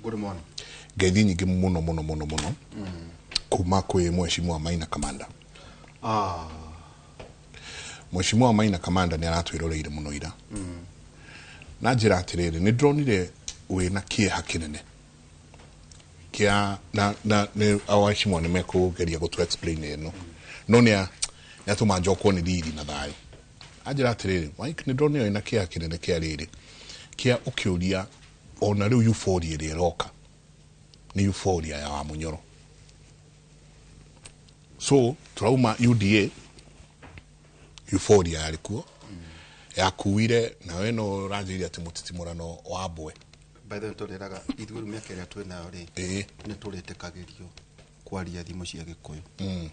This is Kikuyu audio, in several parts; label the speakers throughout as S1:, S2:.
S1: Good morning.
S2: Ngeithi nyingĩ mũno mũno mũno mũno kuma kwĩ Mheshimiwa Maina Kamanda. Mheshimiwa Maina Kamanda nĩ aratwĩroreire mũno ira na njĩra atĩrĩrĩ, nĩ ndĩronire wĩna kĩeha kĩnene kĩa na nĩ awaheshimiwa nĩ mekũgeria gũtũ explain ĩno, no nĩ atũma njokwo nĩ riri na thayũ. Anjĩra atĩrĩrĩ, Mike, nĩ ndĩronire wĩna kĩeha kĩnene kĩa rĩrĩ kĩa ũkĩũria ona rĩu euphoria ĩrĩa ĩroka nĩ euphoria ya Wamunyoro. So tũrauma UDA, euphoria yarĩ kuo yakuire, nawe no ũranjĩire atĩ mũtitimũrano wa mbwe.
S1: By the way, tũrĩraga ithuĩ rĩu mĩaka ĩrĩa twĩ nayo rĩ, nĩ tũrĩtĩkagĩrio kwaria thimo cia Gĩkũyũ,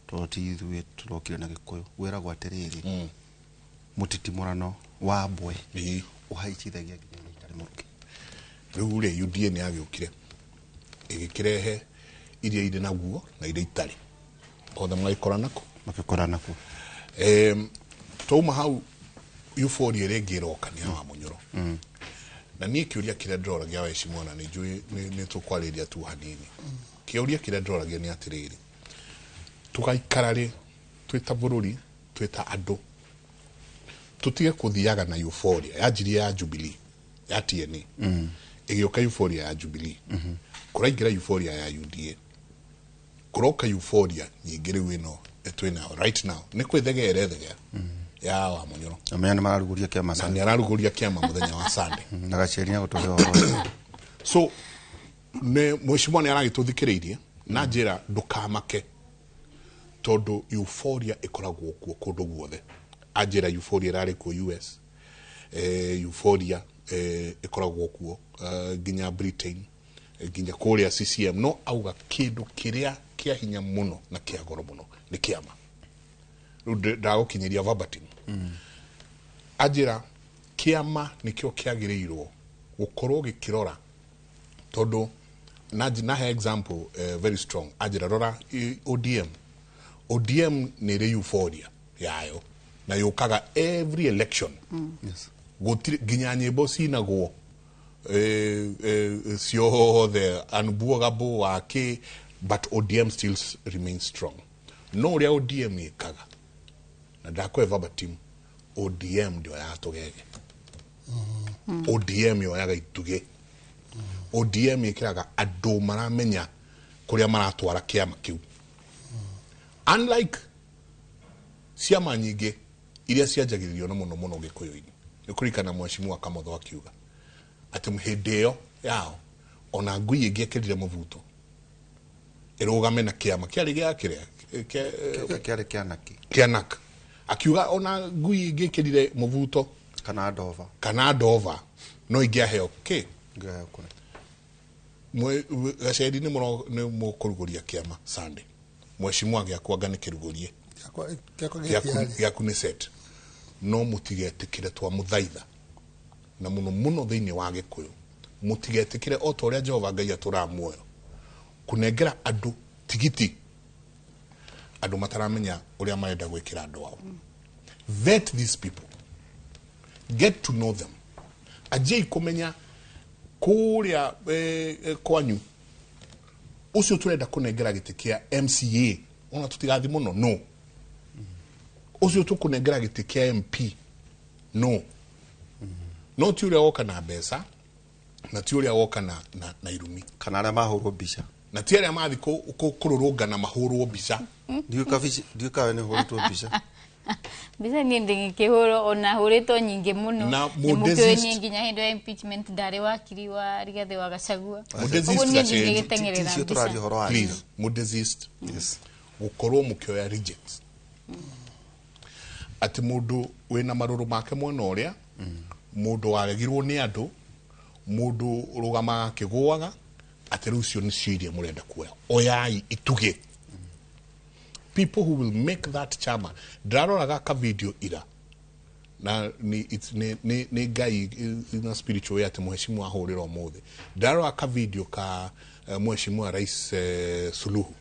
S1: tondũ ti ithuĩ tũrokire na Gĩkũyũ. Wĩragwo atĩrĩrĩ, mũtitimũrano wa mbwe ũhaicithagia nginya iria itarĩ mũrukĩ.
S2: Rĩu rĩ, UDA nĩ yagĩũkire ĩgĩkĩrehe iria irĩ naguo na iria itarĩ, othe magĩkora nako.
S1: Magĩkora nakuo.
S2: Twauma hau, euphoria ĩrĩa ĩngĩ ĩroka nĩ ya Wamunyoro. Na niĩ kĩũria kĩrĩa ndĩroragia waheshimiwa, na nĩ njũĩ nĩ tũkwarĩria tu hanini, kĩũria kĩrĩa ndĩroragia nĩ atĩrĩrĩ, tũgaikara rĩ twĩ ta bũrũri, twĩ ta andũ, tũtige kũthiaga na euphoria yanjirie ya Jubilee, ya TNA, ĩgĩũka euphoria ya Jubilee, kũraingĩra euphoria ya UDA, kũroka euphoria nyingĩ rĩu ĩno twĩ nayo right now nĩ kwĩthegea ĩrethegea ya Wamunyoro.
S1: Amenya nĩ mararugũria kĩama.
S2: Na nĩ ararugũria kĩama mũthenya wa Sunday.
S1: Na Gacheri nĩ agũtũhe ũhoro ũcio.
S2: So nĩ mheshimiwa nĩ aragĩtũthikĩrĩirie na njĩra ndũkamake, tondũ euphoria ĩkoragwo kuo kũndũ guothe. Anjĩra euphoria ĩrarĩ kuo US, euphoria ĩkoragwo kuo nginya Britain, nginya kũrĩa CCM. No auga kĩndũ kĩrĩa kĩa hinya mũno na kĩa goro mũno nĩ kĩama. Rĩu ndagũkinyĩria verbatim. Anjĩra kĩama nĩkĩo kĩagĩrĩirwo gũkorwo gĩkĩrora, tondũ nahe example very strong. Anjĩra rora ODM. ODM nĩ ĩrĩ euphoria yayo na yũkaga every election. Gũtirĩ nginya nyĩmbo cinagwo ciothe unbwogable wake, but ODM still remains strong. No ũrĩa ODM ĩkaga, na ndakũhe verbatim, ODM ndĩoyaga tũgege, ODM yoyaga itugĩ, ODM ĩkĩraga andũ maramenya kũrĩa maratwara kĩama kĩu, unlike ciama nyingĩ iria cianjagĩrĩrio na mũno mũno Gĩkũyũ-inĩ. Nĩ kũririkana Mheshimiwa Kamotho akiuga atĩ hĩndĩ ĩyo yao ona ngui ĩngĩekĩrire mũbuto ĩrũgame na kĩama kĩarĩ gĩa kĩrĩa
S1: Kĩarĩ kĩanaki.
S2: Kĩa NAK. Akiuga ona ngui ĩngĩkĩrire mũbuto
S1: kana ndova,
S2: kana ndova, no ingĩaheo kĩ.
S1: Ngĩheo kũrĩ.
S2: Gaceri nĩ mũkũrugũria kĩama Sunday. Mheshimiwa gĩakwa anga nĩ kĩrugũrie.
S3: Gĩakwa
S2: Gĩaku
S3: gĩtiarĩ.
S2: Gĩaku nĩ set, no mũtigetĩkĩre, twamũthaitha na mũno mũno thĩinĩ wa Gĩkũyũ, mũtigetĩkĩre o ta ũrĩa Jehova Ngai atũraga muoyo kũnengera andũ tigiti, andũ mataramenya ũrĩa marenda gwĩkĩra andũ ao. Vet these people, get to know them. Anjiai kũmenya kũrĩa kwanyu ũcio tũrenda kũnengera gĩtĩ kĩa MCA, ona tũtigathi mũno, no ũcio tũkũnengera gĩtĩ kĩa MP, no ti ũrĩa woka na mbeca, na ti ũrĩa woka na irumi.
S1: Kana arĩa mahũrwo mbica.
S2: Na ti arĩa mathi kũrũrũngana mahũrwo mbica.
S1: Ndiũĩ kawe nĩ ũhũrĩtwo mbica.
S4: Mbica niĩ ndĩngĩkĩhũrwo, ona hũrĩtwo nyingĩ mũno.
S2: Na
S4: nĩ mũkĩũĩ niĩ nginya hĩndĩ ya impeachment ndarĩ wakiri wa Rigathĩ wa Gachagua.
S2: Mũdesist
S4: Ũguo niĩ
S2: Gacheri.
S4: ndingĩgĩteng'erera
S1: Ti icio
S4: mbica.
S1: tũraria ũhoro wacio.
S2: Please, mũdesist gũkorwo mũkĩoya rejects, atĩ mũndũ wĩna marũrũ make mwena ũrĩa mũndũ waregirwo nĩ andũ, mũndũ ũrũgamaga akĩgũaga, atĩ rĩu icio nĩcio iria mũrenda kuoya. Oyai itugĩ, people who will make that chama. Ndĩraroraga ka video ira na nĩ nĩ Ngai na spiritual way atĩ mheshimiwa ahũrĩra ũmũthĩ. Ndĩrarora ka video ka Mheshimiwa Rais Suluhu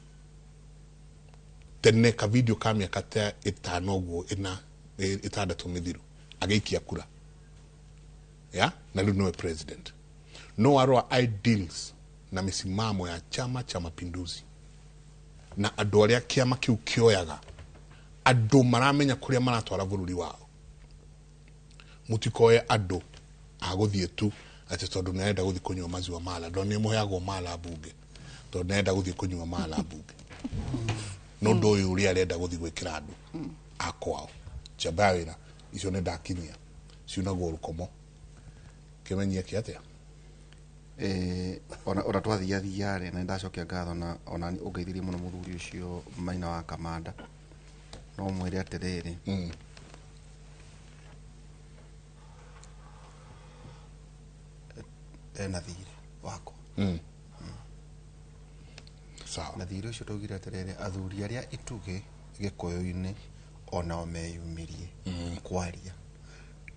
S2: tene, ka video ka mĩaka ta 5 ũguo, 4, 6 mĩthiru, agĩikia kura ya na rĩu nĩwe president. No warora ideals na mĩsimamo ya Chama cha Mapinduzi na andũ arĩa kĩama kĩu kĩoyaga, andũ maramenya kũrĩa maratwara bũrũri wao. Mũtikoe andũ a gũthiĩ tu atĩ tondũ nĩarenda gũthiĩ kũnyua maziwa mala, ndonire mũheagwo mala mbunge tondũ nĩarenda gũthiĩ kũnyua mala mbunge. No ũndũ ũyũ ũrĩa arenda gũthiĩ gwĩkĩra andũ a kwao njamba ya wĩra icio nĩ ndakinyia ciunagwo rũkomo kĩmenyie kĩ atĩa.
S1: Ona twathiathia rĩ, na nĩndacokia ngatho na ona ũngeithirie mũno mũthuri ũcio Maina wa Kamanda, no mwĩre atĩrĩrĩ, ena thirĩ wakwa.
S2: Sawa.
S1: Na thirĩ ũcio twaugire atĩrĩrĩ, athuri arĩa itugĩ gĩkũyũ-inĩ onao meyumĩrie kwaria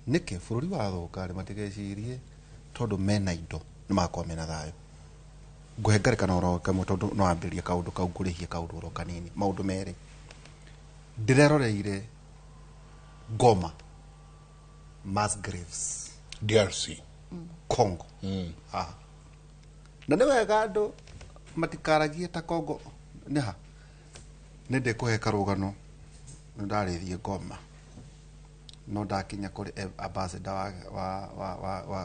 S1: nĩkĩ bũrũri wathũka rĩ, matigecirie tondũ mena indo nĩ magakorwo mena thayũ. Ngũhe ngerekano oro kamwe tondũ no ambĩrĩrie kaũndũ kau, ngũrĩhie kaũndũ oro kanini. Maũndũ merĩ ndĩreroreire Goma mass graves
S2: DRC,
S1: Congo. Haha na nĩ wega andũ matikaragie ta Congo nĩ ha. Nĩ ndĩkũhe karũgano, nĩ ndarĩthiĩ Goma no ndakinya kũrĩ ambassador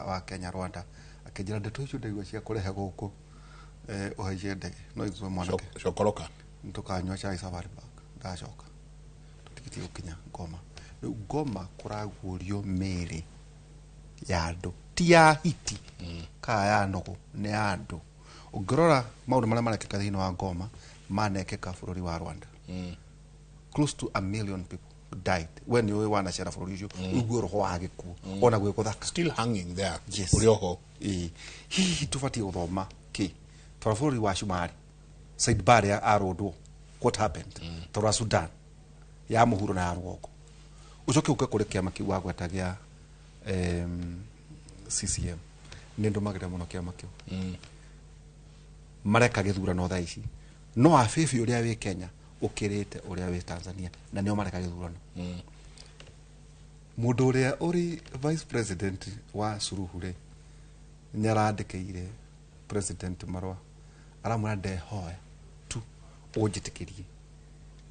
S1: wa Kenya Rwanda, akĩnjĩra ndeto icio ndaigua cia kũrehe gũkũ, ũhaice ndege no ithuĩ mwanake
S2: cokoroka
S1: nĩtũkanyua chai Safari Park. Ndacoka tũtigĩtie gũkinya Goma. Rĩu Goma kũraguũrio mĩĩrĩ ya andũ, ti ya hiti kana ya nũgũ, nĩ ya andũ. Ũngĩrora maũndũ marĩa marekĩka thĩinĩ wa Goma manekĩka bũrũri wa Rwanda. Close to 1 million people died. We nĩ ũĩ wanacera bũrũri ũcio, ũigue roho wa gĩkuũ ona gwĩ gũthaka.
S2: Still hanging there.
S1: Yes.
S2: Ũrĩ oho.
S1: Ĩĩ. Hihi tũbatiĩ gũthoma kĩ twara bũrũri wa Cumarĩ, Said Barre arũndwo, what happened? Twara Sudan ya mũhuro na ya rũgongo, ũcoke ũke kũrĩ kĩama kĩu wagweta gĩa CCM. Nĩ ndũmagĩra mũno kĩama kĩu. Mareka gĩthurano thaa ici, no abibi ũrĩa wĩ Kenya ũkĩrĩte ũrĩa wĩ Tanzania, na nĩo mareka gĩthurano. Mũndũ ũrĩa ũrĩ vice president wa Suluhu rĩ, nĩarandĩkĩire president marũa, aramwĩra ndehoya tu ũnjĩtĩkĩrie,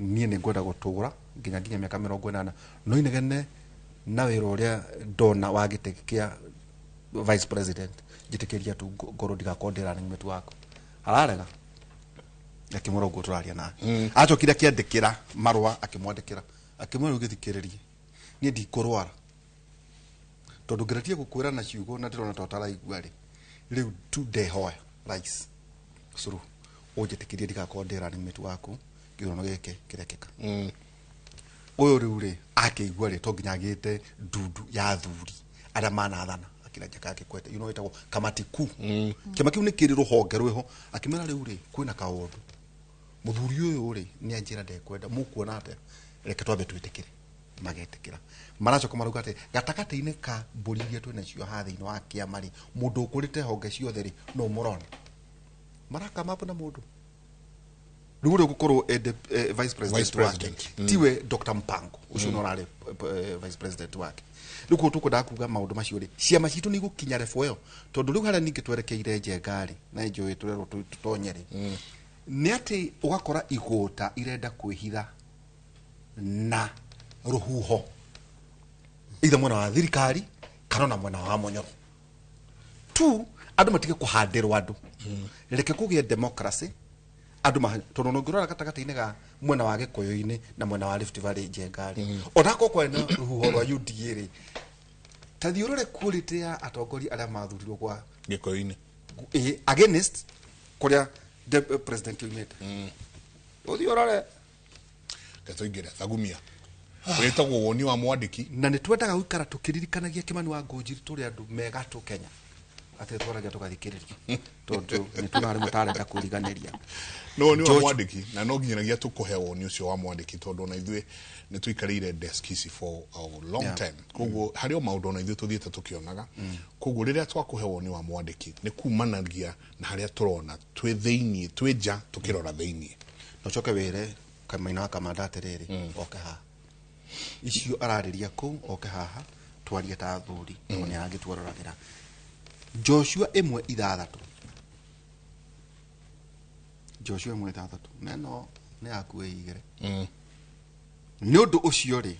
S1: niĩ nĩ ngwenda gũtũra nginya mĩaka 80, no inegene na wĩra ũrĩa ndona wa gĩtĩ kĩa vice president, njĩtĩkĩria tu ngorwo ndigakorwo ndĩ running mate waku. Ararega akĩmwĩra ũguo tũraria nake. Acokire akĩandĩkĩra marũa, akĩmwandĩkĩra akĩmwĩra, rĩu gĩthikĩrĩrie, niĩ ndikũrwara tondũ ngeretie gũkwĩra na ciugo na ndĩrona ta ũtaraigua rĩ, rĩu tu ndehoya rais Suluhu ũnjĩtĩkĩrie ndigakorwo ndĩ running mate waku gĩthurano gĩkĩ kĩrekĩka. Ũyũ rĩu rĩ akĩigua rĩ, to nginya agĩte ndundu ya athuri arĩa manathana akĩra Jakaya Kikwete, ĩtagwo kamati kuu. Kĩama kĩu nĩ kĩrĩ rũhonge rwĩho. Akĩmera rĩu rĩ kwĩna kaũndũ, mũthuri ũyũ rĩ nĩ anjĩra ndekwenda, mũkuona atĩa? Reke twambe twĩtĩkĩre. Magetĩkĩra, maracoka marauga atĩ gatagatĩ-inĩ ka mbũri iria twĩnacio haha thĩinĩ wa kĩama rĩ, mũndũ ũkũrĩte honge ciothe rĩ, no mũrona marakama na mũndũ rĩu ũrĩa ũgũkorwo vice president
S2: Vice president.
S1: wake tiwe Dr. Mpango ũcio no ũrarĩ vice president wake. Rĩu koguo tũkwendaga kuga maũndũ macio rĩ, ciama citũ nĩ igũkinya level ĩyo, tondũ rĩu harĩa ningĩ twerekeire njenga rĩ, na njũĩ tũrerwo tũtonye rĩ, nĩ atĩ ũgakora igũta irenda kwĩhitha na rũhuho, either mwena wa thirikari kana ona mwena wa Munyoro tu. Andũ matige kũhandĩrwo andũ, reke kũgĩe democracy andũ tondũ ona ũngĩrora gatagatĩ-inĩ ga mwena wa Gĩkũyũ-inĩ na mwena wa Rift Valley, njenga rĩ, onakorwo kwarĩ na rũhuho rwa UDA rĩ, ta thiĩ ũrore quality ya atongoria arĩa mathurirwo kwa
S2: Gĩkũyũ-inĩ
S1: against kũrĩa president oimĩte, ũthiĩ ũrore.
S2: Reke tũingĩre thagumia wĩtagwo woni wa mwandĩki.
S1: Na nĩ twendaga gũikara tũkĩririkanagia Kimani wa Ngũnjiri tũrĩ andũ megatũ Kenya atĩ twaragia tũgathikĩrĩria tondũ nĩ tuonaga rĩmwe tarenda kwĩriganĩria.
S2: No woni wa
S1: George
S2: mwandĩki, na no nginyanagia tũkũhe woni ũcio wa mwandĩki tondũ ona ithuĩ nĩ tũikarĩire desk ici for a long time, koguo harĩ o maũndũ ona ithuĩ tũthiĩte tũkĩonaga. Koguo rĩrĩa twakũhe woni wa mwandĩki nĩ kumanagia na harĩa tũrona twĩ thĩiniĩ, twĩ nja tũkĩrora thĩiniĩ.
S1: Na ũcoke wĩre Kamaina wa Kamanda atĩrĩrĩ, oke haha, icio ararĩria kũu, oke haha twarie ta athuri tondũ nĩ aragĩtuororagĩra. Joshua 1:6. Joshua 1:6 neno nĩ yaku ĩigĩre. Nĩ ũndũ ũcio rĩ,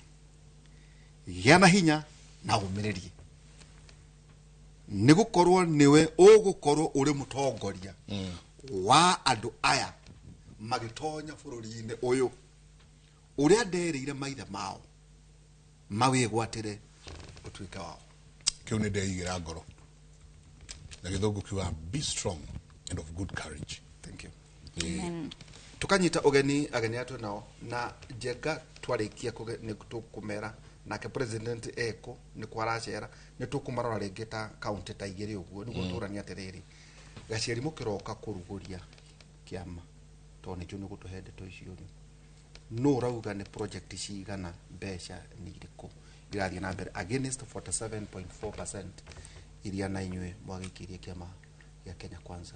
S1: gĩa na hinya na ũmĩrĩrie, nĩ gũkorwo nĩwe ũgũkorwo ũrĩ mũtongoria wa andũ aya magĩtonya bũrũri-inĩ ũyũ ũrĩa nderĩire maithe mao mawĩgwatĩre ũtuĩke wao.
S2: Kĩu nĩ ndeigĩra ngoro na gĩthũngũ kiuga be strong and of good courage.
S1: Thank you. Tukanyita ũgeni ageni aya twĩ nao na Njenga twarĩkia nĩ tũkũmera nake president eko nĩ kwaracera nĩ tũkũmarora rĩngĩ ta kaunti ta igĩrĩ ũguo nĩguo tũranie atĩrĩrĩ gaciari mũkĩroka kũrugũria kĩama tondũ nĩnjũĩ nĩ gũtũhe ndeto icio rĩ, nũ ũrauga nĩ project cigana, mbeca nĩ irĩkũ irathiĩ na mbere against 47.4% iria na inyuĩ mwagĩikĩrie kĩama gĩa Kenya Kwanza.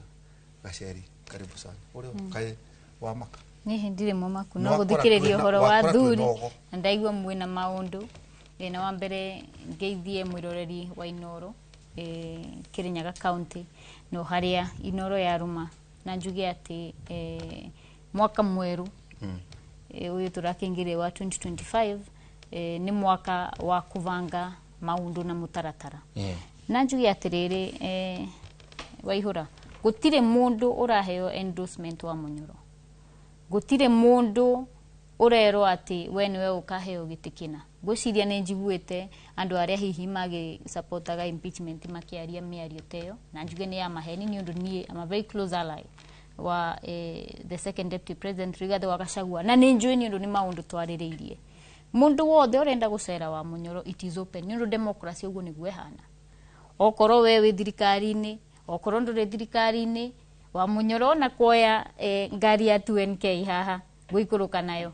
S1: Gaceri, karibu sana. Ũrĩ kaĩ wamaka?
S4: Niĩ ndirĩ mũmaku no
S1: Wakora
S4: gũthikĩrĩria ũhoro wa
S1: wakora twĩna
S4: thuri
S1: ogo.
S4: Na ndaigua mwĩna maũndũ. Na wa mbere ngeithie mwĩroreri wa Inoro, Kirinyaga County no harĩa Inoro yarũma, na njuge atĩ mwaka mwerũ ũyũ tũrakĩingĩria wa 2025 nĩ mwaka wa kũbanga maũndũ na mũtaratara. Na njuge atĩrĩrĩ, Waihũra, gũtirĩ mũndũ ũraheo endorsement wa Munyoro, gũtirĩ mũndũ ũrerwo atĩ we nĩwe ũkaheo gĩtĩ kĩna. Ngwĩciria nĩ njiguĩte andũ arĩa hihi magĩsupportaga impeachment makĩaria mĩario ta ĩyo, na njuge nĩ ya maheni nĩ ũndũ niĩ I'm a very close ally wa the second deputy president Rigathi wa Gachagua, na nĩ njũĩ nĩ ũndũ nĩ maũndũ twarĩrĩirie. Mũndũ wothe ũrenda gũcera wa Munyoro, it is open, nĩ ũndũ democracy ũguo nĩguo ĩhana. Okorwo we wĩ thirikari-inĩ, okorwo ndũrĩ thirikari-inĩ, wa Munyoro ona kuoya ngari ya 2NK haha gũikũrũka nayo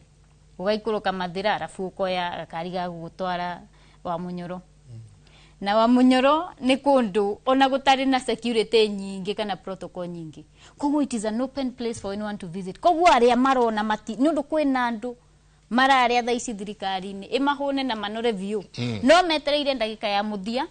S4: ũgaikũrũka Mathĩra, arabu ũkoya gakari ga gũgũtwara wa Munyoro. Na wa Munyoro nĩ kũndũ ona gũtarĩ na security nyingĩ kana protocol nyingĩ, koguo it is an open place for anyone to visit. Koguo arĩa marona mati nĩ ũndũ kwĩna andũ mararĩa thaa ici thirikari-inĩ ĩmahũne na manore biũ, no metereire ndagĩka ya mũthia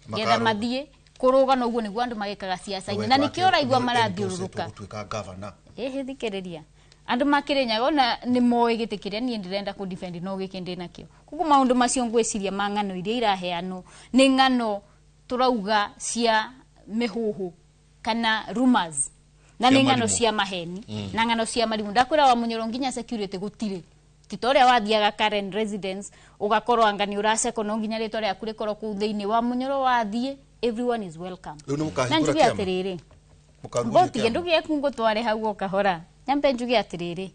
S4: getha
S1: Makarũga.
S4: Mathiĩ kũrũga, na ũguo nĩguo andũ magĩkaga ciaca-inĩ, na nĩkĩo ũraigua marathiũrũrũka.
S1: Gũtuĩka governor.
S4: Ĩhĩ, thikĩrĩria, andũ makĩrĩnyaga ona nĩ moĩ gĩtĩ kĩrĩa niĩ ndĩrenda kũ defend no gĩkĩ ndĩ nakĩo. Koguo maũndũ macio ngwĩciria ma ng'ano iria iraheanwo nĩ ng'ano tũrauga cia mĩhuhu kana rumors, na
S2: Cia
S4: nĩ ng'ano
S2: marimũ.
S4: Cia maheni na ng'ano cia marimũ. Ndakwĩra wa Munyoro nginya security gũtirĩ, ti ta ũrĩa wathiaga Karen residence ũgakorwo anga nĩ ũracekwo no nginya rĩtwa rĩaku rĩkorwo kũu thĩinĩ. Wa Munyoro wathiĩ, everyone is welcome.
S1: Rĩu nĩ mũkahingũra
S4: Na njuge
S1: kĩama?
S4: atĩrĩrĩ,
S1: Mũkarugũria
S4: mbotige
S1: kĩama?
S4: ndugie ngũtware hau o kahora. Nyambe njuge atĩrĩrĩ,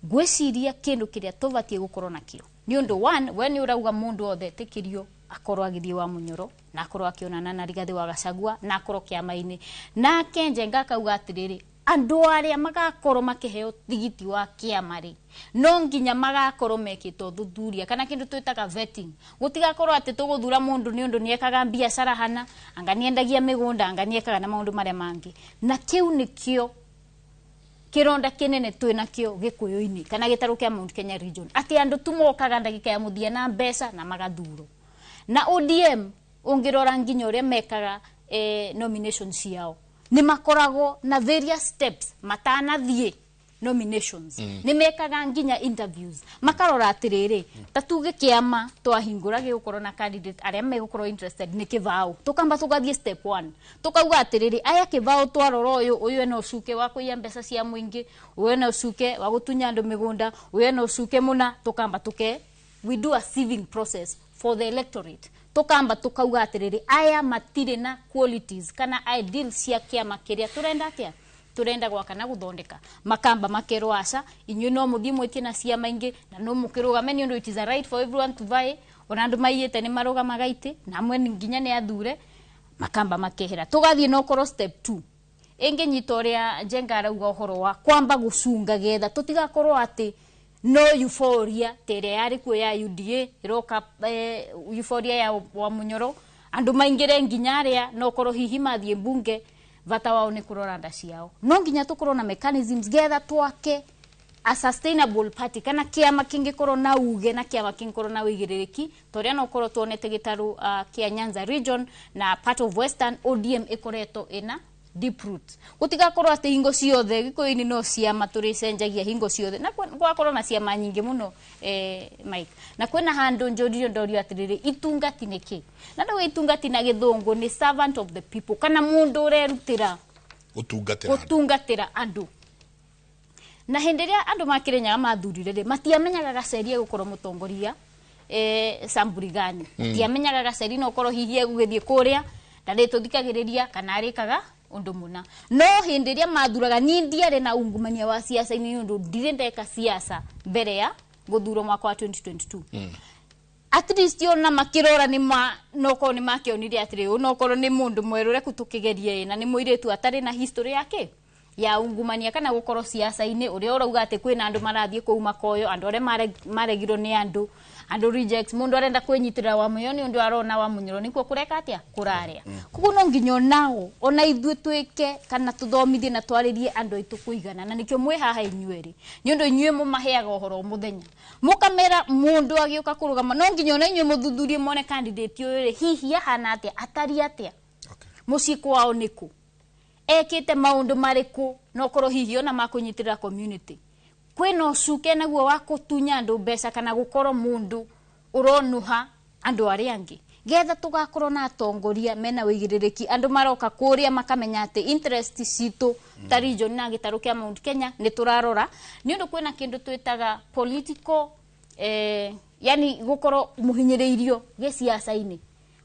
S4: ngwĩciria kĩndũ kĩrĩa tũbatiĩ gũkorwo nakĩo nĩ ũndũ one, we nĩ ũrauga mũndũ othe etĩkĩrio akorwo agĩthiĩ wa Munyoro na akorwo akĩonana na Rigathĩ wa Gachagua na akorwo kĩama-inĩ nake. Njenga akauga atĩrĩrĩ, andũ arĩa magakorwo makĩheo tigiti wa kĩama rĩ, no nginya magakorwo mekĩte ũthuthuria kana kĩndũ twĩtaga vetting. Gũtigakorwo atĩ tũgũthura mũndũ nĩ ũndũ nĩekaga biacara hana, anga nĩendagia mĩgũnda, anga nĩekaga na maũndũ marĩa mangĩ. Na kĩu nĩkĩo kironda kinene twĩ nakĩo gĩkũyũ-inĩ kana gĩtarũ kĩa Mount Kenya region, atĩ andũ tu mokaga ndagĩka ya mũthia na mbeca na magathurwo. Na ODM ũngĩrora nginya ũrĩa mekaga nomination ciao, nĩ makoragwo na various steps matanathiĩ nominations. Nĩ mekaga nginya interviews, makarora atĩrĩrĩ, ta tuge kĩama twahingũra gĩgũkorwo na candidate arĩa megũkorwo interested nĩ kĩbaũ, tũkamba tũgathiĩ step one, tũkauga atĩrĩrĩ, aya kĩbaũ twarora ũyũ, ũyũ ena ũcuke wa kũiya mbeca cia mũingĩ, ũyũ ena ũcuke wa gũtunya andũ mĩgũnda, ũyũ ena ũcuke mũna. Tũkamba tũke we do a sieving process for the electorate, tukamba tukauga atĩrĩrĩ, aya matirĩ na qualities kana ideals cia kĩama kĩrĩa tũrenda atĩa turenda gwaka na guthondeka. Makamba makerwo, aca, inyuĩ no mũthiĩ mwĩtie na ciama ingĩ na no mũkĩrũgame, nĩ ũndũ it is a right for everyone to vie. Ona andũ maiyĩte nĩ marũgamaga itĩ na amwe nginya nĩ athure, makamba makehera. Tũgathiĩ no korwo step 2 ĩngĩnyita ũrĩa Njenga arauga ũhoro wa kwamba gũcunga getha tũtigakorwo atĩ no euphoria ta ĩrĩa yarĩ kuo ya UDA ĩroka, euphoria ya wa Munyoro, andũ maingĩre nginya arĩa no korwo hihi mathiĩ mbunge bata wao nĩ kũrora nda ciao. No nginya tũkorwo na mechanisms getha twake A sustainable party kana kiama kingikorwo na uge na kiama kingikorwo na wigirĩrĩki ta ũrĩa no ũkorwo tuonete gĩtarũ kĩa Nyanza region na part of Western ODM ĩkoretwo ĩna deep roots. Gũtigakorwo atĩ hingo ciothe Gĩkũyũ-inĩ no ciama tũrĩcenjagia hingo ciothe na gwakorwo na ciama nyingĩ mũno. Mike, na kwĩna handũ njũririo ndorio atĩrĩrĩ, itungati nĩ kĩ? Na ndauga itungati na gĩthũngũ nĩ servant of the people, kana mũndũ ũrerutĩra
S2: Gũtungatĩra andũ.
S4: Gũtungatĩra andũ. Na hĩndĩ ĩrĩa andũ ma Kĩrĩnyaga mathurire rĩ, matiamenyaga Gaceri egũkorwo mũtongoria sampuli gani. Matiamenyaga Gaceri no ũkorwo hihi egũgĩthiĩ kũrĩa ndarĩ tũthikagĩrĩria kana arĩkaga ũndũ mũna. No hĩndĩ ĩrĩa mathuraga, niĩ ndiarĩ na ungumania wa siasa-inĩ nĩ ũndũ ndirĩ ndeka siasa mbere ya gũthurwo mwaka wa 2022. At least ona makĩrora nĩ ma nokorwo nĩ makĩonire atĩrĩ, ũyũ nokorwo nĩ mũndũ mwerũ, reku tũkĩgerie, na nĩ mũirĩtu atarĩ na history yake ya ungumania kana gũkorwo siasa-inĩ, ũrĩa ũrauga atĩ kwĩna andũ marathiĩ kũu makoyo, andũ arĩa maregirwo nĩ andũ, andũ reject. Mũndũ arenda kwĩnyitĩrĩra wa mũyo nĩ ũndũ arona wa mũnyoro nĩkuo kũreka atĩa kũrarĩa. Koguo no nginya onao ona ithuĩ twĩke kana tũthomithie na twarĩrie andũ aitũ kũigana, na nĩkĩo mwĩ haha inyuĩ nĩ ũndũ inyuĩ mũmaheaga ũhoro o mũthenya, mũkamera mũndũ agĩũka kũrũgama no nginya ona inyuĩ mũthuthurie mone candidate ũyũ rĩ, hihi ahana atĩa, atariĩ atĩa, mũciĩ kwao nĩkũ, ekĩte maũndũ marĩkũ, no korwo hihi ona makũnyitĩrĩra community. Kwĩna ũcuke naguo wa kũtunya andũ mbeca kana gũkorwo mũndũ ũronuha andũ arĩa angĩ, getha tũgakorwo na atongoria mena wĩigĩrĩrĩki, andũ maroka kũrĩa makamenya atĩ interest citũ ta region na gĩtarũ kĩa Mount Kenya nĩ tũrarora, nĩ ũndũ kwĩna kĩndũ twĩtaga political yani gũkorwo mũhinyĩrĩirio gĩciaca-inĩ,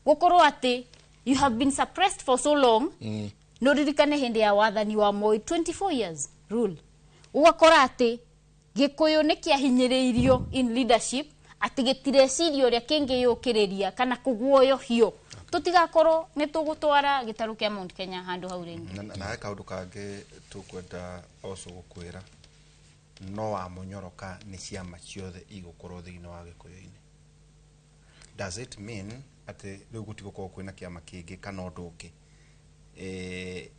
S4: gũkorwo atĩ you have been suppressed for so long. No ririkane hĩndĩ ya wathani wa Moi, 24 years rule, ũgakora atĩ Gĩkũyũ nĩ kĩahinyĩrĩirio in leadership, atĩ gĩtireciria ũrĩa kĩngĩyũkĩrĩria kana kũguoyohio. Tũtigakorwo nĩ tũgũtwara gĩtarũ kĩa Mount Kenya handũ hau rĩngĩ.
S1: Na he kaũndũ kangĩ tũkwenda also gũkwĩra, no wa mũnyoroka nĩ ciama ciothe igũkorwo thĩinĩ wa Gĩkũyũ-inĩ, does it mean atĩ rĩu gũtigũkorwo kwĩna kĩama kĩngĩ kana ũndũ ũngĩ?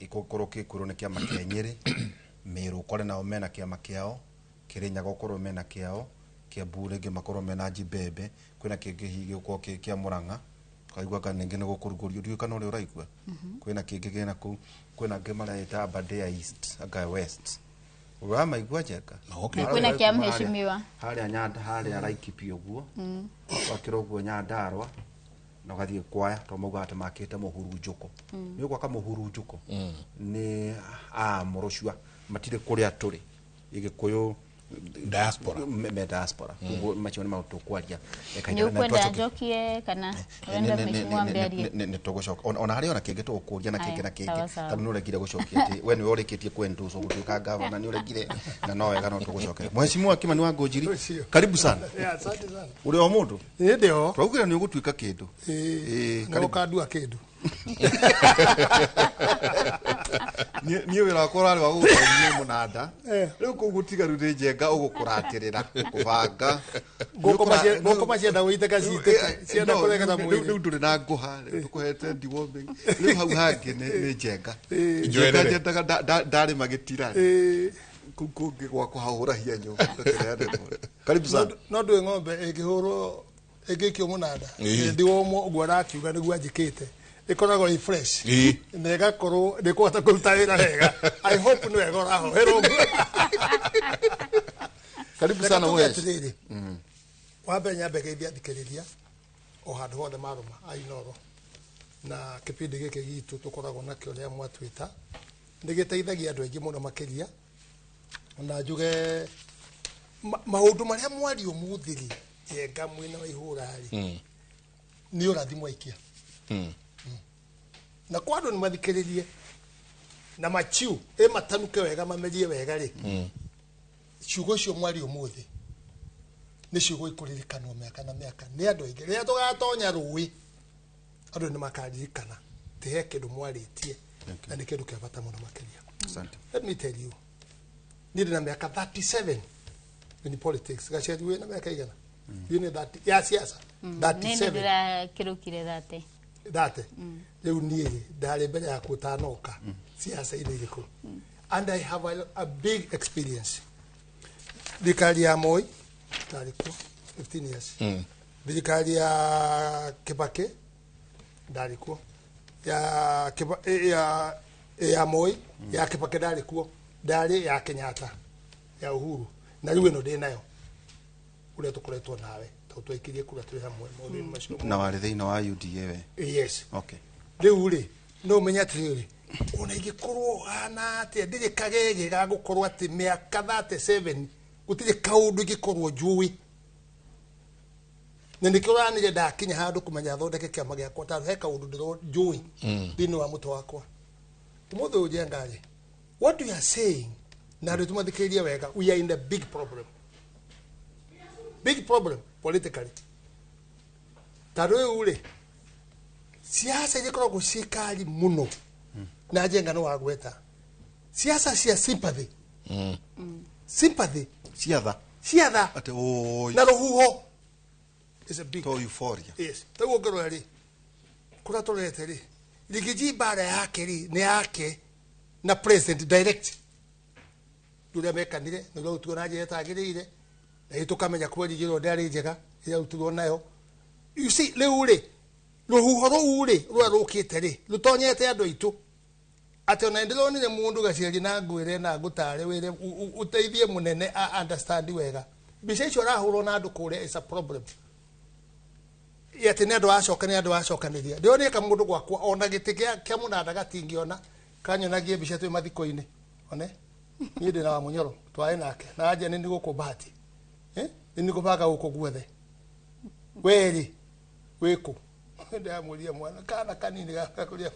S1: Ĩgũkorwo kĩkwĩrwo nĩ kĩama kĩa Nyĩrĩ, Mĩrũ ũkore nao mena kĩama kĩao, Kĩrĩnyaga ũkorwo mena kĩao, Kĩambu rĩngĩ makorwo mena Njibembe, kwĩna kĩngĩ hihi gĩgũkorwo kĩ kĩa Mũrang'a, ũkaigua anga ningĩ nĩ gũkũrugũrio, ndiũĩ kana ũrĩa ũraigua. Kwĩna kĩngĩ kĩna kũu, kwĩna angĩ mareita Aberdare East, anga West, ũramaigua Njenga?
S2: Okay.
S4: Na kwĩna kĩa mheshimiwa.
S1: Harĩa Nyanda, harĩa Laikipia ũguo, wakĩra ũguo Nyandarua na ũgathiĩ kwaya, tondũ maugaga atĩ makĩte mũhurunjũko, nĩ ũgwaka mũhurunjũko nĩ amũrũcua matirĩ kũrĩa tũrĩ Gĩkũyũ.
S2: Diaspora.
S1: Me diaspora. Koguo macio nĩ maũndũ tũkwaria.
S4: Nĩ ũkwenda njokie kana ũrenda mheshimiwa ambe arie?
S1: Nĩ tũgũcoka ona harĩ ona kĩngĩ tũgũkũria na kĩngĩ na
S4: Aya,
S1: kĩngĩ.
S4: Sawa, sawa.
S1: Tondũ nĩ ũregire gũcokia atĩ we nĩwe ũrĩkĩtie kwendũcwo gũtuĩka gavana, nĩ ũregire, na no wega no tũgũcokera. Mheshimiwa Kimani wa Ngũnjiri,
S3: Ũcio.
S1: karibu sana.
S3: Yeah, asante sana.
S1: Ũrĩ o mũndũ.
S3: Nĩ ndĩ ho.
S1: Tũraugire nĩ ũgũtuĩka kĩndũ. Ĩĩ,
S3: No
S1: karibu.
S3: ũkandua kĩndũ.
S1: Niĩ wĩra wakwa ũrarĩ wa gũgũthomia mũnanda. Rĩu kũu gũtigaru nĩ Njenga ũgũkũratĩrĩra kũbanga.
S3: Ngũkũma cienda gũitĩka citĩke, cienda kũregera
S1: Rĩu
S3: mwĩrĩ.
S1: ndũrĩ na ngũha, rĩu tũkũhete deworming. Rĩu hau hangĩ nĩ Njenga. Njenga.
S2: Njoerere.
S1: Njendaga ndarĩma gĩtira kũu kũngĩ gwa kũhahũra hianyũ ngakĩreane. Karibu sana.
S3: No ndũĩ ng'ombe ĩngĩhũrwo ĩngĩikio mũnanda ndiwomwo ũguo arakiuga nĩguo anjĩkĩte, ĩkoragwo ĩ fresh na ĩgakorwo nĩ kũhota kũruta wĩra wega. I hope nĩ wega ũrahoerwo ũguo.
S1: Karibu
S3: Reke
S1: sana
S3: tuge
S1: Mhesh.
S3: atĩrĩrĩ, wambe nyambe geithia thikĩrĩria o handũ hothe marũma ainoro na kĩbindi gĩkĩ gitũ tũkoragwo nakĩo rĩa mwatwĩta nĩ gĩteithagia andũ aingĩ mũno makĩria, na njuge maũndũ marĩa mwaria ũmũthĩ rĩ, Njenga mwĩna wa ihũra rĩ, nĩ ũrathi mwaikia na kwa andũ nĩ mathikĩrĩrie na machiu ĩ matanuke wega, mamerie wega rĩ, ciugo icio mwaria ũmũthĩ nĩ ciugo ikũririkanwo mĩaka na mĩaka nĩ andũ aingĩ. Rĩrĩa tũgatonya rũĩ, andũ nĩ makaririkana ti he kĩndũ mwarĩtie na nĩ kĩndũ kĩa bata mũno makĩria.
S1: Asante.
S3: Let me tell you, niĩ ndĩ na mĩaka 37 in politics. Gaceri, wĩ na mĩaka igana? Niĩ nĩ 30 ya siasa.
S4: Nĩ
S3: 37.
S4: ndĩrakĩrũkire thate.
S3: Thate rĩu. Niĩ rĩ, ndarĩ mbere yaku ũtanoka siasa-inĩ irĩkũ, and I have a big experience. Thirikari ya Moi ndarĩ kuo 15 years. Thirikari ya Kibaki ndarĩ kuo, ya ya Moi, ya Kibaki ndarĩ kuo, ndarĩ ya Kenyatta, ya Uhuru, na rĩu ĩno ndĩ nayo ũrĩa tũkoretwo nawe tondũ twaikirie kura twĩ hamwe maũndũ-inĩ macio.
S1: Na warĩ thĩinĩ wa UDA we?
S3: Yes.
S1: Okay.
S3: Rĩu rĩ, no ũmenye atĩrĩrĩ, ona ingĩkorwo hana atĩa, ndirĩ kagege ga gũkorwo atĩ mĩaka 37 gũtirĩ kaũndũ ingĩkorwo njũĩ, na nĩkĩo ũranire ndakinya handũ kũmenya thondeke kĩama gĩakwa, tondũ he kaũndũ ndĩro njũĩ thĩinĩ wa mũtwe wakwa. Ũmũthĩ ũyũ njenga-rĩ, what we are saying, na andũ tũmathikĩrĩrie wega, we are in a big problem, big problem politically, tondũ rĩu rĩ, siasa iria ikoragwo ciĩ kali mũno, na njenga nĩ wagweta siasa cia sympathy, sympathy
S1: ciatha
S3: ciatha
S1: atĩ oi
S3: na rũhuho is a big
S1: to euphoria.
S3: Yes, taguo ngĩrora rĩ, kũrĩa tũrorete rĩ, Rigiji mbara yake rĩ nĩ yake na president direct, ũrĩa mekanire nĩ ũrĩa ũrutirwo na njĩra ĩtagĩrĩire, na ithuĩ tũkamenya kweri njĩra ndĩarĩ njega ĩrĩa arutirwo nayo. You see, rĩu rĩ, rũhuho rũu rĩ rũrĩa rũkĩte rĩ rũtonyete andũ aitũ, atĩ ona ndĩronire mũndũ gaciari na ngwĩre na ngũtare wĩre ũteithie mũnene a understand wega mbica icio arahũrwo na andũ kũrĩa is a problem, atĩ nĩ andũ acoka, nĩ andũ acokanĩria. Ndĩronire kamũndũ gwakwa ona gĩtĩ kĩa mũnanda gatingĩona kanyonagie mbica twĩ mathiko-inĩ, one niĩ ndĩ na wa Mũnyoro twarĩ nake na anja nĩ gũkũ bahati, nĩ ngũbanga gũkũ guothe werĩ wĩkũ, ndamũria mwana kana kanini gakũria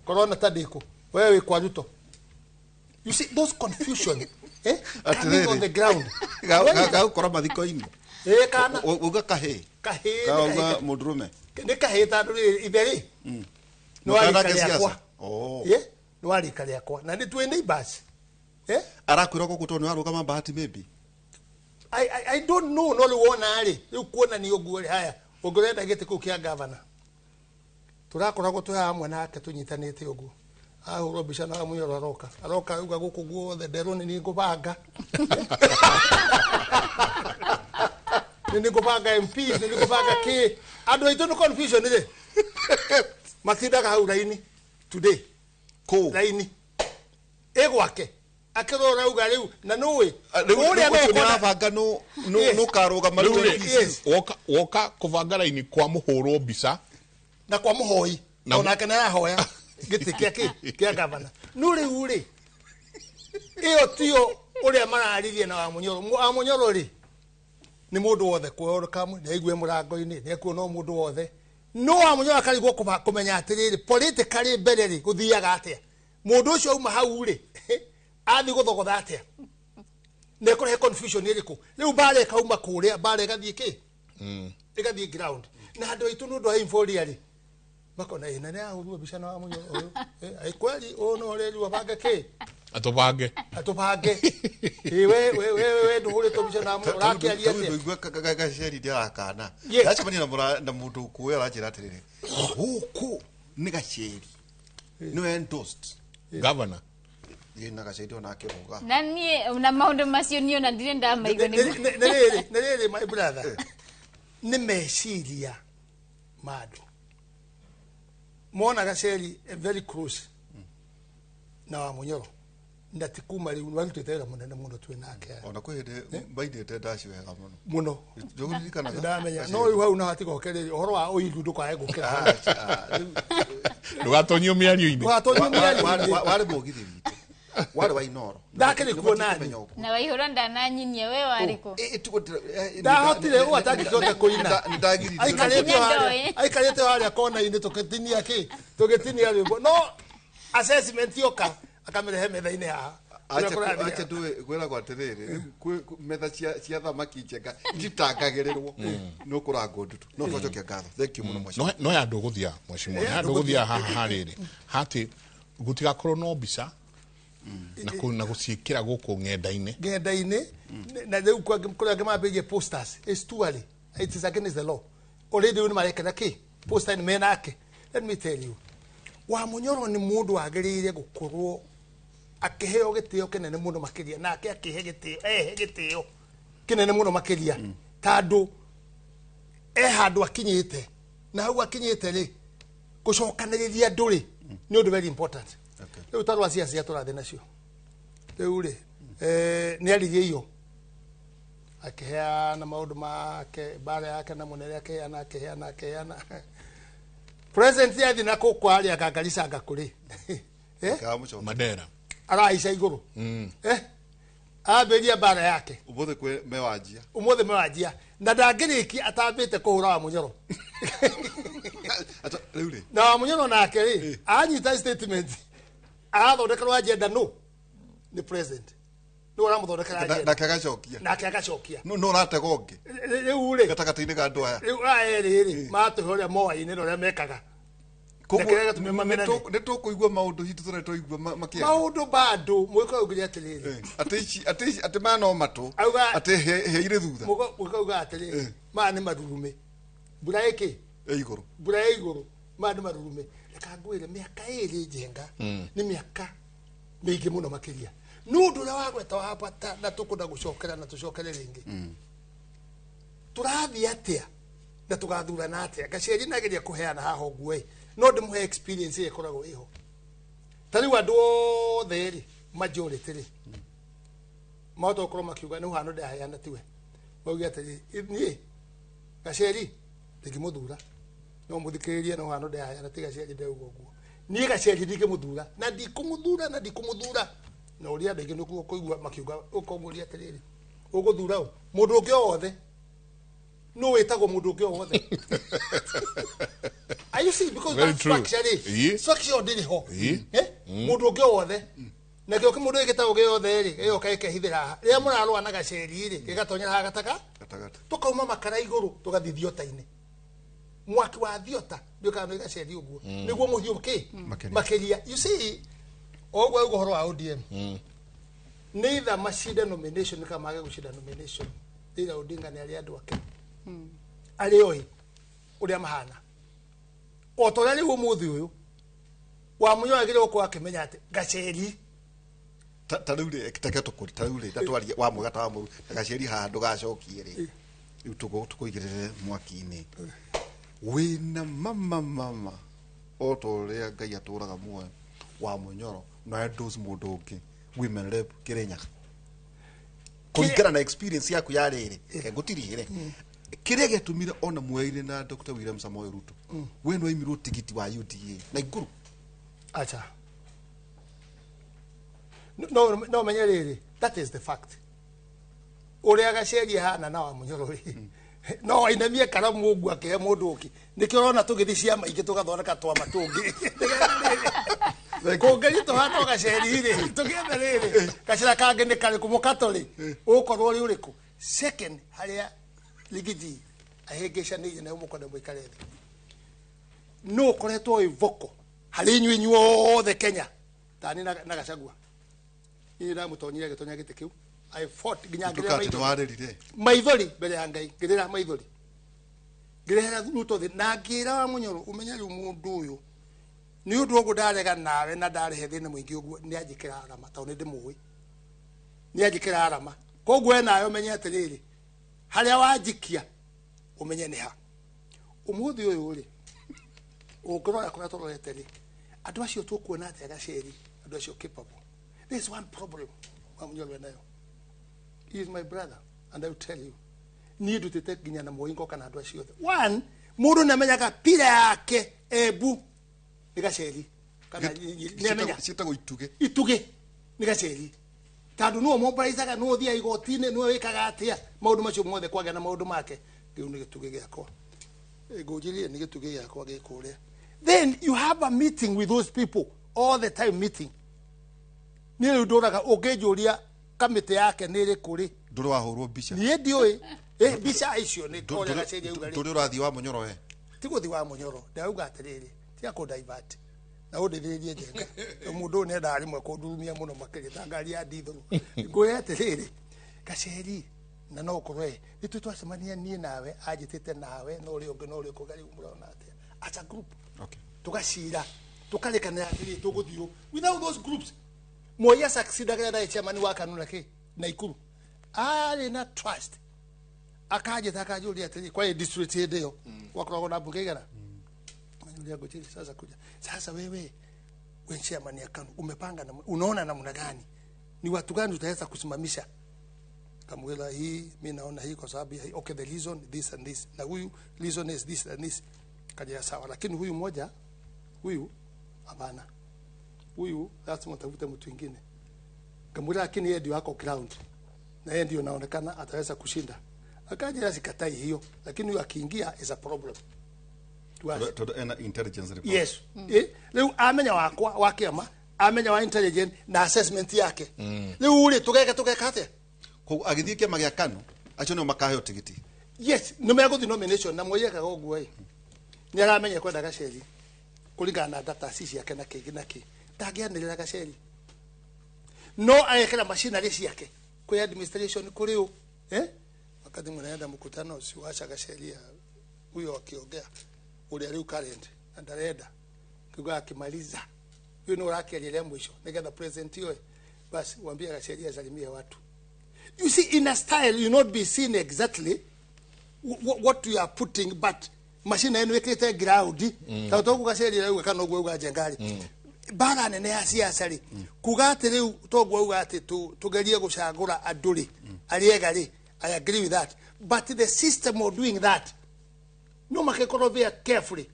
S3: korona ta ndĩkũ, we wĩ kwa Ruto. You see those confusion coming on the ground.
S1: Gagũkora mathiko-inĩ.
S3: Kana
S1: uga kahĩ.
S3: Kahĩ.
S1: Kauga mũndũrũme.
S3: Nĩ kahĩ tondũ rĩrĩ ithe rĩ nĩ wa rika rĩakwa. Nĩ wa rika rĩakwa na nĩ twĩ neighbors.
S1: Arakwĩra gũkũ tondũ nĩ warũgama bahati maybe.
S3: I don't know, no rĩu wona rĩ, rĩu kuonania ũguo rĩ, haya ũngĩrenda gĩtĩ kĩu kĩa gavana, tũrakoragwo twĩ hamwe nake tũnyitanĩte ũguo, ahũrwo mbica na Mũnyoro aroka aroka auga gũkũ guothe nderwo nĩ niĩ ngũbanga, nĩ niĩ ngũbanga MP, nĩ niĩ ngũbanga kĩ. Andũ aitũ nĩ confusion rĩ, matindaga hau raini today
S1: kũ
S3: raini ĩ gwake akĩrora auga rĩu na nũĩ
S1: ũrĩa nĩarabanga nũkarũgama.
S2: Rĩu woka kũbanga raini kwa mũhũrwo mbica
S3: na kwa mũhoi onake nĩarahoya gĩtĩ kĩa kĩ kĩa gavana. No rĩu rĩ, ĩyo tiyo ũrĩa mararirie na Wamũnyoro. Wamũnyoro rĩ nĩ mũndũ wothe kwĩokamwe, nĩ aigue mũrango-inĩ, nĩ ekuona mũndũ wothe. No Wamũnyoro akarigwo kũmenya atĩrĩrĩ, politically mbere rĩ gũthiaga atĩa, mũndũ ũcio auma hau rĩ athiĩ gũthogotha atĩa, na ĩkũrehe confusion ĩrĩkũ. Rĩu mbara ĩkauma kũrĩa, mbara ĩgathiĩ kĩ, ĩgathiĩ ground, na andũ aitũ nĩ ũndũ wa euphoria rĩ makona ĩ na nĩ ahũrwo mbica na Wamũnyoro ũyũ, ĩ kweli ũyũ no ũrerwo abange kĩ,
S2: atũbange
S3: atũbange, ĩ we we we we ndũhũrĩtwo mbica na Wamũnyoro ũrakĩaria atĩa.
S1: Ndũigua gaceri ndĩrakana ndacemania na mũndũ ũkũĩ aranjĩra atĩrĩrĩ, gũkũ nĩ gaceri nĩwe endorsed
S2: governor
S1: na gaceri onake uga
S4: na niĩ na maũndũ macio niĩ ona ndirĩ ndamaigua.
S3: Nĩ rĩrĩ my brother, nĩ meciria ma andũ mona gaceri very close na Wamũnyoro, na ti kuma rĩu warutĩte wĩra mũnene mũno twĩ nake.
S1: Ona kwĩ hĩndĩ mainĩte ndaci wega mũno
S3: mũno,
S1: ndũririkanaga?
S3: Ndamenya no rĩu hau no hatigoke rĩrĩ ũhoro wa ũiru ndũkae gũkĩra hau,
S2: ndũgatonyio mĩario-inĩ,
S3: ndũgatonyio mĩario-inĩ.
S1: Warĩ mũgithi witũ, warĩ wa Inoro
S3: ndakĩrĩ kuo nani
S4: na Waihũra ndananyinia, we warĩ kũ?
S3: Ndahotire ũũ atangĩkĩhota kũina, aikarĩte harĩa kona-inĩ tũgĩtinia kĩ, tũgĩtinia rwĩmbo, no assessment yoka akamĩrehe metha-inĩ haha.
S1: Acha ndũĩ kwĩragwo atĩrĩrĩ, metha cia thamaki njega ititangagĩrĩrwo nĩ ũkũrangwo ndutu. No twacokia ngatho, thank you mũno mheshimiwa.
S2: No ya andũ gũthia mheshimiwa, ya andũ gũthia haha harĩrĩ hatĩ gũtigakorwo no mbica na gũciĩkĩra gũkũ ng'enda-inĩ,
S3: ng'enda-inĩ, na rĩu kũrĩa angĩ mambĩrĩrie posters, it's too early, it is against the law already. Rĩu nĩ marekera kĩ poster nĩ menake. Let me tell you, Wamũnyoro nĩ mũndũ wagĩrĩire gũkorwo akĩheo gĩtĩo kĩnene mũno makĩria, nake akĩhe gĩtĩo, ehe gĩtĩo Kinene muno makiria tondu e handu akinyite na hau akinyite ri gucokaniriria andu ri ni undu very important. Riu ta rwa ciaca turathi nacio riu ri ni aririe iyo akiheana maundu make bara yake na munene akiheana akiheana akiheana president yathi na kuu aria kangaricanga kuri
S2: Mandera
S3: araica iguru ambiria bara yake
S1: umuthi kwi mewanjia
S3: umuthi mewanjia na ndangirikia atambite kuhura wa Munyoro na wa Munyoro nake ri anyita statement arathondekerwo agenda no ni president no aramuthondekera agenda
S1: nake agacokia
S3: nake agacokia
S1: no uratega ungi
S3: riu ri
S1: gatagati-inĩ ka andũ aya
S3: riu aya eri ri matuhe uria moaine na uria mekaga
S1: nä tå kå igua maå ndå hitå tå twaigua makä
S3: maå ndå bado mwä augire atä rä rä
S1: atä maya no matå atä he irä thutha
S3: mwä auga atä rä rä maya nä marurume mbura ä kä
S1: igå
S3: mbura ä igå rå maya nä marurume reka ngwä re mä aka ä rä njenga nä mä aka mä ingä må no makä ria nä å ndå å rä a wagweta wa bata na tå kwenda gå cokera na tå cokere rä ngä tå rathiä atä a na tå gathurana atä a Gacheri nageria kå heana haha å guo no ndimuhe experience ĩkoragwo ĩho ta rĩu andũ othe rĩ majority rĩ mahota gũkorwo makiuga nĩ ũhano ndaheana tiwe mauge atĩrĩ niĩ Gacheri ndingĩmũthura no mũthikĩrĩrie no ũhano ndaheana ti Gacheri ndauga ũguo niĩ Gacheri ndingĩmũthura na ndikũmũthura na ndikũmũthura na ũrĩa andũ aingĩ nĩkuo kũigua makiuga ũkomũria atĩrĩrĩ ũgũthura ũ mũndũ ũngĩ o wothe no wĩtagwo mũndũ ũngĩ o wothe. Are you see because
S2: very
S3: that
S2: true.
S3: Structure
S2: yeah.
S3: Structure ndiri ho
S2: yeah.
S3: Mundu ungi wothe na kio kimundu gitagwo giothe ri gioka gikehithira haha riria murarwa na Gacheri ri gigatonya haha gataka tukauma makara iguru tugathi thiota-ini mwaki wa thiota ndiukana ni Gacheri uguo niguo muthio ki makiria. You see oguo ugo horo wa ODM neither mashida nomination kama mage gushida nomination Raila Odinga ni ari andu ake ari oi uria mahana o ta ũrĩa rĩu ũmũthĩ ũyũ wa Munyoro agĩrĩirwo gũkorwo akĩmenya atĩ Gacheri
S1: ta rĩu rĩ teke tũkũri ta rĩu rĩ ndatwaria wa mwega ta wa mũru na Gacheri haha ndũgacokie rĩ rĩu tũkũigĩrĩre mwaki-inĩ wĩna mama mama o ta ũrĩa Ngai atũraga muoyo wa Munyoro na endorse mũndũ ũngĩ women rep Kĩrĩnyaga kũringana na experience yaku ya rĩrĩ ngũtirihĩre kiria gĩatũmire ona mweire na Dr. William Samoei Ruto we no aimirwo tigiti wa UDA na iguru
S3: acha no no menye rĩrĩ that is the fact ũrĩa Gacheri hana na wa Munyoro rĩ no ainamie karamu ũguo akĩhe mũndũ ũngĩ nĩkĩo ũrona tũgĩthiĩ ciama ingĩ tũgathondeka twama tũngĩ kũngĩri tũhana o Gacheri rĩ tũgĩethe rĩrĩ gacĩra kangĩ nĩ karĩkũ mũkato rĩ ũgũkorwo ũrĩ ũrĩkũ second harĩa Ligiji ahĩngĩcanĩire na mũkwenda mũikare thĩ no ũkoretwo wĩ voko harĩ inyuĩ inyuothe Kenya tani na Gachagua niĩ ndamũtonyire agĩtonya gĩtĩ kĩu I fought nginya ngĩrĩra maithori mbere ya Ngai ngĩrĩra maithori ngĩrehera Ruto thĩ na ngĩra wa Munyoro ũmenye rĩu mũndũ ũyũ nĩ ũndũ ũguo ndarega nawe na ndarehe thĩna mũingĩ ũguo nĩ anjĩkĩra arama tondũ nĩ ndĩmũĩ nĩ anjĩkĩra arama koguo we nawe ũmenye atĩrĩrĩ haria wanjikia umenye ni ha umuthi uyu ri ukirora kuria turorete ri andu acio tukuona atia Gacheri andu acio capable. There is one problem wa Munyoro nayo. He is my brother and I will tell you ni ndutite nginya na muingo kana andu acio othe one mundu namenyaga pira yake ebu ni Gacheri kana ni
S1: cietagwo ituge
S3: ituge ni Gacheri tandu no mobilizaga no thia igoti-inĩ no wikaga atia maundu macio mothe kwagĩa na maundu make kiu nĩ gĩtugĩ gĩakwa ngũnjĩrĩre nĩ gĩtugĩ gĩakwa gĩ kũrĩa. Then you have a meeting with those people all the time meeting niĩ rĩu ndũraga ũngĩnjũria kamĩtĩ yake nĩ ĩrĩkũ rĩ
S1: ndũrĩ wahũrwo mbica
S3: niĩ ndiũĩ mbica icio nĩ ũrĩa Gacheri auga rĩ
S1: ndũrĩ ũrathiĩ wa Munyoro we
S3: ti gũthiĩ wa Munyoro ndauga atĩrĩrĩ tiga kũ divert na ũndĩthĩrĩrie njenga mũndũ ũyũ nĩendaga rĩmwe kũndurumia mũno makĩria ta ngari ya ndithũrũ ngwĩre atĩrĩrĩ Gacheri na no ũkorwo ĩ nĩtũĩ twacemania niĩ nawe anjĩtĩte nawe na ũrĩa ũngĩ na ũrĩa ũngĩ rĩu mũrona atĩa as a group tũgacira tũkarĩkanĩra atĩrĩrĩ tũgũthiĩ without those groups Moi succeed agĩra ndarĩ chairman wa KANU na kĩ Naikuru Arĩ na trust akanjĩta akanjũria atĩrĩ kwa district hĩndĩ ĩyo gwakoragwo na mbunge igana. Anjulia Ngũnjiri, sasa kuja sasa, wewe we chairman ya KANU umepanga na unaona namna gani, ni watu gani utaweza kusimamisha? Kamwela, hii mi naona hii kwa sababu ya hii. Okay, the reason this and this, na huyu reason is this and this. Kaja sawa, lakini huyu moja huyu hapana, huyu lazima utafute mtu mwingine. Kamwela, lakini yeye ndio ako ground na yeye ndio naonekana ataweza kushinda. Akaja sikatai hiyo, lakini huyu akiingia is a problem to us.
S1: Tondu ena intelligence report.
S3: Yes. Riu amenya wakwa wa kiama, amenya wa intelligence na assessment yake. Riu ri tugeka tugeka atia?
S1: Koguo agithie kiama gia KANU acio nio makaheo tigiti.
S3: Yes, nĩ megũthiĩ nomination na mwĩyekaga ũguo ĩ. Nĩ aramenya kwenda Gaceri kũringana na data ci ciake na kĩngĩ na kĩ. Ndangĩanĩrĩra Gaceri. No agekĩra machinery ciake kwĩ administration kũrĩ ũ. Eh? Wakati mnaenda mkutano si wacha Gaceri huyo akiongea ũrĩa rĩu current na ndarenda kiuga akimaliza huyo nĩ ũrakĩaria mwisho nĩgetha present yoe basi waambie Gaceri asalimie watu. You see, in a style you not be seen exactly what you are putting, but machine ĩno ĩkĩrĩte ground ta toguo Gaceri rĩu kana ũguo uga Njengari bara nene ya siasa rĩ kuga atĩ rĩu toguo uga atĩ tugerie gũcagũra andũ rĩ arĩa ega rĩ, I agree with that, but the system of doing that no makekorwo very carefully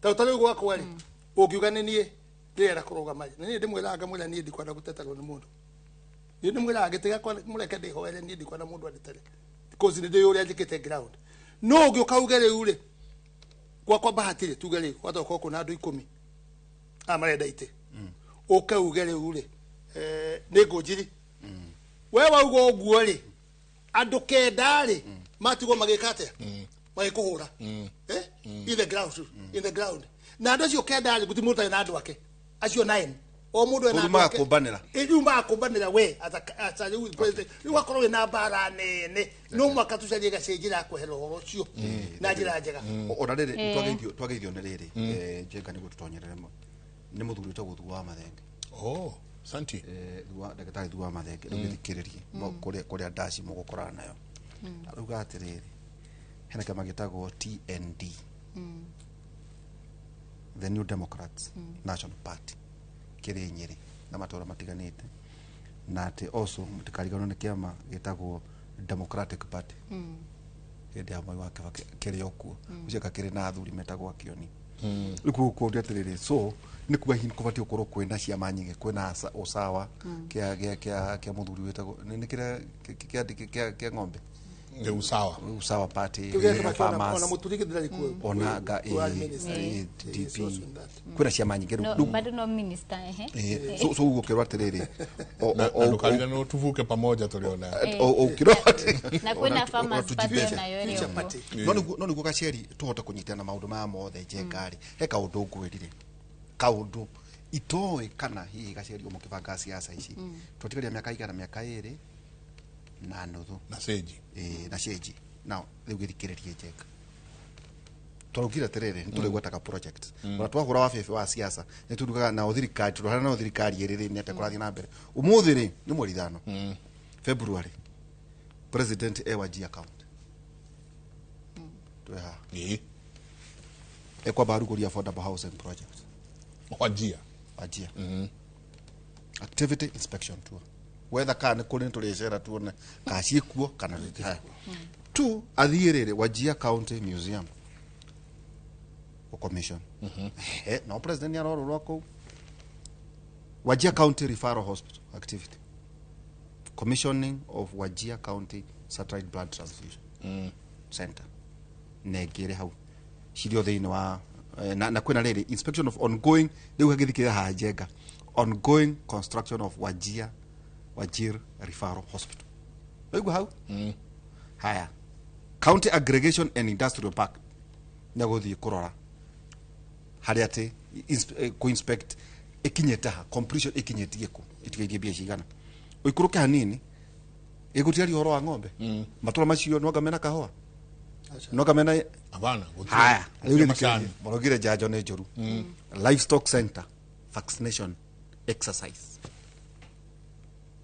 S3: ta rĩu gwakwa rĩ ũngiuga nĩ niĩ ndĩrenda kũrũgama rĩ, na niĩ ndĩmwĩraga ngamwĩra niĩ ndikwenda gũteterwo nĩ mũndũ. Niĩ ndĩmwĩraga ngĩtiga mũreke ndĩhoere niĩ ndikwenda mũndũ andetere because nĩ ndĩũĩ ũrĩa njĩkĩte ground. No ũngĩũka uge rĩu rĩ gwakwa bahati rĩ tuge rĩ gwatoka kwĩna andũ 10 aya marenda itĩ ũke uge rĩu rĩ nĩ Ngũnjiri we wauga ũguo rĩ andũ 9 rĩ matigwo magĩka atĩa magĩkũhũra in the ground, in the ground. Na andũ acio 9 rĩ gũtirĩ mũndũ ũtarĩ na andũ ake acio 9 o mũndũ ena
S1: Rĩu
S3: andũ ake.
S1: magakũmbanĩra.
S3: Rĩu magakũmbanĩra we ata rĩu president rĩu akorwo wĩna mbara nene no mwaka tũcarie Gaceri njĩra ya kweherera ũhoro ũcio na njĩra njega.
S1: Ona rĩrĩ twageithio nĩ rĩrĩ Njenga nĩguo tũtonyerere nĩ mũthuri wĩtagwo Thuo wa Mathenge.
S2: Oh, santi.
S1: Ndagĩtarĩ Thuo wa Mathenge rĩu gĩthikĩrĩrie kũrĩa ndaci mũgũkorana nayo. Arauga atĩrĩrĩ hena kĩama gĩtagwo TND, The New Democrats National Party kĩrĩ Nyĩrĩ na matũra matiganĩte, na atĩ also mũtikariganĩrwo nĩ kĩama gĩtagwo Democratic Party hĩndĩ ya Mwai wa Kibaki kĩrĩ o kuo ũcio kĩrĩ na athuri metagwo Akioni. Rĩu koguo kũũria atĩrĩrĩ so nĩ kuga hihi kũbatiĩ gũkorwo kwĩna ciama nyingĩ kwĩna usawa kĩa mũthuri wĩtagwo nĩ kĩrĩa kĩa ng'ombe
S2: Nĩ usawa.
S1: Usawa Party,
S3: Kĩu gĩa Kibaki
S1: Farmers,
S3: ona Mũturi gĩthirarĩ kuo.
S1: ona nga DP kwĩna ciama nyingĩ
S4: No,
S1: rĩu
S4: bado no minister ehe.
S1: So ũguo ũkĩrwo atĩrĩrĩ
S2: Na ndũkariganĩrwo tuvuke pamoja tũrĩ ona.
S1: Ũkĩrwo atĩ
S4: Na kwĩna Farmers Party onayo ĩrĩ
S3: Future
S4: ũguo.
S3: Party.
S1: No nĩguo Gaceri tũhote kũnyitana maũndũ maya mothe Njenga rĩ he kaũndũ ngwĩrire kaũndũ itoĩ kana hihi Gaceri ũmũkĩbanga siasa ici twatigaria mĩaka igana mĩaka 2 na nuthu
S2: Na cenji.
S1: Na cenji now rĩu gĩthikĩrĩrie Njenga twarugire atĩrĩrĩ nĩ tũrĩgwetaga project ona twahũra wa bebe wa siasa nĩ turugaga nao thirikari tondũ harĩa nao thirikari ĩrĩ rĩ nĩ atĩa kũrathiĩ na mbere ũmũthĩ rĩ nĩ mweri 5 February president e Wajir County twĩ haha ekwamba arugũria affordable housing project
S2: Wajir.
S1: Wajir activity inspection tour wetha kana nĩ kũrĩ tũrĩcera tuone kana ciĩkuo kana haya tu athiĩ rĩrĩ Wajir County Museum commission no president nĩ arororwo kũu Wajir County Referral Hospital activity commissioning of Wajir County Satellite Blood Transfusion Center na ĩngĩ ĩrĩ hau cirio thĩinĩ wa na kwĩna rĩrĩ inspection of ongoing rĩu hagĩthikĩrĩra haha Njenga ongoing construction of Wajir Referral Hospital waigua hau haya County Aggregation and Industrial Park nĩ gũthiĩ kũrora harĩa atĩ kũ-inspect ĩkinyĩte ha completion ĩkinyĩtie kũ ĩtigairie mbia cigana ũikũrũke hanini ĩgũtigaria ũhoro wa ng'ombe matũra macio nwanga mena kahũa nwanga mena
S2: Hapana.
S1: haya
S2: Gũtirĩ macani.
S1: mũrogire njanjo nĩ njũru livestock center vaccination exercise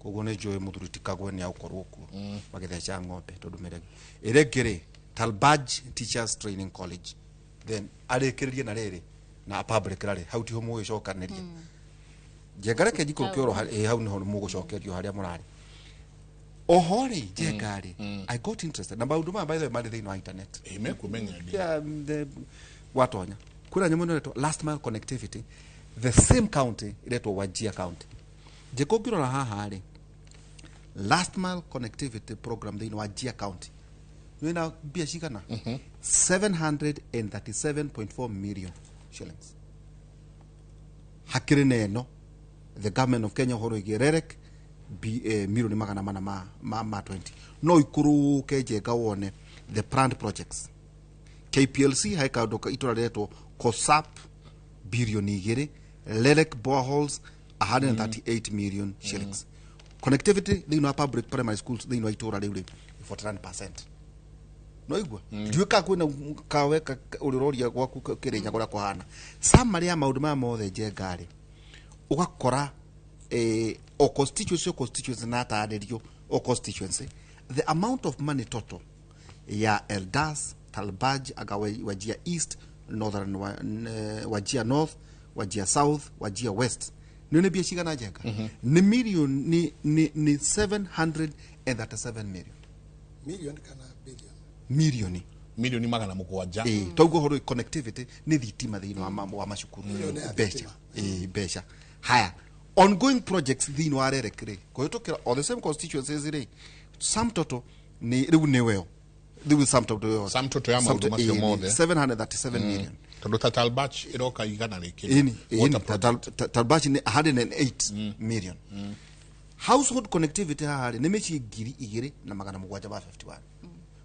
S1: Koguo nĩ njũĩ mũthuri ti Kagwe nĩ agũkorwo kuo magĩtheca ng'ombe tondũ meregi. Ĩrĩa ĩngĩ rĩ, Talbaj Teachers Training College, then arĩkĩrĩrie na rĩrĩ na public rally hau tiho mũgĩcokanĩria. Njenga reke njikũrũke oro hau nĩho mũgũcokerio harĩa mũrarĩ. Oho rĩ, Njenga rĩ, I got interested na maũndũ maya, by the way, marĩ thĩinĩ wa internet.
S2: Ĩ mekumenya.
S1: Yeah, watonya kwĩna nyamũ ĩno ĩretwo last mile connectivity, the same county ĩretwo Wajir County. Njĩka ũngĩrora haha rĩ, last mile connectivity program thĩinĩ wa Wajir County wĩna mbia cigana? 737.4 million shillings. Hakĩrĩ na ĩno the government of Kenya ũhoro ĩgiĩ REREC milioni 400 ma 20. No ikũrũke, Njenga, wone the planned projects. KPLC he kaũndũ itũra rĩretwo COSAP 2 bilioni, REREC boreholes 138 million shillings. Connectivity thĩinĩ wa public primary schools thĩinĩ wa itũra rĩu rĩ 49%. No igua ndiũĩ kana kwĩna kawe ũrĩa ũroria gwaku Kĩrĩnyaga ũrĩa kũhana. Summary ya maũndũ maya mothe, Njenga rĩ, ũgakora o constituency, o constituency na atarĩrio o constituency the amount of money total ya Eldas, Talbaj, aga Wajir East, Northern Wajir North, Wajir South, Wajir West nĩ mbia cigana, Njenga? Nĩ million nĩ 737 million.
S3: Million kana billion?
S1: Milioni.
S2: Milioni 700.
S1: Ĩĩ, toguo ũhoro connectivity nĩ thitima thĩinĩ wa macukuru.
S3: Ĩyo nĩ ya
S1: Mbeca.
S3: thitima.
S1: Ĩĩ, mbeca. Haya, ongoing projects thĩinĩ wa REREC rĩ, kũhĩtũkĩra o the same constituencies rĩ, sum total nĩ rĩu nĩ weo rĩu sum total ĩyo.
S2: Sum total ya maũndũ macio
S1: Ĩĩ,
S2: mothe.
S1: 737 million.
S2: Tondũ ta Talbach ĩroka igana rĩkĩ.
S1: Ĩni.
S2: Water
S1: Ĩni.
S2: project.
S1: Talbach nĩ 108 million. Household connectivity haha rĩ nĩ mĩciĩ 2751.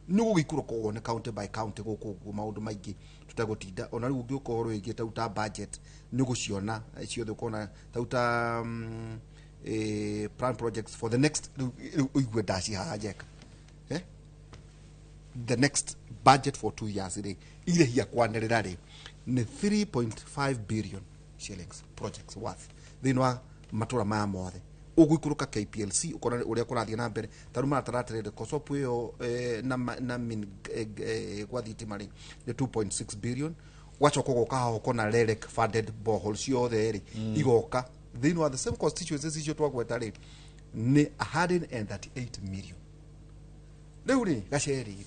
S1: Nĩ gũgĩikũrũka wone county by county gũkũ ũguo maũndũ maingĩ tũtegũtinda. Ona rĩu ũngĩũka ũhoro wĩgiĩ tau ta budget nĩ ũgũciona ciothe, ũkona tau ta plan projects for the next rĩu ũigue ndaci haha, Njeka, eh? The next budget for 2 years rĩ, irĩhia kwanĩrĩra rĩ nĩ 3.5 billion shillings projects worth thĩinĩ wa matũra maya mothe. Ũgũikũrũka KPLC ũkona ũrĩa kũrathiĩ na mbere. Ta rĩu maratara atĩrĩrĩ, COSOP ĩyo na min gwa thitima rĩ nĩ 2.6 billion. Ũgacoka ũgoka haha ũkona REREC funded borehole ciothe rĩ igoka thĩinĩ wa the same constituencies icio twagweta rĩ nĩ 138 million. Rĩu rĩ, Gaceri rĩ,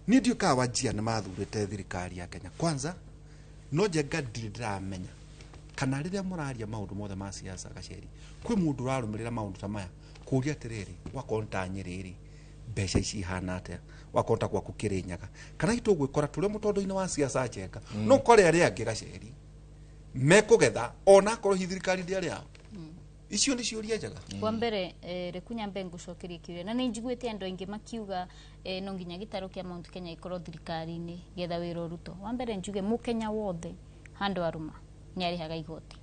S1: niĩ ndiũĩ kana Wajir nĩ mathurĩte thirikari ya Kenya Kwanza, no Njenga ndirĩ ndĩramenya kana rĩrĩa mũraria maũndũ mothe ma siasa, Gaceri, kwĩ mũndũ ũrarũmĩrĩra maũndũ ta maya kũria atĩrĩrĩ, wakorwo nĩ ta Nyĩrĩ rĩ, mbeca ici ihana atĩa? Wakorwo ta gwaku Kĩrĩnyaga, kana hihi tũgwĩkora tũrĩ mũtondo-inĩ wa siasa, Njenga? No ũkore arĩa angĩ, Gaceri, mekũgetha ona akorwo hihi thirikari ndĩarĩ yao. Icio nĩ ciũria njega.
S4: Wa mbere reku nyambe ngucokerie kiuria na nĩ njiguĩte andũ aingĩ makiuga no nginya gĩtarũ kĩa Mount Kenya ikorwo thirikari-inĩ getha wĩra ũrutwo. Wa mbere njuge mũkenya wothe handũ arũma nĩ arĩhaga igoti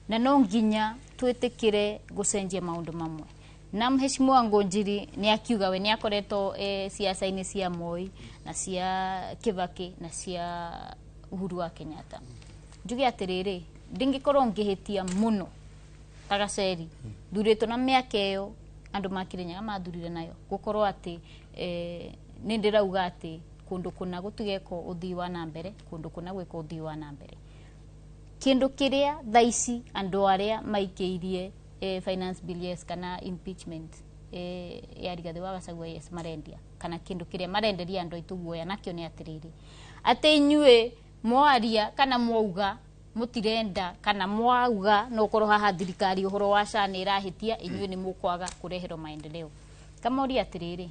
S4: na no nginya twĩtĩkĩre gũcenjia maũndũ mamwe. Na mheshimiwa Ngunjiri nĩ akiuga we nĩ akoretwo siasa-inĩ cia Moi na cia Kibaki na cia Uhuru wa Kenyatta. Njuge atĩrĩrĩ, ndingĩkorwo ngĩhĩtia mũno ta Gaceri thurĩtwo na mĩaka ĩyo andũ ma Kĩrĩnyaga mathurire nayo gũkorwo atĩ nĩ ndĩrauga atĩ kũndũ kũna gũtigekwo ũthii wa na mbere, kũndũ kũna gwĩkwo ũthii wa na mbere. Kĩndũ kĩrĩa thaa ici andũ arĩa maikĩirie finance bill yes kana impeachment ya Rigathĩ wa Gachagua yes marendia, kana kĩndũ kĩrĩa marenderia andũ aitũ guoya nakĩo nĩ atĩrĩrĩ, atĩ inyuĩ mwaria kana mwauga mũtirenda kana mwauga no ũkorwo haha thirikari ũhoro wa SHA nĩ ĩrahĩtia, inyuĩ nĩ mũkwaga kũreherwo maendeleo. Kamoria atĩrĩrĩ,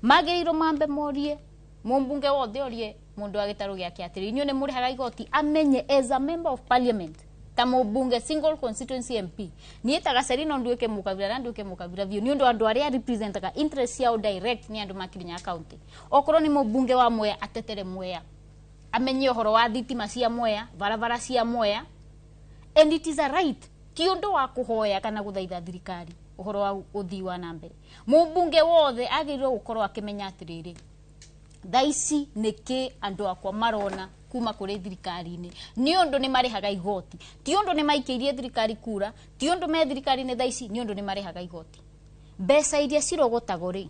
S4: magĩrĩirwo mambe morie mũmbunge wothe, orie mũndũ wa gĩtarũ gĩake atĩrĩ, inyuĩ nĩ mũrĩhaga igoti? Amenye as a member of parliament, ta mũmbunge single constituency MP, niĩ ta Gaceri no nduĩke mũkabira na nduĩke mũkabira biũ nĩ ũndũ andũ arĩa representaga interest ciao direct nĩ andũ ma Kirinyaga County. Okorwo nĩ mũmbunge wa Mwea, atetere Mwea, amenye ũhoro wa thitima cia Mwea, barabara cia Mwea, and it is a right. Ti ũndũ wa kũhoya kana gũthaitha thirikari ũhoro wa ũthii wa na mbere. Mũmbunge wothe agĩrĩirwo gũkorwo akĩmenya atĩrĩrĩ, Thaa ici nĩkĩ andũ akwa marona kuma kũrĩ thirikari-inĩ? Nĩ ũndũ nĩ marĩhaga igoti, ti ũndũ nĩ maikĩirie thirikari kura, ti ũndũ me thirikari-inĩ thaa ici, nĩ ũndũ nĩ marĩhaga igoti. Mbeca iria cirogotagwo rĩ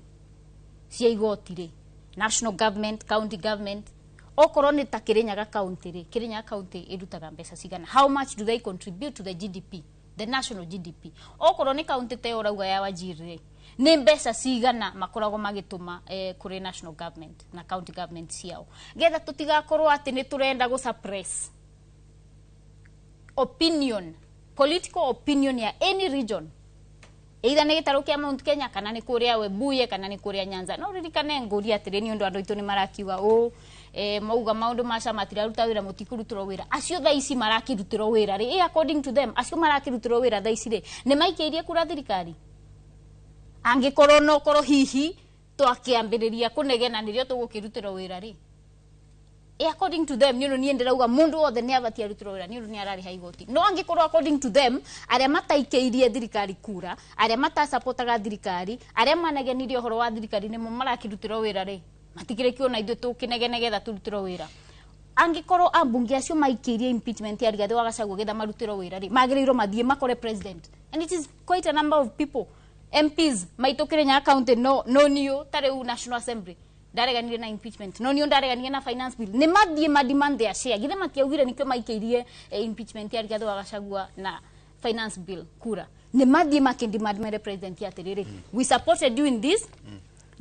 S4: cia igoti rĩ, national government, county government, okorwo nĩ ta Kirinyaga County rĩ, Kirinyaga County ĩrutaga mbeca cigana? How much do they contribute to the GDP, the national GDP? Okorwo nĩ county ta ĩyo ũrauga ya Wajir rĩ, nĩ mbeca cigana makoragwo magĩtũma kũrĩ national government na county government ciao? Getha tũtigakorwo atĩ nĩ tũrenda gũ suppress opinion, political opinion ya any region, either nĩ gĩtarũ kĩa Mount Kenya, kana nĩ kũrĩa Webuye, kana nĩ kũrĩa Nyanza. No ririkane ngũria atĩrĩ, nĩ ũndũ andũ aitũ nĩ marakiuga ũ mauga maũndũ ma CHA matiraruta wĩra, mũtikũrutĩrwo wĩra. Acio thaa ici marakĩrutĩrwo wĩra rĩ, according to them, acio marakĩrutĩrwo wĩra thaa ici rĩ, nĩ maikĩirie kura thirikari? Angĩkorwo no korwo hihi twakĩambĩrĩria kũnegena nĩrĩo tũgũkĩrutĩrwo wĩra rĩ, according to them, nĩ ũndũ niĩ ndĩrauga mũndũ wothe nĩ abatie arutĩrwo wĩra nĩ ũndũ nĩ ararĩha igoti. No angĩkorwo according to them, arĩa mataikĩirie thirikari kura, arĩa matasapotaga thirikari, arĩa manegenirie ũhoro wa thirikari nĩmo marakĩrutĩrwo wĩra rĩ, matikĩrĩ kĩona ithuĩ tũkĩnegene getha tũrutĩrwo wĩra. Angĩkorwo ambunge acio maikĩirie impeachment ya Rigathĩ wa Gachagua getha marutĩrwo wĩra rĩ, magĩrĩirwo mathiĩ makore president, and it is quite a number of people, MPs maitũ Kirinyaga County. No niũ ta rĩu National Assembly ndareganire na impeachment, no niũ ndareganire na finance bill. Nĩ mathiĩ ma demand their share. Githĩ matiaugire nĩkĩo maikĩirie impeachment ya Rigathĩ wa Gachagua na finance bill kura? Nĩ mathiĩ makĩdemand, mere president atĩrĩrĩ, "We supported you in this,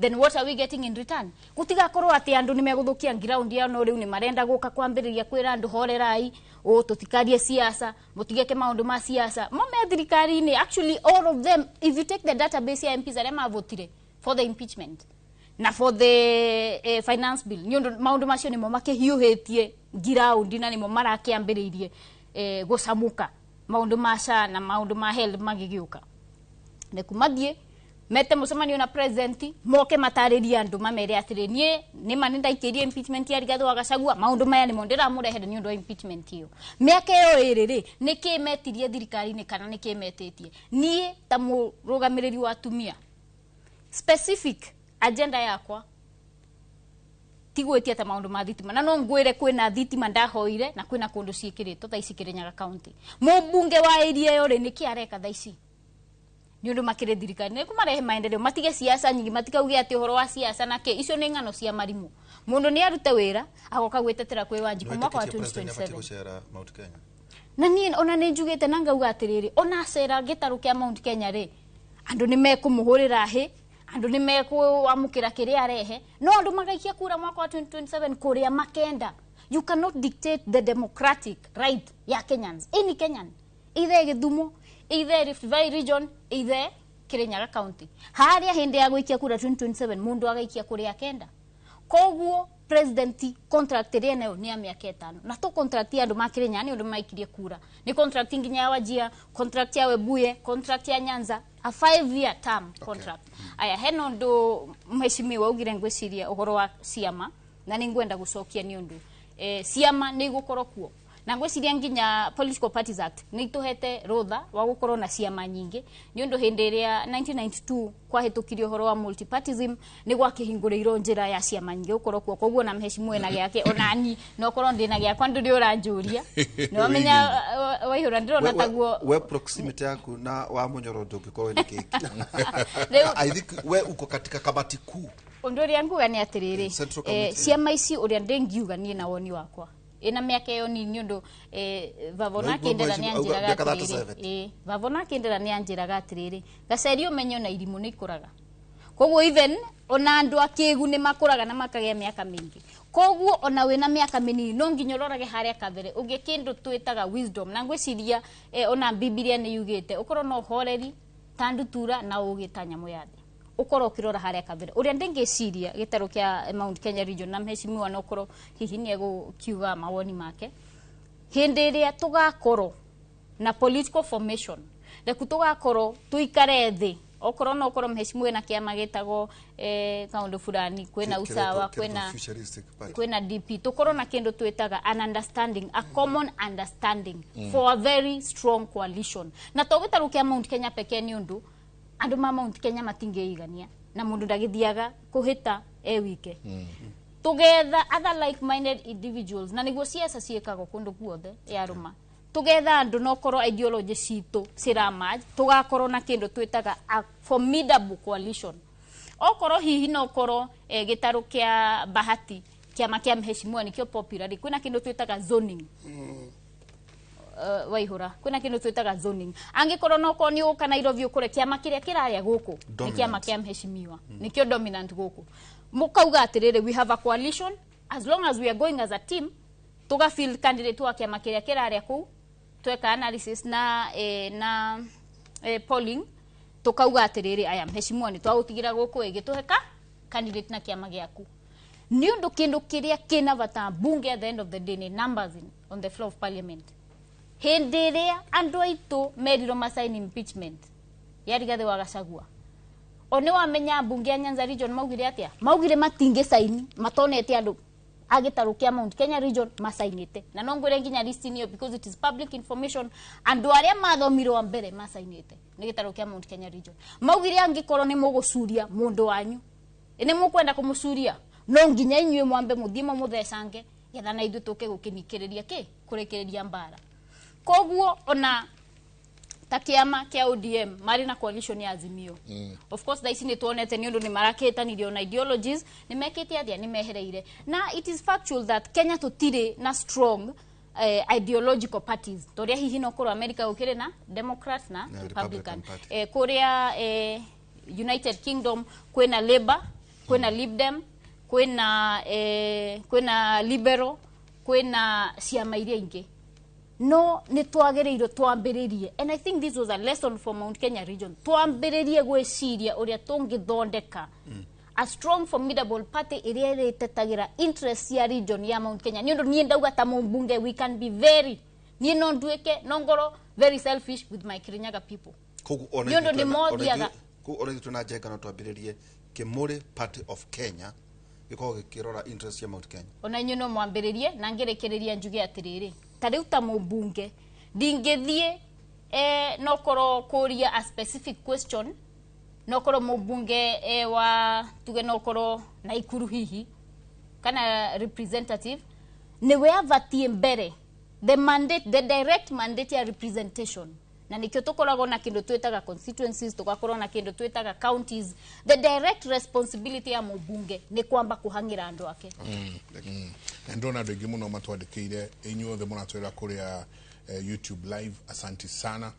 S4: then what are we getting in return?" Gutigakorwo atĩ andũ nĩ megũthũkia ground yao, no rĩu nĩ marenda gũka kwambĩrĩria kwĩra andũ horerai, ũ tũtikarie siasa, mũtigeke maũndũ ma siasa. Mo me thirikari-inĩ. Actually, all of them, if you take the database ya MPs arĩa mavotire for the impeachment na for the finance bill, nĩ ũndũ maũndũ macio nĩmo makĩhiũhĩtie ngiraundi na nĩmo marakĩambĩrĩirie gũcamũka, maũndũ ma SHA na maũndũ ma health magĩgĩũka, reku mathiĩ mete mũcemanio na president, moke matarĩrie andũ, mamere atĩrĩ, niĩ nĩma nĩ ndaikĩrie impeachment ya Rigathĩ wa Gachagua, maũndũ maya nĩmo ndĩramũrehere nĩ ũndũ wa impeachment ĩyo. Mĩaka ĩyo ĩrĩ rĩ, nĩkĩ metirie thirikari-inĩ kana nĩkĩ metĩtie? Niĩ ta mũrũgamĩrĩri wa atumia, specific agenda yakwa ti gwĩtia ta maũndũ ma thitima, na no ngwĩre kwĩna thitima ndahoire na kwĩna kũndũ ciĩkĩrĩtwo thaa ici Kirinyaga County. Mũmbunge wa area ĩyo rĩ, nĩkĩ areka thaa ici? Nĩ ũndũ makĩrĩ thirikari nĩ kũmarehe maendeleo, matige siasa nyingĩ, matikauge atĩ ũhoro wa siasa na kĩ. Icio nĩ ng'ano cia marimũ. Mũndũ nĩ arute wĩra agoka gwĩtetera kwĩ Wanjikũ mwaka wa 2027.
S1: Gũcera Mount Kenya.
S4: Na niĩ ona nĩ njugĩte na ngauga atĩrĩrĩ, ona acera gĩtarũ kĩa Mount Kenya rĩ, andũ nĩ mekũmũhũrĩra hĩ, andũ nĩ mekwamũkĩra kĩrĩa arehe, no andũ magaikia kura mwaka wa 2027 kũrĩa makenda. You cannot dictate the democratic right ya Kenyans, any Kenyan, either Gĩthumo, either Rift Valley region, either Kirinyaga County. Harĩa hĩndĩ ya gũikia kura 2027, mũndũ agaikia kũrĩa akenda. Koguo president, contract ĩrĩa nayo nĩ ya mĩaka 5, na to contract ya andũ ma Kirinyaga nĩ ũndũ maikirie kura, nĩ contract nginya ya Wajir, contract ya Webuye, contract ya Nyanza, a 5 year term contract. Aya, hena ũndũ mheshimiwa augire, ngwĩciria ũhoro wa ciama, na nĩ ngwenda gũcokia nĩ ũndũ ciama nĩ igũkorwo kuo, na ngwĩciria nginya Political Parties Act nĩ itũhete rũtha wa gũkorwo na ciama nyingĩ, nĩ ũndũ hĩndĩ ĩrĩa 1992 kwahĩtũkirio ũhoro wa multipartism, nĩ gwakĩhingũrĩirwo njĩra ya ciama nyingĩ gũkorwo kuo. Koguo na mheshimiwa ena gĩake, onani no korwo ndĩna gĩakwa, ndũrĩ ũranjũria. Nĩ wamenya Waihũra, ndĩrona taguo.
S1: We proximity yaku na wa Munyoro ndũngĩkorwo nĩ kĩki. I think we uko katika kamati kuu.
S4: Ũndũ ũrĩa nguga nĩ atĩrĩrĩ,
S1: Central Committee.
S4: Ciama ici, ũrĩa ndĩngiuga niĩ na woni wakwa ĩna mĩaka ĩyo nini, nĩ ũndũ vavona
S1: Naigua
S4: akĩndĩra nĩ
S1: mheshimiwa
S4: anjĩraga
S1: auga mĩaka
S4: atĩrĩrĩ,
S1: 37.
S4: Vavona akĩndĩra nĩ anjĩraga atĩrĩrĩ, gaceri ũmenyo na irimũ nĩ ikũraga. Koguo even ona andũ akĩgu nĩ makũraga na makagĩa mĩaka mĩingĩ. Koguo ona wĩna mĩaka mĩnini, no nginya ũrorage harĩa kabere ũgĩe kĩndũ twĩtaga wisdom. Na ngwĩciria ona Bibilia nĩ yugĩte ũkorwo na ũhoreri ta ndutura na ũgĩ ta nyamũ ya thĩ, ũkorwo ũkĩrora harĩa kabere. Ũrĩa ndĩngĩciria gĩtarũ kĩa Mount Kenya region, na mheshimiwa no ũkorwo hihi nĩ egũkiuga mawoni make, hĩndĩ ĩrĩa tũgakorwo na political formation, reku tũgakorwo tũikare thĩ, okorwo no ũkorwo mheshimiwa na kĩama gĩtagwo kaũndũ fulani, kwĩna Usawa, kwĩna
S1: Futuristic Party.
S4: Kwĩna DP, tũkorwo na kĩndũ twĩtaga an understanding, a common understanding for a very strong coalition, na to gĩtarũ kĩa Mount Kenya pekee, nĩ ũndũ andũ ma Mount Kenya matingĩigania na mũndũ ndagĩthiaga kũhĩta e wike. Tugetha other like minded individuals, na niguo ciaca ciĩkagwo kũndũ guothe yarũma. Tugetha andũ nokorwo ideology citũ ciramatch, tugakorwo na kĩndũ twĩtaga a formidable coalition. Okorwo hihi nokorwo gĩtarũ kĩa Bahati, kĩama kĩa mheshimiwa nĩkĩo popular, kwĩna kĩndũ twĩtaga zoning. Waihura kwĩna kĩndũ twĩtaga zoning. Angĩkorwo nokorwo nĩ ũka Nairobi ũkore kĩama kĩrĩa kĩrarĩa gũkũ nĩ kĩama kĩa mheshimiwa, nĩkĩo dominant gũkũ, mũkauga atĩrĩrĩ, we have a coalition, as long as we are going as a team, tuga field candidate wa kĩama kĩrĩa kĩrarĩa kũu, tweka analysis na polling, tukauga atĩrĩrĩ, aya mheshimiwa nĩ twagũtigĩra gũkũ ĩngĩ tũheka candidate na kĩama gĩaku. Nĩ ũndũ kĩndũ kĩrĩa kĩna bata mbunge at the end of the day nĩ numbers on the floor of parliament. Hĩndĩ ĩrĩa andũ aitũ merirwo masign impeachment ya Rigathĩ wa Gachagua, o nĩ wamenya mbunge ya Nyanza region maugire atĩa? Maugire matingĩ saini matonete andũ a gĩtarũ kĩa Mount Kenya region masainĩte, na no ngwĩre nginya list ĩyo because it is public information, andũ arĩa mathomirwo wa mbere masainĩte nĩ gĩtarũ kĩa Mount Kenya region. Maugire angĩkorwo nĩ mũgũcuria mũndũ wanyu, nĩ mũkwenda kũmũcuria, no nginya inyuĩ mwambe mũthiĩ mũmũthecange getha na ithuĩ tũke gũkĩnikĩrĩria kĩ kũrĩkĩrĩria mbara. Koguo ona ta kĩama kĩa ODM marĩ na coalition ya Azimio. Of course thaa ici nĩ tuonete nĩ ũndũ nĩ marakĩtanirio na ideologies, nĩ mekĩte atĩa, nĩ mehereire. Na it is factual that Kenya tũtirĩ na strong ideological parties toria hihi no korwo America gũkĩrĩ na Democrats na Republican. Kũrĩa United Kingdom kwĩna Labour, kwĩna Lib Dem, kwĩna Liberal, kwĩna ciama iria ingĩ. No nĩ twagĩrĩirwo twambĩrĩrie, and I think this was a lesson for Mount Kenya region, twambĩrĩrie gwĩciria ũrĩa tũngĩthondeka a strong formidable party ĩrĩa ĩrĩtetagĩra interest ya region ya Mount Kenya. Nĩ ũndũ niĩ ndauga ta mũmbunge, we can be very, niĩ no nduĩke no ngorwo very selfish with my Kirinyaga people. Nĩ ũndũ nĩ mothiaga
S1: koguo ona ithuĩ twĩna Njenga no twambĩrĩrie Kimuri Party of Kenya gĩkorwo gĩkĩrora interest ya Mount Kenya.
S4: Ona inyuĩ no mwambĩrĩrie, na ngĩrĩkĩrĩria njuge atĩrĩrĩ, ta rĩu ta mũmbunge ndingĩthiĩ no korwo kũria a specific question, no korwo mũmbunge wa tuge no korwo Naikuru hihi kana representative niwe avatie mbere the mandate, the direct mandate ya representation. Na nikio tukoragwo na kindu twitaga constituencies, tugakorwo na kindu twitaga counties. The direct responsibility ya mubunge ni kwamba kuhangira andu ake.
S2: Na ndona andu aingi muno matwandikire inyuothe muratwira kuria YouTube live, asanti sana.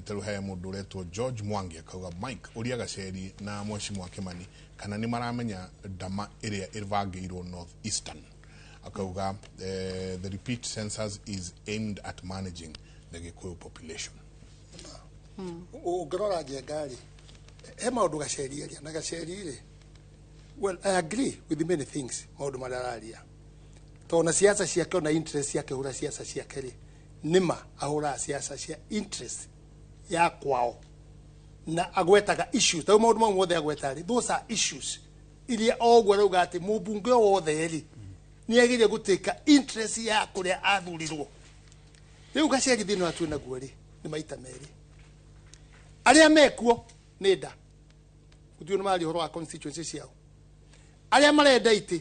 S2: Taru he mundu uretwo George Mwangi akauga Mike uria Gaceri na Mheshimiwa Kimani kana ni maramenya ndama iria ivangirwo North Eastern. Akauga the repeat census is aimed at managing the Gikuyu population.
S3: Ũngĩrora Njenga-rĩ, he maũndũ Gaceri aria na Gaceri-rĩ, well, I agree with many things maũndũ marĩa araria, tondũ na siasa ciake ona interest ciake hũra siasa ciake rĩ, nĩma ahũraga siasa cia interest ya kwao na agwetaga issues. Tarĩu maũndũ mau mothe agweta rĩ, those are issues iria o ũguo arauga atĩ mũmbunge o wothe rĩ nĩ agĩrĩire gũtĩka interest ya kũrĩa athurirwo. Rĩu Gaceri thĩna ũrĩa twĩ naguo rĩ nĩ maita merĩ, arĩa mekuo nĩ nda gũtirĩ nĩ mararia ũhoro wa constituency ciao, arĩa marenda itĩ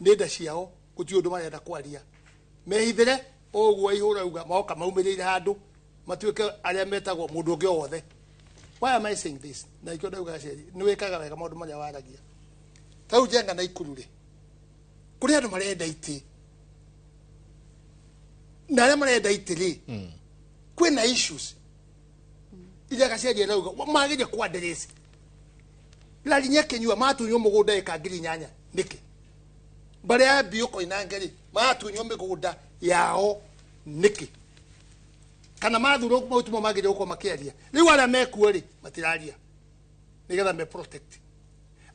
S3: nĩ nda ciao gũtirĩ ũndũ marenda kwaria, mehithĩre ũguo ihũra uga moka maumĩrĩire handũ matuĩke arĩa metagwo mũndũ ũngĩ o wothe. Why am I saying this? Na ikĩo ndauga Gaceri nĩ wĩkaga wega maũndũ marĩa waragia. Tarĩu Njenga na Ikuru rĩ, kũrĩ andũ marenda itĩ na arĩa marenda itĩ rĩ, kwĩna issues iria Gaceri arauga magĩrĩire kũ address. Larinya Kinyua matunywo mũgũnda ĩka 8,000 nĩkĩ? Mbarĩ ya Biũ Koinange rĩ matunywo mĩgũnda yao nĩkĩ? Kana mathurwo mau timo magĩrĩire gũkorwo makĩaria. Rĩu arĩa mekuo rĩ matiraria nĩgetha me protect,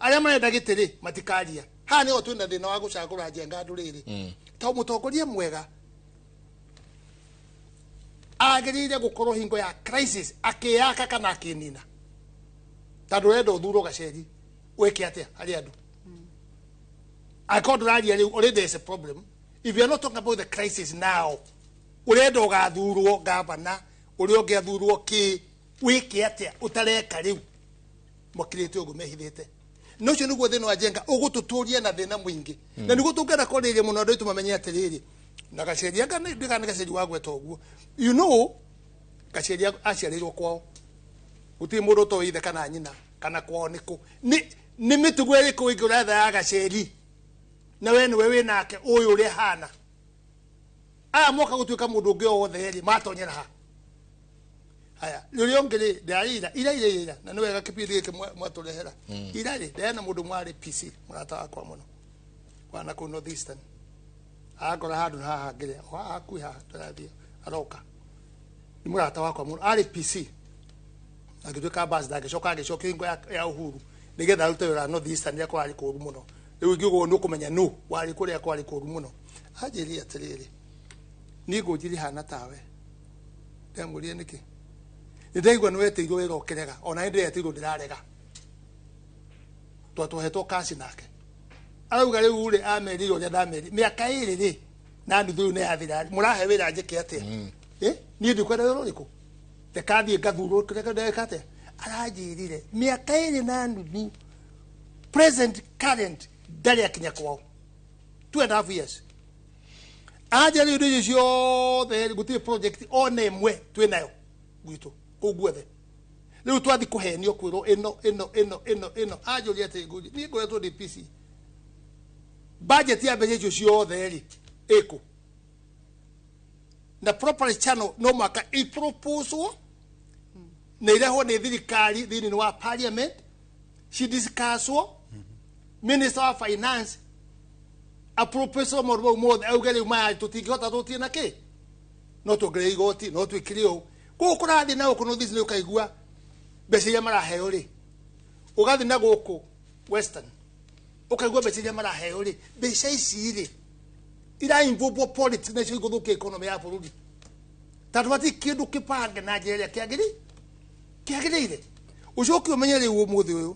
S3: arĩa marenda gĩtĩ rĩ matikaria. Haha nĩho twĩna thĩna wa gũcagũra Njenga andũ rĩrĩ, tondũ mũtongoria mwega agĩrĩire gũkorwo hingo ya crisis akĩyaka kana akĩnina. Tondũ ũrenda ũthurwo Gaceri wĩke atĩa harĩ andũ? Angĩkorwo ndũraria rĩu, already there is a problem. If you are not talking about the crisis now, ũrenda ũgathurwo gavana, ũrĩa ũngĩ athurwo kĩ, wĩke atĩa ũtareka rĩu? Makirĩte ũguo mehithĩte. Na ũcio nĩguo thĩna wa Njenga ũgũtũtũria na thĩna mũingĩ, na nĩguo tũngĩenda kwarĩrĩria mũno andũ aitũ mamenye atĩrĩrĩ, na Gaceri anga ndĩga nĩ Gaceri wagweta ũguo, you know, Gaceri aciarĩirwo kwao, gũtirĩ mũndũ ũtoĩ ithe kana nyina kana kwao nĩkũ. Nĩ mĩtugo ĩrĩkũ ĩngĩ ũretha ya Gaceri na we nĩwe wĩ nake ũyũ ũrĩa hana aya moka gũtuĩka mũndũ ũngĩ o wothe rĩ matonyera ha haya rĩrĩa ũngĩ rĩ ndĩrarĩ ira ira ira ira na nĩ wega kĩbindi gĩkĩ mwatũrehera ira rĩ ndĩrarĩ na mũndũ mwarĩ PC mũrata wakwa mũno wana kũu North Eastern, akora handũ haha ngĩrĩa o haha hakuhĩ haha tũrathiĩ, aroka nĩ mũrata wakwa mũno, arĩ PC agĩtuĩka ambassador, agĩcoka agĩcokio hingo ya Uhuru nĩgetha arute wĩra North Eastern rĩrĩa kwarĩ kũũru mũno. Rĩu ingiuga ũguo nĩ ũkũmenya nũ warĩ kũrĩa kwarĩ kũũru mũno. Anjĩrire atĩrĩrĩ, niĩ ngũnjiri hana tawe. Ndamũrire nĩkĩ, nĩ ndaigua nĩ wetĩirwo wĩra ũkĩrega, ona nĩ ndĩretĩirwo ndĩrarega, twatwahetwo kasi nake arauga rĩu rĩ amerire ũrĩa ndamerire mĩaka 2 rĩ na nuthu rĩu nĩ yathira, mũrahe wĩra njĩke atĩa? Niĩ ndikwenda wĩra ũrĩkũ, reka thiĩ ngathurwo kĩrĩa ndeka atĩa. Aranjĩrire mĩaka 2 na nuthu present current ndarĩ akinya kwao, 2.5 years. Anja rĩu indo icio ciothe gũtirĩ project ona ĩmwe twĩ nayo gwitũ kũu guothe. Rĩu twathi kũhenio kwĩrwo ĩno ĩno ĩno ĩno ĩno. Anjũria atĩ ngũria niĩ ngoretwo ndĩ PC, budget ya mbeca icio ciothe rĩ ĩkũ na proper channel no mwaka iproposwo na irehwo nĩ thirikari thĩinĩ wa parliament, cidiscusswo, minister wa finance aproposwo maũndũ mau mothe, auge rĩu maya tũtingĩhota tũtie na kĩ, no tuongerere igoti, no twĩkire ũũ. Kũu kũrathiĩ na gũkũ North East nĩ ũkaigua mbeca iria maraheo rĩ, ũgathiĩ na gũkũ Western ũkaigua mbeca iria maraheo rĩ, mbeca ici rĩ ira involve politics na icio igũthũkia economy ya bũrũri, tondũ hatirĩ kĩndũ kĩbange na njĩra ĩrĩa kĩagĩrĩire. Ũcoke ũmenye rĩu ũmũthĩ ũyũ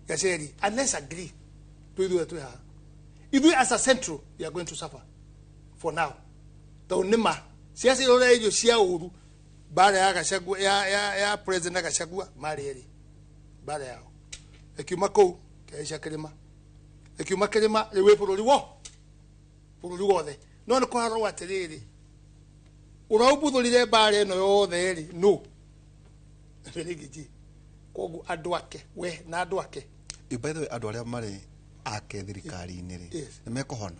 S3: Gaceri, unless agree twĩ ithuĩ twĩ haha ithuĩ as a central we are going to suffer for now, tondũ nĩ ma ciaca iria irio cia ũru mbara ya Gachagua ya president na Gachagua marĩ erĩ, mbara yao ĩkiuma kũu kĩhaica kĩrĩma, ĩkiuma kĩrĩma rĩu ĩ bũrũri wo bũrũri wothe. No nĩ kwarorwo atĩrĩrĩ, ũraumbuthũrire mbara ĩno yothe rĩ no Rigiji, koguo andũ ake we na andũ ake.
S1: By the way, andũ arĩa marĩ ake thirikari-inĩ rĩ nĩ mekũhona.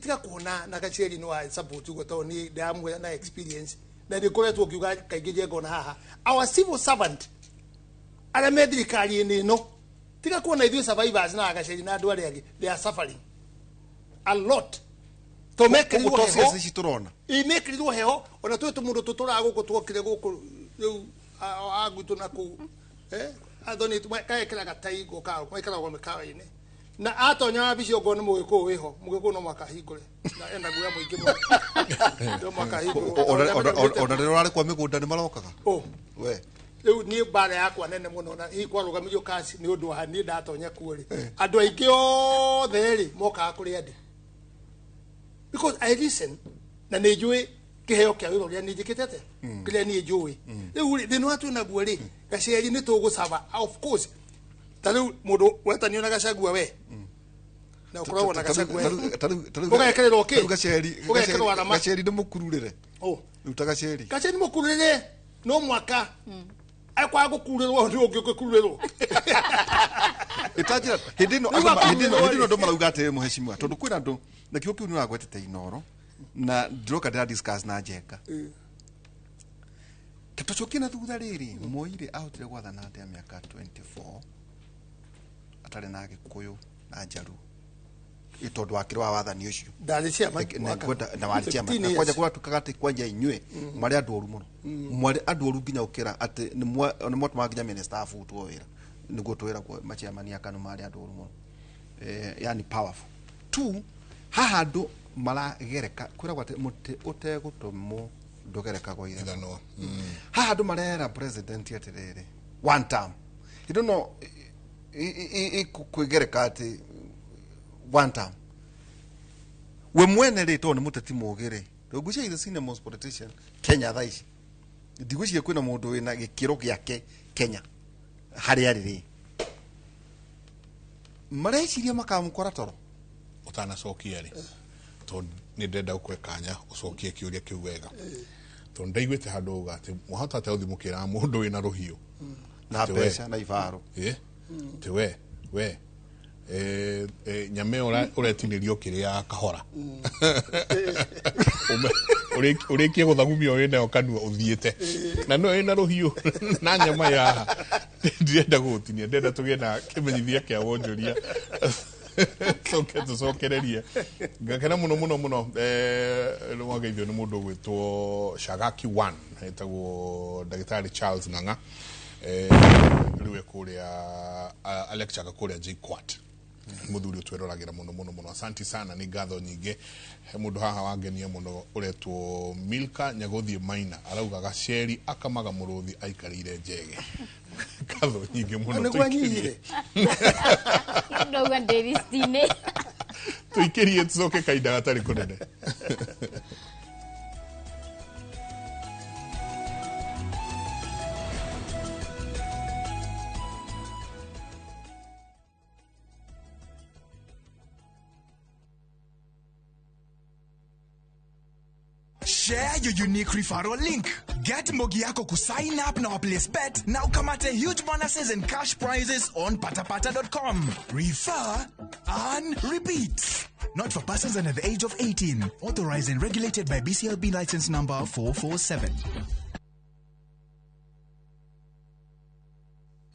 S3: Tiga kuona na Gaceri nĩ wa support uguo, tondũ niĩ ndamwĩra na experience na nĩ ngoretwo ngiuga kaingĩ njengona haha our civil servant arĩa me thirikari-inĩ ĩno, tiga kuona ithuĩ survivors na Gaceri na andũ arĩa angĩ, they are suffering a lot to mekĩrirwo
S1: Koguo to
S3: heho
S1: ciaca ici tũrona
S3: imekĩrirwo heho ona twĩ tũmũndũ tũtũraga gũkũ twokire gũkũ rĩu agwitũ na kũu athoni kaekĩraga tai gũka maikaragwo mĩkawa-inĩ na atonya wabici okorwo nĩ mũgĩkũyũ wĩho, mũgĩkũyũ no mwaka ahingũre na enda guoya mũingĩ mũno, no mwaka ahingũre.
S1: Ona rĩrĩa ũrarĩ kwa mĩgũnda nĩ marokaga
S3: Oh,
S1: we
S3: rĩu niĩ mbara yakwa nene mũno na hihi kwarũgamirio kasi nĩ ũndũ wa niĩ ndatonya kuo rĩ, andũ aingĩ othe rĩ mokaga kũrĩa ndĩ because I listen na nĩ njũĩ kĩheo kĩa wĩra ũrĩa niĩ njĩkĩte atĩa kĩrĩa niĩ njũĩ. Rĩu rĩ thĩna wa twĩ naguo rĩ Gaceri nĩ tũgũcaba of course, ta rĩu mũndũ wetanio na Gachagua we na ũkoragwo na Gachagua we. Ũgekĩrĩrwo kĩ?
S1: Gaceri
S3: Ũgekĩrwo arama.
S1: Gaceri nĩ mũkururĩre
S3: Oh.
S1: rĩu ta Gaceri
S3: Gaceri mũkururĩre no mwaka akwaga gũkururĩrwo nĩ ũngĩ ũngĩkururĩrwo.
S1: Itanjira hĩndĩ ĩno
S3: Rĩu
S1: andũ hĩndĩ ĩno
S3: akururĩrwo
S1: hĩndĩ ĩno
S3: rĩ.
S1: andũ marauga atĩrĩ mũhecimiwa, tondũ kwĩna andũ na kiugo kĩu nĩ ũragwetete Inoro na ndĩroka ndĩra discuss na Njenga ta tũcokie na thutha rĩrĩ Moi rĩ ahotire gwathana atĩa mĩaka 24 atarĩ na Gĩkũyũ na Njaruo ĩ tondũ wakĩrĩ wa wathani ũcio
S3: Ndarĩ chairman
S1: na
S3: mwaka.
S1: ngwenda na warĩ chairman
S3: 15
S1: na
S3: years.
S1: kwanja kũratuĩkaga atĩ kwanja inyuĩ mwarĩ andũ oru mũno, mwarĩ andũ oru nginya ũkĩra atĩ nĩ mwatũmaga nginya minister abutwo wĩra nĩguo twĩragwo machairman a KANU marĩ andũ oru mũno, yani powerful two haha andũ maragereka kwĩragwo atĩ mũtĩ ũtegũtũmwo ndũgerekagwo ithanwa.
S2: Ithanwa.
S1: Haha andũ marera president atĩrĩrĩ one term hĩndĩ ĩno kwĩgereka atĩ one term we mwene rĩ tondũ nĩ mũteti mũgĩ rĩ ndũngwĩciria the senior most politician Kenya thaa ici ndigwĩciria kwĩna mũndũ wĩna gĩkĩro gĩake Kenya harĩa arĩ rĩ. Mareciria makamũkora toro.
S2: Ũtanacokia rĩ, tondũ nĩ ndĩrenda gũkũhe kanya ũcokie kĩũria kĩu wega, tondũ ndaiguĩte handũ uga atĩ mwahota atĩa gũthiĩ mũkĩraga mũndũ wĩna rũhiũ
S1: na
S2: Atĩ we-
S1: mbeca na ibaro.
S2: Ĩ, atĩ we nyama ĩyo ũretinĩrio kĩrĩa kahora. Ũrĩkie gũthagumio wĩnayo kanua ũthiĩte na no ĩna rũhiũ na nyama ya ndirenda gũgũtinia, ndĩrenda tũgĩe na kĩmenyithia kĩa wonjoria, coke tũcokererie. Ngakena mũno mũno mũno. Nĩ wageithio nĩ mũndũ ũgwĩtwo Shagaki One, etagwo ndagĩtarĩ Charles Ng'ang'a. Rĩu e kũrĩa alecturaga kũrĩa JKUAT, mũthuri ũtwĩroragĩra mũno mũno mũno. Asanti sana, nĩ ngatho nyingĩ. He mũndũ haha wangenia mũno ũretwo Milka Nyagũthiĩ Maina, arauga gaceri akamaga mũrũthi aikarĩire njege. Ngatho nyingĩ mũno.
S3: Nĩguo anyihire.
S4: Ndauga ndĩ list-inĩ.
S2: Tũikĩrie tũcoke kahinda gatarĩ kũnene.
S5: Share your unique referral link. Get Mbogi yako kusign up na place bet na ukamate huge bonuses and cash prizes on patapata.com. Refer, earn, repeat. Not for persons under the age of 18. Authorized and regulated by BCLB license number 447.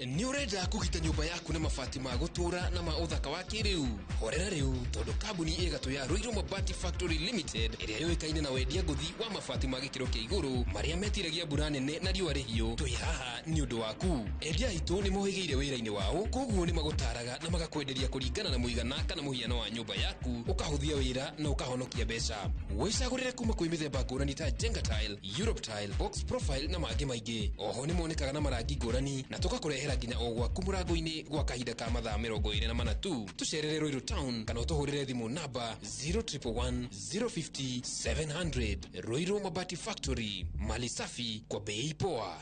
S6: Nĩ ũrenda kũgita nyũmba yaku na mabati ma gũtũũra na ma ũthaka wa kĩrĩu? Horera rĩu, tondũ kambuni ĩgatũ ya Ruiru Mabati Factory Limited, ĩrĩa yũĩkaine na wendia ngũthi wa mabati ma gĩkĩro kĩa igũrũ marĩa metiragia mbura nene na riũa rĩhiũ, twĩ haha nĩ ũndũ waku. Endia aitũ nĩ mohĩgĩire wĩra-inĩ wao, koguo nĩ magũtaraga na magakwenderia kũringana na mũigana kana mũhiano wa nyũmba yaku, ũkahũthia wĩra na ũkahonokia mbeca. Wĩcagũrĩre kuma kwĩ mĩthemba ngũrani ta Jenga Tile, Europe Tile, Box Profile na mangĩ maingĩ. Oho nĩ monekaga na marangi ngũrani na tũgakũrehera nginya o gwaku mũrango-inĩ gwa kahinda ka mathaa 24 tu. Tũcerere Ruiru Town kana ũtũhũrĩre thimũ namba 0111 050 700. Ruiru Mabati Factory, mali safi kwa bei poa.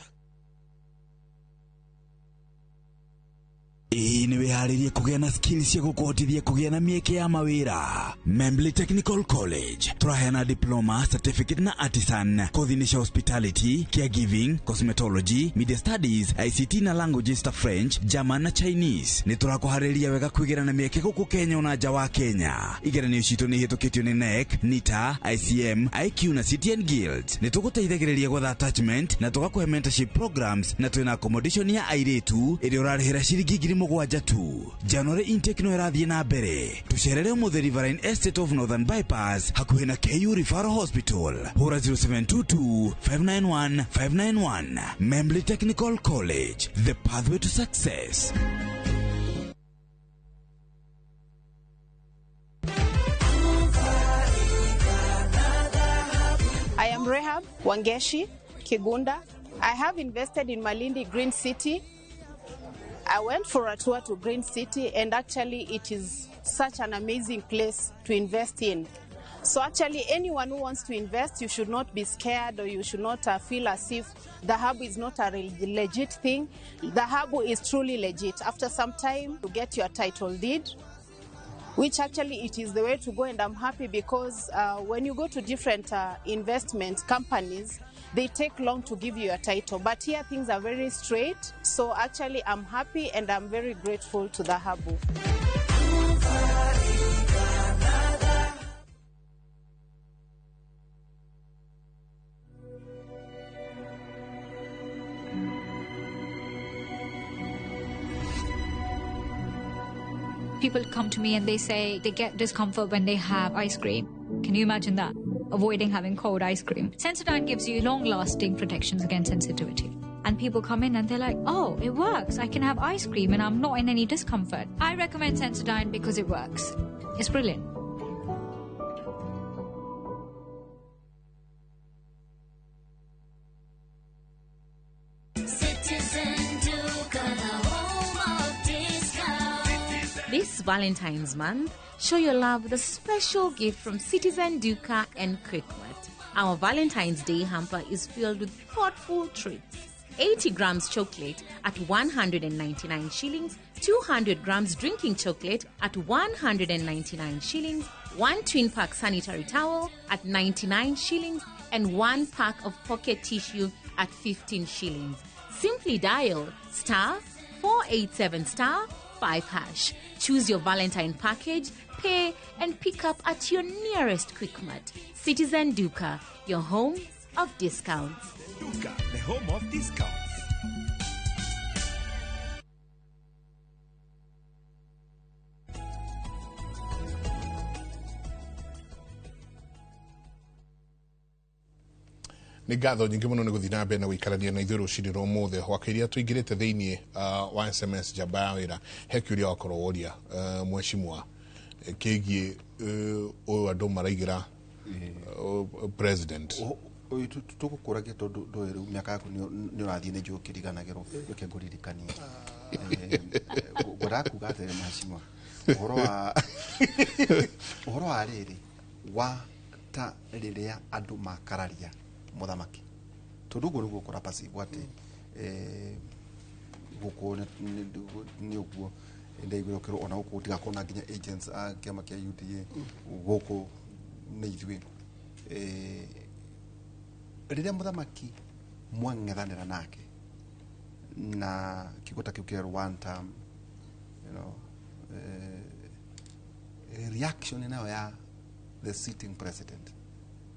S5: Ĩĩ, nĩ wĩharĩrie kũgĩa na skills cia gũkũhotithia kũgĩa na mĩeke ya mawĩra? Membley Technical College tũraheana diploma, certificate na artisan kothi-inĩ cia hospitality, caregiving, cosmetology, media studies, ICT na languages ta French, German na Chinese. Nĩ tũrakũharĩria wega kwĩgĩra na mĩeke gũkũ Kenya ona nja wa Kenya. Igeranio citũ nĩ ihĩtũkĩtio nĩ KNEC, NITA, ICM, IQ na CTN Guild. Nĩ tũgũteithagĩrĩria gwetha attachment na tũgakũhe mentorship programs, na twĩna accommodation ya airĩtu ĩrĩa ũrarĩhĩra ciringi 7,000 tu. January intake no ĩrathiĩ na mbere. Tũcerere ũmũthĩ Riverine Estate of Northern Bypass, hakuhĩ na KU Referral Hospital. Hũra 0722 591 591. Membley Technical College, the pathway to success.
S7: I am Rehab Wangeshi Kigunda. I have invested in Malindi Green City. I went for a tour to Green City, and actually it is such an amazing place to invest in. So actually anyone who wants to invest, you should not be scared, or you should not feel as if the hub is not a legit thing. The hub is truly legit. After some time, you get your title deed, which actually it is the way to go, and I'm happy because when you go to different investment companies, they take long to give you a title. But here things are very straight. So actually I'm happy and I'm very grateful to the Habu.
S8: People come to me and they say they get discomfort when they have ice cream. Can you imagine that? Avoiding having cold ice cream. Sensodyne gives you long-lasting protections against sensitivity. And people come in and they're like, oh, it works. I can have ice cream and I'm not in any discomfort. I recommend Sensodyne because it works. It's brilliant.
S9: Citizen Duka, the home of discount.
S10: This Valentine's month, show your love with a special gift from Citizen Duka and Quickmart. Our Valentine's Day hamper is filled with thoughtful treats. 80 grams chocolate at 199 shillings 200 grams drinking chocolate at 199 shillings, 1 twin pack sanitary towel at 99 shillings, and 1 pack of pocket tissue at 15 shillings. Simply dial star 487 star 5 hash. Choose your Valentine package, pay, and pick up at your nearest Quickmart. Citizen Duka, your home of discounts.
S5: Duka, the home of discounts.
S2: Nĩ ngatho nyingĩ mũno nĩ gũthiĩ na mbere na gũikarania na ithuĩ rũcinĩ rwa ũmũthĩ hwaka iria tũingĩrĩte thĩinĩ wa SMS njamba ya wĩra he kĩũria wakorwo woria mheshimiwa kĩgiĩ ũyũ andũ maraigĩra president
S1: tũgũkũragia tondũ ndũĩ rĩu mĩaka yaku nĩ ũrathiĩ nĩ njũĩ ũkĩriganagĩrwo reke ngũririkanie ngwendaga kuga atĩrĩ mheshimiwa ũhoro wa rĩrĩ wa ta rĩrĩa andũ makararia muthamaki tondu uguo niguo kura passive ati guku ni uguo ndaiguire ukirwo ona guku tigakorwo na nginya agents a kiama kia UDA guku ni ithuĩ rĩrĩa muthamaki mwang'ethanĩra nake na kiugo ta kĩu kĩerwo one term, you know, reaction nayo ya the sitting president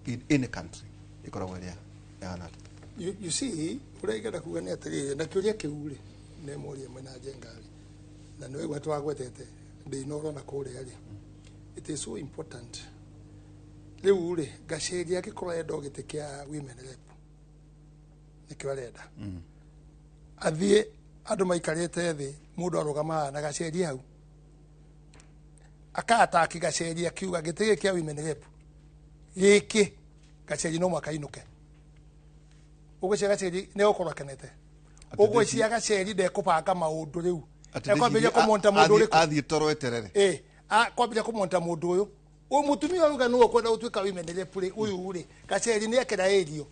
S1: in any country ikoragwo ĩrĩa yahana atĩa?
S3: You see, ũrĩa ingĩenda kuga nĩ atĩrĩrĩ, na kĩũria kĩu rĩ, nĩ mũria mwena Njenga rĩ, na nĩ waigua twagwetete ndĩinoro na kũrĩa rĩ, it is so important. Rĩu rĩ, Gacheri angĩkorwo arenda o gĩtĩ kĩa women rep, nĩkĩo arenda. Athiĩ andũ maikarĩte thĩ, mũndũ arũgama na Gacheri hau, akaataki Gacheri akiuga gĩtĩ gĩkĩ kĩa women rep gĩkĩ Gacheri no mwaka inũke. Ũgwĩciria Gacheri nĩ egũkorwo akenete. Ũgwĩciria Gacheri ndekũbanga maũndũ rĩu. Ekwambĩrĩria kũmonta mũndũ ũrĩkũ?
S1: Athiĩ toro eterere.
S3: Kwambĩrĩria kũmonta mũndũ ũyũ. Ũyũ mũtumia ũyũ uga nĩwe ũkwenda gũtuĩka women rep rĩ, ũyũ rĩ, Gacheri nĩ ekĩra ĩrio.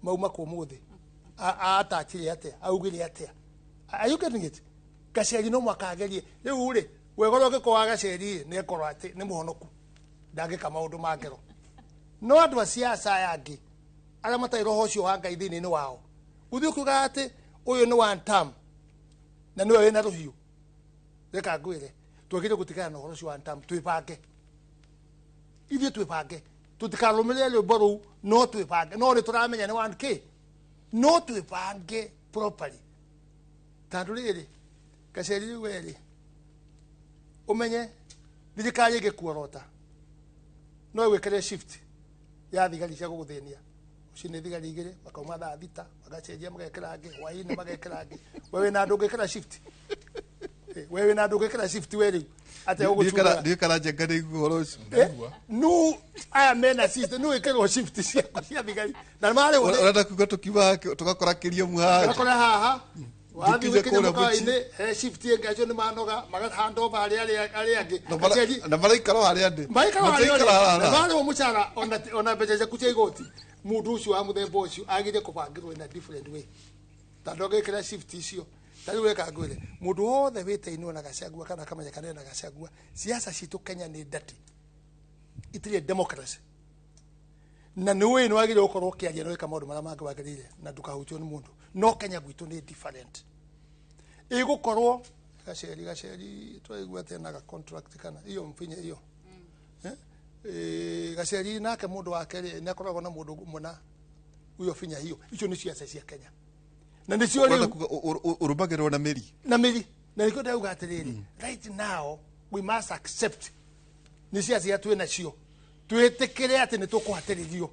S3: Mauma kũ ũmũthĩ. Aatachire atĩa? Augire atĩa? Are you getting it? Gacheri no mwaka agerie. Rĩu rĩ, wega ũrĩa ũngĩkorwo wa Gacheri nĩ ekorwo atĩ nĩ mũhonoku. Ndangĩka maũndũ ma ngero. No andũ a siasa aya angĩ arĩa matarĩ roho ũcio wa Ngai thĩinĩ wao, gũthiĩ ũkiuga atĩ ũyũ nĩ one term na nĩwe wĩna rũhiũ, reka ngwĩre twagĩrĩire gũtigana na ũhoro ũcio one term, twĩbange ithuĩ, twĩbange tũtikarũmĩrĩre rwĩmbo rũu, no twĩbange, no nĩ tũramenya nĩ one k, no twĩbange properly. Tondũ rĩrĩ Gacheri rĩu werĩ ũmenye thirikari ĩngĩkuorota no ĩgwĩkĩre shift ya thigari cia gũgũthĩnia. Ũcio nĩ thigari igĩrĩ makauma thaa thita magacenjia magekĩra angĩ hwaĩ-inĩ magekĩra angĩ. We wĩna andũ ũngĩkĩra shift, we wĩna andũ ũngĩkĩra shift we rĩu atĩa ũgũcunga?
S1: Ndiũĩ kana Njenga nĩ aigua ũhoro ũcio.
S3: Nu aya mena system nu ĩkĩrwo shift cia thigari na marĩ
S1: Ũrenda kuga tũkiuma tũgakora kĩriamu haha,
S3: tũgakora haha wathiĩ
S1: Gĩkinya
S3: gũkinya
S1: kũrĩa
S3: mũkawa-inĩ he shift ĩngĩ, acio nĩ manoga magahanda over harĩa arĩa angĩ
S1: na maraikara o harĩa ndĩ,
S3: maikara harĩa
S1: Matiikara haha.
S3: na marĩhwo mũcara ona mbeca ciaku cia igoti. Mũndũ ũcio wa mũthemba ũcio agĩrĩire kũbangĩrwo in a different way, tondũ angĩkĩra shift icio ta rĩu reka ngwĩre mũndũ wothe wĩtainwo na Gachagua kana akamenya kana ena Gachagua, siasa citũ Kenya nĩ ndati, itirĩ democracy, na nĩ ũĩ nĩ wagĩrĩire gũkorwo ũkĩaria na ũgĩka maũndũ marĩa mangĩ wagĩrĩire na ndũkahutio nĩ mũndũ. No Kenya gwitũ nĩ different, ĩgũkorwo Gacheri twaigua atĩ ena ga contract kana iyo mfinye iyo Gacheri nake mũndũ wake rĩ nĩ akoragwo na mũndũ mũna uyo finya hiyo. Icio nĩ ciaca cia Kenya na nĩcio rĩu
S1: ũrũmagĩrĩrwo na mĩri,
S3: na mĩri, na nĩkĩo ndauga atĩrĩrĩ, right now we must accept nĩ ciaca iria twĩ nacio, twĩtĩkĩre atĩ nĩ tũkũhatĩrĩrio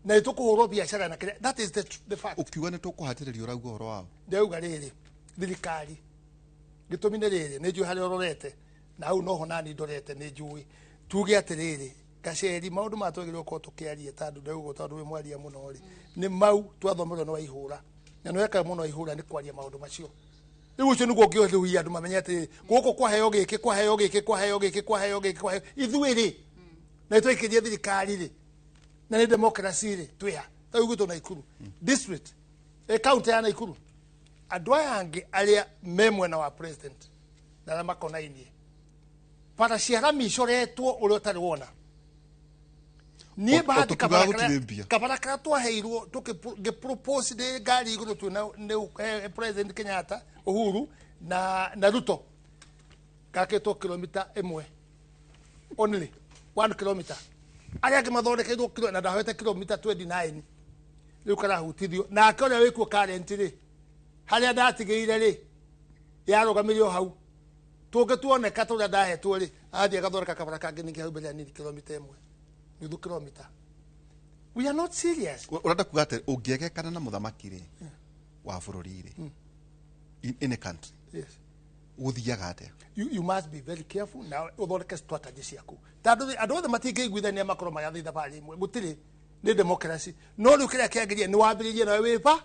S3: na nĩ tũkũhũrwo biacara na kĩrĩa, that is the fact.
S1: Ũkiuga nĩ tũkũhatĩrĩrio ũrauga ũhoro wao?
S3: Ndauga rĩrĩ thirikari gĩtũmi nĩ rĩrĩ nĩ njũĩ harĩa ũrorete na hau noho nani ndorete nĩ njũĩ tuge atĩrĩrĩ Gacheri maũndũ maya twagĩrĩirwo gũkorwo tũkĩaria tondũ ndauga tondũ wĩ mwaria mũno rĩ nĩ mau twathomerwo nĩ Waihũra na nĩ wekaga mũno Waihũra nĩ kwaria maũndũ macio. Rĩu ũcio nĩguo ũngĩũrĩria andũ mamenye atĩrĩrĩ gũkũ kwaheo gĩkĩ kwaheo gĩkĩ kwaheo gĩkĩ kwaheo gĩkĩ kwaheo ithuĩ rĩ na twaikirie thirikari rĩ na nĩ democracy rĩ twĩha ta rĩu gwitũ Naikuru district county ya Naikuru Andũ aya angĩ arĩa me mwena wa president na arĩa makonainie bara cia rami icoretwo ũrĩa ũtarĩ wona. Niĩ Bahati
S1: tũkiugaga gũtirĩ mbia.
S3: Kabara karĩa twaheirwo tũkĩpropose ndĩ ngari igũrũ twĩna nĩ President Kenyatta, Uhuru na Ruto, gakĩtwo kilomita 1, only 1 kilomita. Arĩa angĩ mathondekeirwo kilo na ndahoete kilomita 29, rĩu karahutithio nake ũrĩa wĩkuo current rĩ, harĩa ndatigĩire rĩ, yarũgamĩrio hau tũngĩtuoneka tũrĩa ndahetwo rĩ, athiĩ agathondeka kabara kangĩ ningĩ hau mbere ya nini kilomita 1, nuthu kilomita. We are not serious.
S1: Ũrenda kuga atĩ ũngĩegekana na mũthamaki rĩ wa bũrũri rĩ, in any country,
S3: yes,
S1: gũthiaga atĩa?
S3: You must be very careful na ũthondeke strategy ciaku, tondũ andũ othe matingĩiguithania makorwo magathiĩ thabarĩ ĩmwe, gũtirĩ, nĩ democracy. No rĩu kĩrĩa kĩagĩrĩire nĩ wambĩrĩrie nawe wĩba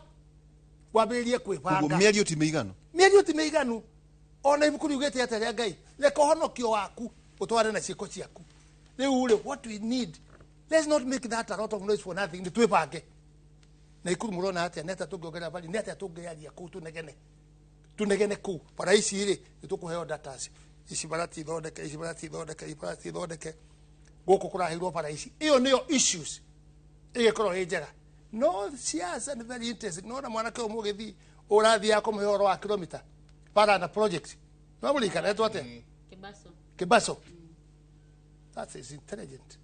S3: wambĩrĩrie
S1: Koguo
S3: kwĩbanga.
S1: Mĩario ti mĩiganu.
S3: Mĩario ti mĩiganu. Ona ibuku riugĩte atĩa rĩa Ngai? Reke ũhonokio waku ũtware na ciĩko ciaku. Rĩu rĩ, what we need, let's not make that a lot of noise for nothing. Nĩ twĩbange na ikuru mũrona atĩa, nĩ atĩa tũngĩongerera value, nĩ atĩa tũngĩaria kũu, tũnegene tunegene kũu. Bara ici rĩ, nĩ tũkũheo datas ici, bara tithondeke ici, bara tithondeke ici, bara tithondeke gũkũ kũraheirwo bara ici. Ĩyo nĩyo issues ĩgĩkorwo ĩ njega. No siasa nĩ very interesting. Nona mwanake ũyũ mũgĩthii ũrathiaga kũmũhe ũhoro wa kilomita bara na project, nwamũririkana etwo atĩa?
S4: Kibaso.
S3: Kibaso. That is intelligent.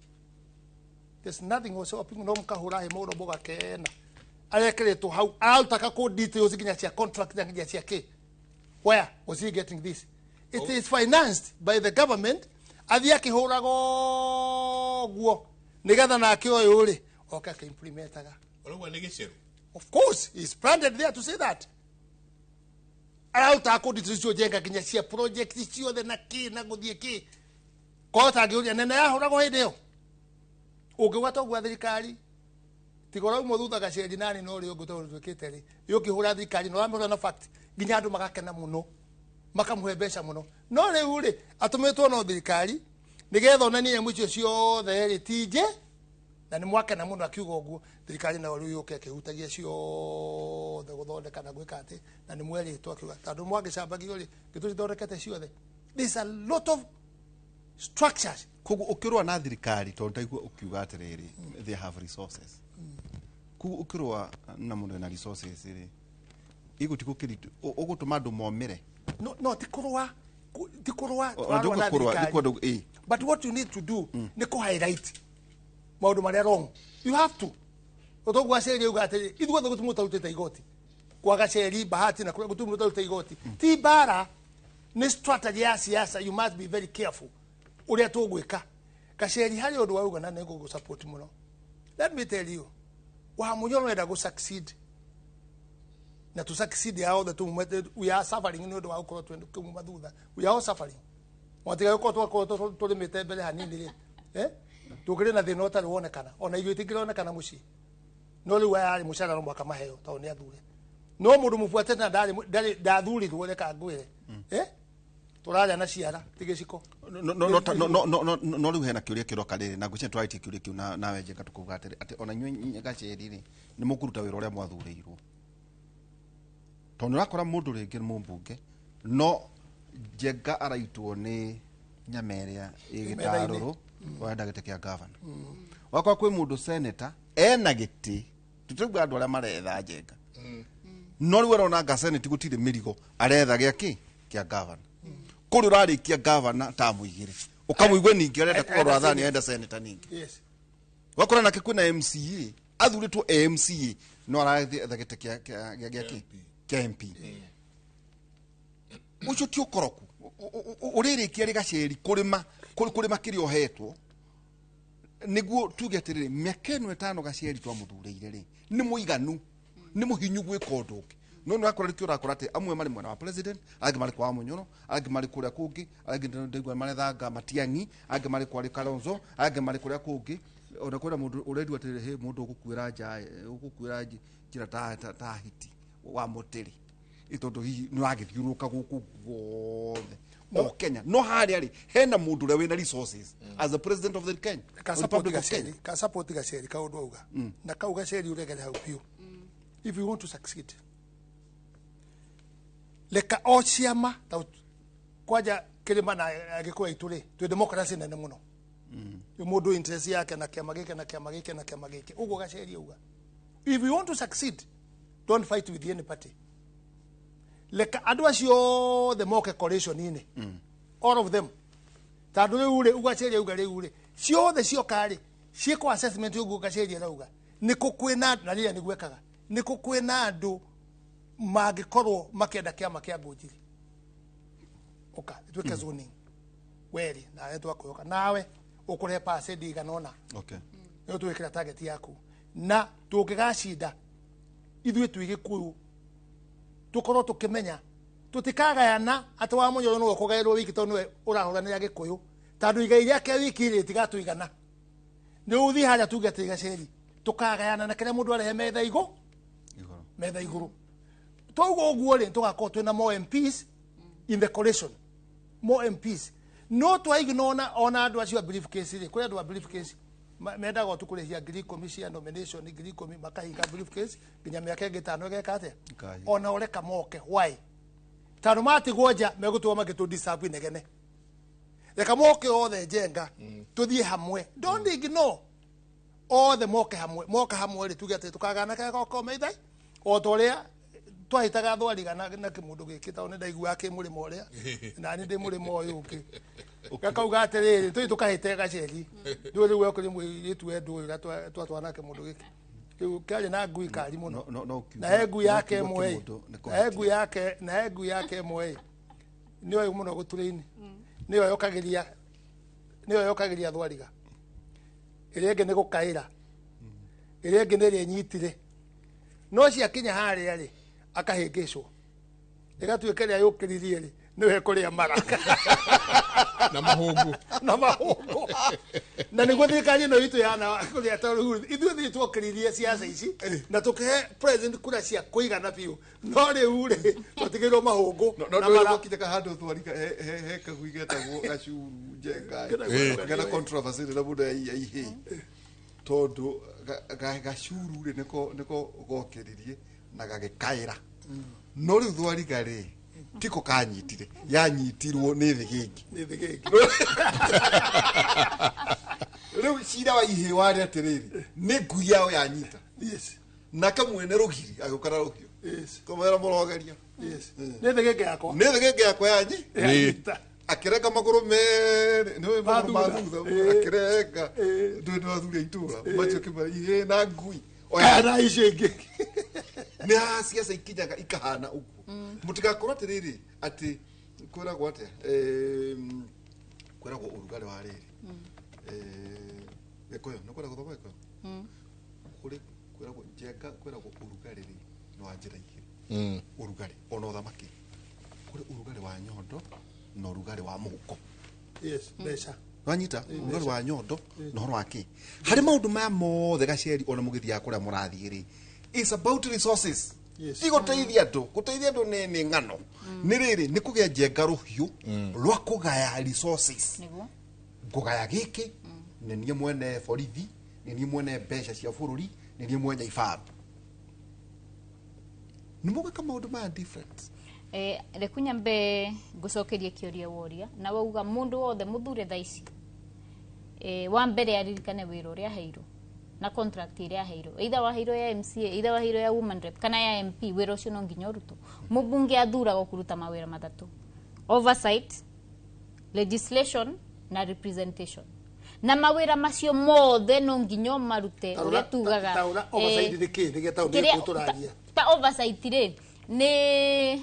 S3: There's nothing was open no mkahura he mũno mũgakena arekeretwo hau arutaka kũ details nginya cia contract na nginya cia kĩ. Where was he getting this? It is financed by the government. Athiĩ akĩhũraga ũguo nĩgetha nake ũyũ rĩ oke akĩimplementaga.
S2: Ũrauga nĩ gĩcerũ?
S3: Of course, he's branded there to say that. Arauta kũ details icio njenga nginya cia project ciothe na kĩ na gũthiĩ kĩ korwo tangĩũria nene yahũragwo hĩndĩ ĩyo ũngĩgwata ũguo thirikari tiga ũraumwo thutha gaceri nani no ũrĩa ũngĩ tondũ twĩkĩte rĩ yũkĩhũra thirikari na ũramĩhũra na fact nginya andũ magakena mũno makamũhe mbeca mũno. No rĩu rĩ, atũmĩtwo no thirikari nĩgetha onanie nyamũ icio ciothe rĩ ti nje na nĩ mwakena mũno akiuga ũguo. Thirikari nayo rĩu yũke ĩkĩhutagia ciothe gũthondeka na gwĩka atĩ na nĩ mwerĩtwo akiuga tondũ mwangĩcambagio rĩ gĩtũcithondekete ciothe. There's a lot of structures.
S1: Koguo ũkĩrũa na thirikari, tondũ ndaigua ũkiuga atĩrĩrĩ, they have resources, koguo ũkĩrũa na mũndũ wĩna resources rĩ, igũti gũkĩritũ ũgũtũma andũ momĩre.
S3: No, ti kũrũa, ti kũrũa.
S1: Ona
S3: tũrarũa
S1: ndũka
S3: na
S1: kũrũa,
S3: thirikari.
S1: nĩ kwenda ĩ.
S3: But what you need to do nĩ kũ highlight maũndũ marĩa wrong. You have to ũtoguo gaceri auga atĩrĩ, ithuothe gũtirĩ mũndũ ũtarutĩte igoti kwa Gaceri, Bahati na kũrĩa gũtirĩ mũndũ ũtarutĩte igoti. Ti mbara, nĩ strategy ya siasa. You must be very careful ũrĩa tũgwĩka. Gaceri harĩ ũndũ wauga na nĩngũgũ support mũno. Let me tell you, Wamunyoro enda gũ succeed na to succeed ya othe tumumete. We are suffering nĩ ũndũ wa gũkorwo twĩmuma thutha. We are all suffering. Mwatiga gũkorwo twakorwo tũrĩmĩte mbere hanini rĩ, eh, tũkĩrĩ na thĩna ũtarĩ wonekana, ona irio itingĩronekana mũciĩ. No rĩu aya arĩ mũcara no mwaka maheo tondũ nĩ athure no mũndũ mũbuatĩte na ndarĩ ndathurirwo. Reka ngwĩre, eh, tũrarĩa na ciara ti gĩciko.
S1: No, no, no, no, no, no, no, no rĩu hena kĩũria kĩroka rĩrĩ na ngwĩciria twarĩtie kĩũria kĩu na nawe Njenga tũkauga atĩrĩ atĩ ona inyuĩ Gaceri rĩ, nĩ mũkũruta wĩra ũrĩa mwathurĩirwo, tondũ nĩ ũrakora mũndũ rĩngĩ nĩ mũmbunge no Njenga araitwo nĩ nyama ĩrĩa ĩ gĩtarũrũ ũrenda gĩtĩ kĩa gavana. Wakora kwĩ mũndũ senator ena gĩtĩ, tũtirauga andũ arĩa maretha Njenga, no rĩu arona anga senate gũtirĩ mĩrigo, aretha gĩa kĩ kĩa gavana. Kũrĩ ũrarĩkia gavana tamu 2 ũkamũigua ningĩ arenda kũgarũra thani, arenda senator ningĩ. Wakora nake kwĩna MCA athurĩtwo e MCA no arathiĩ gĩtĩ kĩa kĩ kĩa MP. Ũcio ti ũkoroku ũrĩrĩkia rĩ Gaceri kũrĩma kũrĩma kĩrĩa ũhetwo nĩguo tuge atĩrĩrĩ, mĩaka ĩno 5 Gaceri twamũthurĩire rĩ, nĩ mũiganu, nĩ mũhinyu gwĩka ũndũ ũngĩ. No nĩ ũrakora nĩkĩo ũrakora atĩ amwe marĩ mwena wa president, angĩ marĩ kwa Munyoro, angĩ marĩ kũrĩa kũngĩ, angĩ ndaigua marethanga Matiang'i, angĩ marĩ kwarĩ Kalonzo, angĩ marĩ kũrĩa kũngĩ. Ona kwĩna mũndũ ũrendwo atĩrĩrĩ, he mũndũ ũgũkuĩra nja, ũgũkuĩra njĩra ta hiti wa mũtĩrĩ ĩ tondũ hihi nĩ ũragĩthiũrũrũka gũkũ guothe o Kenya, no harĩa rĩ hena mũndũ ũrĩa wĩna resources as the president of the Kenya,
S3: Ka
S1: of the
S3: support
S1: Republic of
S3: Gaceri
S1: Kenya.
S3: Ka support Gaceri kaũndũ auga na kau Gaceri ũregere hau biũ. If you want to succeed, Reka o ciama ta kwanja kirima na Gikuyu itu ri twi democracy nene muno. Mundu interest yake na kiama giki na kiama giki na kiama giki uguo Gacheri uga, if you want to succeed, don't fight with any party. Leka andu acio othe moke coalition-inĩ, all of them, tondũ rĩu rĩ uga Gacheri uga rĩu rĩ ciothe cioka rĩ ciĩkwo assessment ũguo Gacheri arauga nĩkũ kwĩna na rĩrĩa nĩguo ekaga nĩkũ kwĩna andũ mangĩkorwo makĩenda kĩama kĩa Ngũnjiri ũka ĩtuĩke zoning weri nawe twakwĩhoka nawe ũkũrehe percent igana ũna. Nĩyo twĩkĩra target yaku na tũngĩgacinda ithuĩ twĩ Gĩkũyũ tũkorwo tũkĩmenya tũtikagayana atĩ wa Mũnyoro nĩwe ũkũgaĩrwo wiki tondũ nĩwe ũrahũranĩra Gĩkũyũ tondũ igai rĩake wiki rĩ tigatũigana nĩ ũthiĩ harĩa tuge atĩ Gacheri tũkagayana na kĩrĩa mũndũ arehe metha igũ metha igũrũ twauga ũguo rĩ tũgakorwo twĩna more MPs in the coalition, more MPs no twaigna ona andũ acio a briefcase rĩ kũrĩ andũ a briefcase mendaga o tu kũrĩhia 10,000 cia nomination 10,000 makahinga briefcase nginya mĩaka ĩngĩ ĩtano ĩgeka atĩa ona ũreka moke why tondũ matigwo nja megũtũra magĩtũ disturb inegene reka moke othe Njenga tũthiĩ hamwe, don't ignore othe moke hamwe moka hamwe rĩ tuge atĩ tũkagana karĩa goko meithai o ta ũrĩa twahĩtaga thwariga na kĩmũndũ gĩkĩ tondũ nĩ ndaiguaga kĩ mũrĩmo ũrĩa na niĩ ndĩ mũrĩmo ũyũ ũngĩ gakauga atĩrĩrĩ tũthiĩ tũkahĩte Gacheri ndũĩ rĩu okũrĩ mũirĩtu wendũ ũyũ ũrĩa twatwana kĩmũndũ gĩkĩ rĩu kĩarĩ na ngui kari mũno na he ngui yake ĩmwe na he ngui yake na he ngui yake ĩmwe nĩyo mũno gũturĩ-inĩ nĩyo yokagĩria nĩyo yokagĩria thwariga ĩrĩa ĩngĩ nĩ gũkaĩra ĩrĩa ĩngĩ nĩ ĩrĩa ĩnyitire no ciakinya harĩa rĩ akahĩngĩcwo ĩgatuĩka ĩrĩa yũkĩririe rĩ nĩwe ĩkũrĩa mara
S2: na mahũngũ
S3: na mahũngũ na nĩguo thirikari ĩno itũ yana kũrĩa tondũ ithuĩ thĩ twokĩririe ciaca ici na tũkĩhe president kura cia kũigana biũ no rĩu rĩ twatigĩirwo mahũngũ
S1: no
S3: na mara
S1: ndokinyaka handũ thwarika he kagui getagwo gacuru Njenga kana controversy na mũndũ ya ihĩ tondũ gacuru rĩ nĩko gokĩririe na gagĩkaĩra no rĩu thwariga rĩ tiko kanyitire yanyitirwo nĩ thĩgĩngĩ
S3: nĩ thĩgĩngĩ
S1: rĩu cira wa ihĩ warĩ atĩrĩrĩ nĩ ngui yao yanyita nake mwene rũgiri agĩũka na rũhiũ kũmwĩra mũrogeria
S3: nĩ thĩgĩngĩ yakwa
S1: nĩ thĩgĩngĩ yakwa yanyi
S3: yanyita
S1: akĩrenga magũrũ merĩ nĩũĩ magũrũ ma thutha akĩrenga ndũĩ nĩ athuri a itũra macio kĩmera ihĩ na ngui
S3: na icio ingĩ
S1: nĩ haha ciaca ikinyaga ikahana ũguo mũtigakorwo atĩrĩrĩ atĩ kwĩragwo atĩa kwĩragwo ũrugarĩ wa rĩrĩ Gĩkũyũ nĩ kwenda gũthoma Gĩkũyũ kũrĩ kwĩragwo Njenga kwĩragwo ũrugarĩ rĩ nĩ wa njĩra igĩrĩ ũrugarĩ ona ũthamaki kũrĩ ũrugarĩ wa nyondo na ũrugarĩ wa mũhuko.
S3: Yes, mbeca
S1: wanyita ũrugarĩ wa nyondo na ũhoro wa kĩ harĩ maũndũ maya mothe Gacheri ona mũgĩthiaga kũrĩa mũrathiĩ rĩ it's about resources. Ti gũteithia andũ gũteithia andũ nĩ ng'ano nĩ rĩrĩ nĩ kũgĩa Njenga rũhiũ rwa kũgaya resources ngũgaya gĩkĩ nĩ niĩ mwene borithi nĩ niĩ mwene mbeca cia bũrũri nĩ niĩ mwene ibaro nĩ mũgwĩka maũndũ maya different.
S4: Reku nyambe ngũcokerie kĩũria woria na wauga mũndũ wothe mũthure thaa ici wa mbere aririkane wĩra ũrĩa aheirwo na contract ĩrĩa aheirwo either waheirwo ya MCA either waheirwo ya woman rep kana ya MP wĩra ũcio no nginya ũrutwo. Mũmbunge athuragwo kũruta mawĩra matatũ: oversight, legislation na representation na mawĩra macio mothe no nginya ũmarute ũrĩa tugaga
S3: oversight nĩ kĩ nĩgetha ũndũ tũraria
S4: ta oversight rĩ nĩ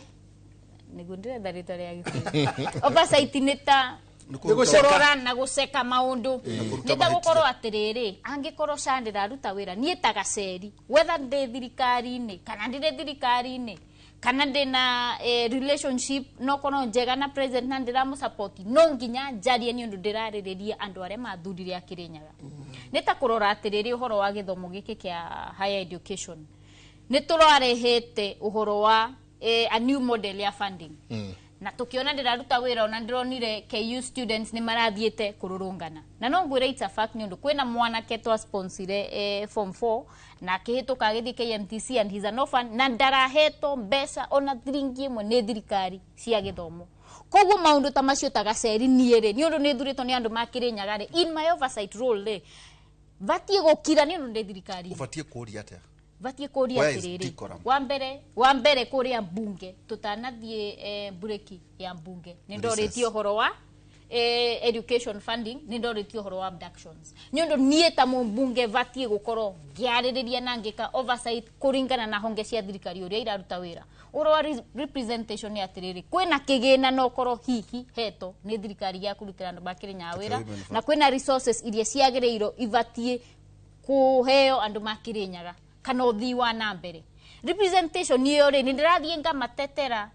S4: nĩguo ndĩretha rĩtwa rĩa Gĩkũyũ oversight nĩ ta kũrora na gũceka maũndũ nĩ ta gũkorwo atĩrĩrĩ angĩkorwo SHA ndĩraruta wĩra niĩ ta Gacheri whether ndĩ thirikari-inĩ kana ndirĩ thirikari-inĩ kana ndĩna relationship no korwo njega na president na ndĩramũsupport no nginya njarie nĩ ũndũ ndĩrarĩrĩria andũ arĩa mathurire a Kĩrĩnyaga. Nĩ ta kũrora atĩrĩrĩ ũhoro wa gĩthomo gĩkĩ kĩa higher education nĩ tũrarehete ũhoro wa a new model ya funding. Na tukiona ndiraruta wira ona ndironire KU students ni marathiete kururungana na no ngwire it's a fact ni undu kwina mwanake twa sponsire form 4 na akihituka agithie KMTC and he's an orphan na ndarahetwo mbeca ona thiringi imwe ni thirikari cia githomo. Koguo maundu ta macio ta gaceri nie ri ni undu ni thuritwo ni andu makirinyaga ri in my oversight role ri batie gukira ni undu ndi thirikari
S1: ubatie kuria atia
S4: batie kuria atiriri wa mbere kuria mbunge tutanathie bureki ya mbunge ni ndoritie uhoro wa education funding ni ndoritie uhoro wa abductions ni undu nie ta mumbunge batie gukorwo ngiaririria na ngika oversight kuringana na honge cia thirikari uria iraruta wira uhoro wa representation ni atiriri kwina kigina no korwo hihi heto ni thirikari ya kurutira andu makirinyaga wira na kwina resources iria ciagiriirwo ibatie kuheo andu makirinyaga kana uthii wa na mbere representation iyo ri ni ndirathie ngamatetera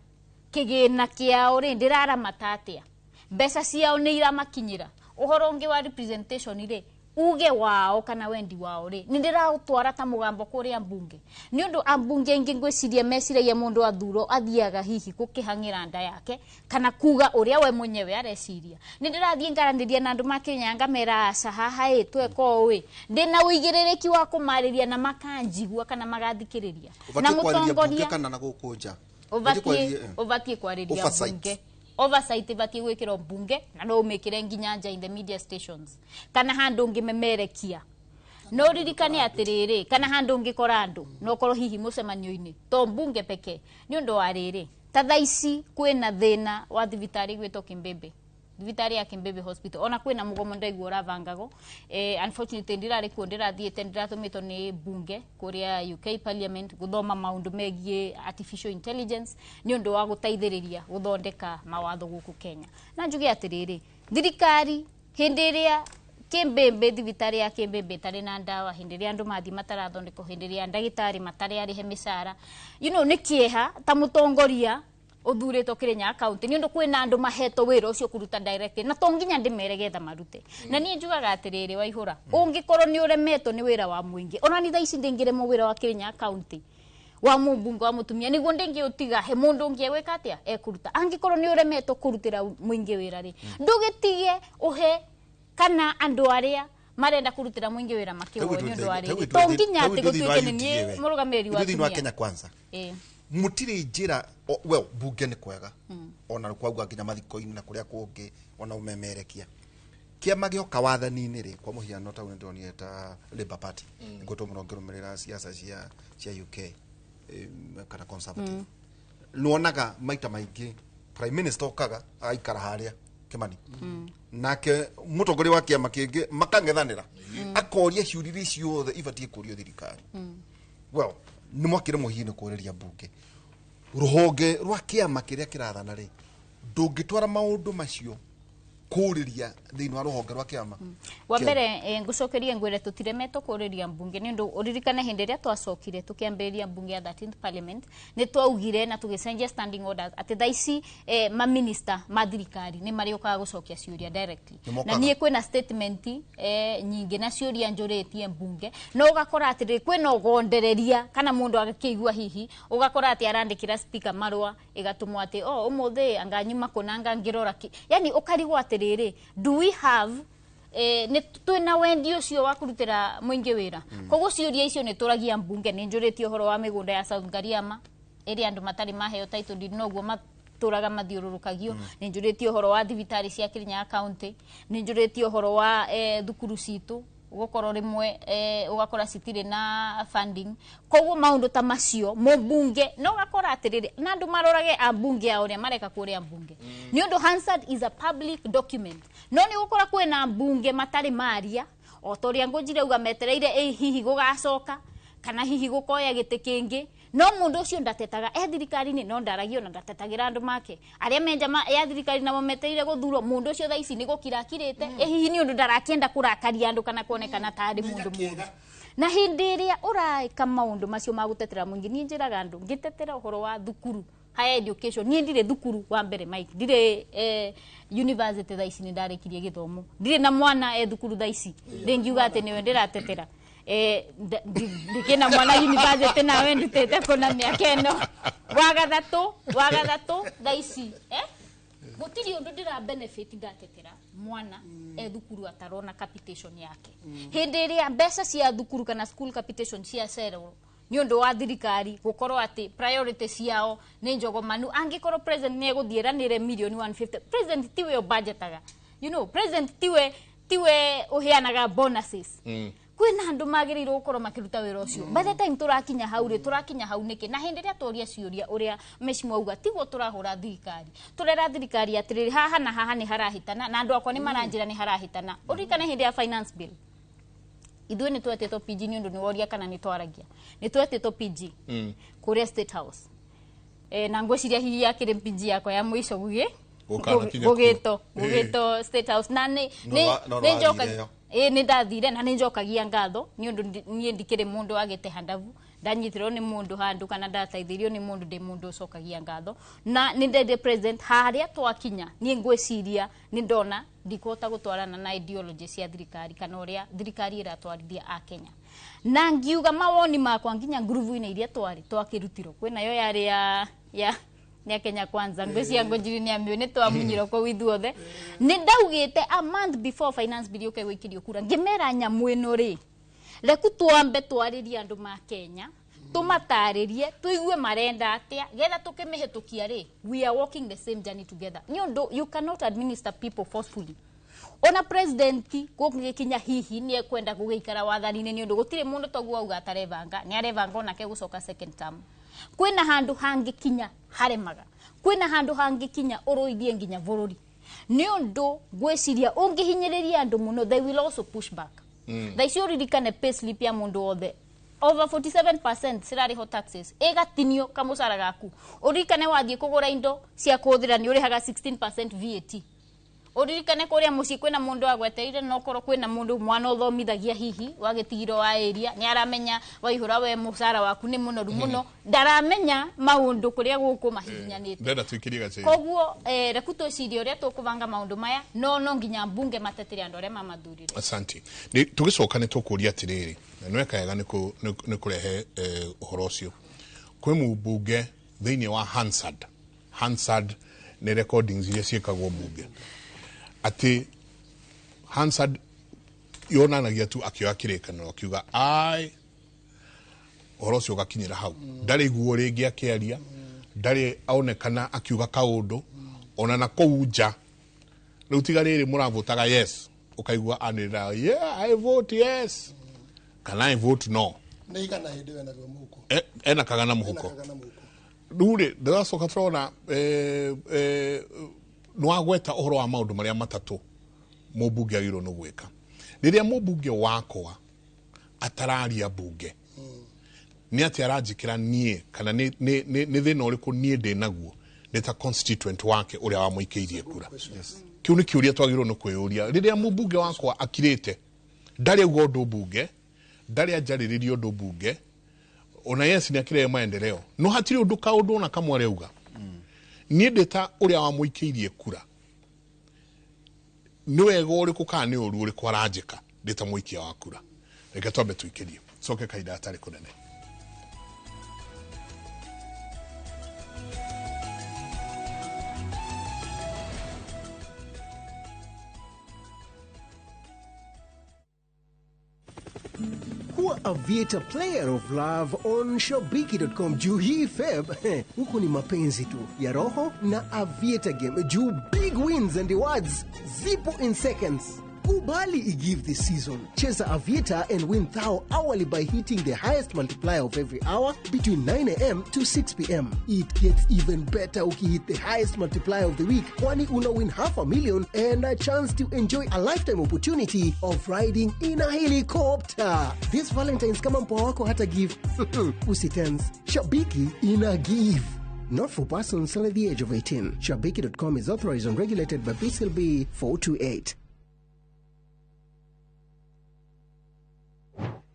S4: kigina kiao ri ndiraramata atia mbeca ciao ni iramakinyira uhoro ungi wa representation ri uge wao kana wendi wao ri ni ndirautwara ta mugambo kuria mbunge ni undu ambunge ingi ngwiciria meciragia mundu athuro athiaga hihi gukihangira nda yake kana kuga uria we mwenyewe areciria ni ndirathie ngaranĩria na andu makinya ngamera aca haha ĩ tweka ũũ ndina uigĩrĩrĩki wa kũmarĩria na makanjigua kana magathikĩrĩria
S1: na mutongoria kana na gũkũ nja
S4: ubatie kwarĩria mbunge oversight ibatie gwikirwo mbunge na no umikire nginya nja in the media stations kana handu ngimemerekia no ririkane atiriri kana handu ngikora andu no korwo hihi mucemanio-ini to mbunge peke ni undu wa riri ta thaa ici kwina thina wa thibitari gwitwo Kimbembe thibitari ya Kimbembe hospital ona kwina mugomo ndaigua uravangago unfortunately ndirari kuo ndirathiite ndiratumitwo ni bunge kuria UK parliament guthoma maundu megie artificial intelligence ni undu wa guteithiriria guthondeka mawatho guku Kenya na njuge atiriri thirikari hindi iria Kimbembe thibitari ya Kimbembe itari na ndawa hindi iria andu mathi matarathondekwo hindi iria ndagitari matari arihe micara you know ni kieha ta mutongoria uthuritwo Kirinyaga county ni undu kwina andu mahetwo wira ucio kuruta direct na to nginya ndimere getha marute na nie njugaga atiriri waihura ungikorwo ni uremetwo ni wira wa muingi ona ni thaa ici ndingiremwo wira wa Kirinyaga county wa mumbunge wa mutumia niguo ndingiutiga he mundu ungi egwika atia ekuruta angikorwo ni uremetwo kurutira muingi wira ri ndugitige uhe kana andu aria marenda kurutira muingi wira makiwo ni undu wa riri to nginya ati gutuike ni nie murugamiri wa
S1: Kenya kwanza mutiri njira well bunge ni kwega ona kwauga nginya mathiko-inĩ na kuria kungi ona umemerekia kiama gioka wathani-inĩ ri kwa muhiano ta ndonire ta Labour Party ngũtwo mũno ngĩrũmĩrĩra siasa cia UK kana Conservative nuonaga maita maingĩ prime minister okaga agaikara haria Kimani nake mutongoria wa kiama kĩngĩ makang'ethanĩra akoria ciũria ciothe ibatiĩ kũrio thirikari well ni mwakire muhiano kũrĩria bunge ruhonge rwa kiama kiria kirathana ri ndungitwara maundu macio kũrĩria thĩinĩ wa ruhonge rwa kiama
S4: wa mbere ngucokerie ngwire tutiremetwo kũrĩria mbunge ni undu uririkane hindi iria twacokire tukiambĩrĩria mbunge ya 13th parliament ni twaugire na tugicenjia standing orders ati thaa ici ma minister ma thirikari ni marĩũkaga gũcokia ciũria directly na niĩ kwĩna statement nyingĩ na ciũria njũrĩtie mbunge no ũgakora atĩrĩ kwĩna ũgondereria kana mũndũ agakĩigua hihi ũgakora atĩ arandĩkĩra speaker marũa ĩgatũmwo atĩ oh ũmũthĩ anga nyuma kũna anga ngĩrora yani ũkarigwo atĩrĩ do we have ni twina wendi ucio wa kurutira muingi wira koguo ciuria icio ni turagia mbunge ni njuritie uhoro wa migunda ya South Ngariama iri andu matari maheo title deed noguo maturaga mathiururukagio ni njuritie uhoro wa thibitari cia Kirinyaga county ni njuritie uhoro wa thukuru citu ugukorwo rimwe ugakora citire na funding koguo maundu ta macio mumbunge no ugakora atiriri na andu marorage ambunge ao uria mareka kuria mbunge ni undu Hansard is a public document no ni ugukora kwina mbunge matari maria o toria ngujire uga metereire hihi gugacoka kana hihi gukoya giti kingi no mundu ucio ndatetaga e thirikari-inĩ no ndaragio na ndatetagĩra andu make aria menja ya thirikari namo metereire guthurwo mundu ucio thaa ici ni gukira akirite hihi ni undu ndarakienda kurakaria andu kana kuonekana tari mundu mundu na hindi iria uraika maundu macio ma gutetera muingi ni njiraga andu ngitetera uhoro wa thukuru higher education ni ndire thukuru wa mbere Mike ndire university thaa ici ni ndarikirie githomo ndire na mwana thukuru thaa ici ndingiuga ati niwe ndiratetera ndikina mwana university nawe ndutete kuna miaka ĩno wa gathatu thaa ici Gũtirĩ ũndũ ndĩra benefit ndatetera mwana e thukuru atarona capitation yake. Hĩndĩ ĩrĩa mbeca cia thukuru kana school capitation cia cererwo nĩ ũndũ wa thirikari gũkorwo atĩ priority ciao nĩ njogomanu, angĩkorwo president nĩ egũthiĩ eranĩre milioni 150, president tiwe ũbudgetaga, you know, president tiwe ũheanaga bonuses. Kwĩna andũ magĩrĩirwo gũkorwo makĩruta wĩra ũcio. By the time tũrakinya hau rĩ, tũrakinya hau nĩkĩ? Na hĩndĩ ĩrĩa tworia ciũria, ũrĩa mheshimiwa auga, tiguo tũrahũra thirikari, tũrera thirikari atĩrĩrĩ, haha na haha nĩ harahĩtana, na andũ akwa nĩ maranjĩra nĩ harahĩtana. Ũririkane hĩndĩ ya finance bill, ithuĩ nĩ twetĩtwo PG nĩ ũndũ nĩ woria kana nĩ twaragia, nĩ twetĩtwo PG kũrĩa State House, na ngwĩciria hihi yakĩrĩ PG yakwa ya mũico gũgĩ
S2: Gũkanakinya kuo.
S4: Gũgĩtwo State House na nĩ
S1: No
S4: nĩ
S1: no
S4: nĩ njoka
S1: wathire yo.
S4: Ĩ, nĩ ndathire na nĩ njokagia ngatho nĩ ũndũ niĩ ndikĩrĩ mũndũ wagĩte handavu, ndanyitirwo nĩ mũndũ handũ kana ndateithirio nĩ mũndũ, ndĩ mũndũ ũcokagia ngatho, na nĩ ndendire president harĩa twakinya. Niĩ ngwĩciria nĩ ndona ndikũhota gũtwarana na ideology cia thirikari kana ũrĩa thirikari ĩratwarithia a Kenya, na ngiuga mawoni makwa nginya ngurubu-inĩ iria twarĩ twakĩrutirwo, kwĩnayo yarĩ ya Kenya Kwanza, ngwĩciria ngũnjiri nĩ amĩũĩ, nĩ twamunyirwo kũu ithuothe. Nĩ ndaugĩte a month before finance bill yũke gwĩkĩrio kura, ngĩmera nyamũ ĩno rĩ, reku twambe twarĩrie andũ ma Kenya, tũmatarĩrie, tũigue marenda atĩa, getha tũkĩmĩhĩtũkia rĩ, we are walking the same journey together, nĩ ũndũ you cannot administer people forcefully. Ona president gũgĩkinya hihi nĩ ekwenda gũgĩikara wathani-inĩ, nĩ ũndũ gũtirĩ mũndũ toguo auga atarebanga, nĩ arebanga onake gũcoka second term, kwĩna handũ hangĩkinya haremaga, kwĩna handũ hangĩkinya ũrũithie nginya bũrũri, nĩ ũndũ ngwĩciria ũngĩhinyĩrĩria andũ mũno, they will also push back. Thaa ici ũririkane payslip ya mũndũ wothe, over 47% cirarĩho taxes, ĩgatinio kamũcara gaku. Ũririkane wathiĩ kũgũra indo cia kũhũthĩra nĩ ũrĩhaga 16% VAT. Ũririkane kũrĩa mũciĩ kwĩna mũndũ agwetereire, no korwo kwĩna mũndũ mwana ũthomithagia, hihi wagĩtigirwo wa area, nĩ aramenya waihũra we mũcara waku nĩ mũnoru mũno, ndaramenya maũndũ kũrĩa gũkũ mahihinyanĩte.
S2: Ndenda tuikirie gacĩra.
S4: Koguo reku twĩcirie ũrĩa tũkũbanga maũndũ maya, no nginya mbunge matetere andũ arĩa mamathurire.
S2: Asante. Nĩ tũgĩcoka nĩ tũkũria atĩrĩrĩ, na nĩ weka wega nĩ kũrehe ũhoro ũcio. Kwĩ mũmbunge thĩinĩ wa Hansard. Hansard nĩ recordings iria ciĩkagwo mbunge, atĩ Hansard yonanagia tu akĩoya kĩrĩkanĩro akiuga ai, ũhoro ũcio ũgakinyĩra hau, ndarĩ iguo rĩngĩ akĩaria, ndarĩ onekana akiuga kaũndũ ona na kũu nja. Rĩu tiga rĩrĩ mũravotaga yes, ũkaigua anĩrĩra, "Yeah, I vote yes," kana "I vote no."
S3: Nĩ igana hĩndĩ ĩyo enarĩo mũhuko.
S2: Ena kagana mũhuko.
S3: Ena kagana mũhuko.
S2: Rĩu rĩ, ndĩracoka tũrona nĩwagweta ũhoro wa maũndũ marĩa matatũ mũmbunge agĩrĩirwo nĩ gwĩka. Rĩrĩa mũmbunge wakwa atararia mbunge, nĩ atĩ aranjĩkĩra niĩ, kana nĩ thĩna ũrĩkũ niĩ ndĩ naguo nĩ ta constituent wake ũrĩa wamũikĩirie kura? Kĩu nĩ kĩũria twagĩrĩirwo nĩ kwĩyũria. Rĩrĩa mũmbunge wakwa akirĩte, ndarĩ auga ũndũ mbunge, ndarĩ anjarĩrĩria ũndũ mbunge, ona yes nĩ akĩrehe maendeleo, no hatirĩ ũndũ kaũndũ ona kamwe arauga, niĩ ndĩ ta ũrĩa wamũikĩirie kura, nĩ wega ũrĩkũ kana nĩ ũru ũrĩkũ aranjĩka ndĩ ta mũikia wa kura? Reke twambe tuikĩrie, coke kahinda gatarĩ kũnene.
S11: Kuwa Aviator player of love on Shabiki.com juu hii Feb huku ni mapenzi tu ya roho na Aviator game, juu big wins and rewards zipo in seconds. Kubali igive this season. Cheza Aviator and win thou hourly by hitting the highest multiplier of every hour between 9 a.m. to 6 p.m. It gets even better ukihit the highest multiplier of the week, kwani una win 500,000 and a chance to enjoy a lifetime opportunity of riding in a helicopter. This Valentine's, kama mpoa wako hata give, usitense. Shabiki ina give. Not for persons under the age of 18. Shabiki.com is authorized and regulated by BCLB 428.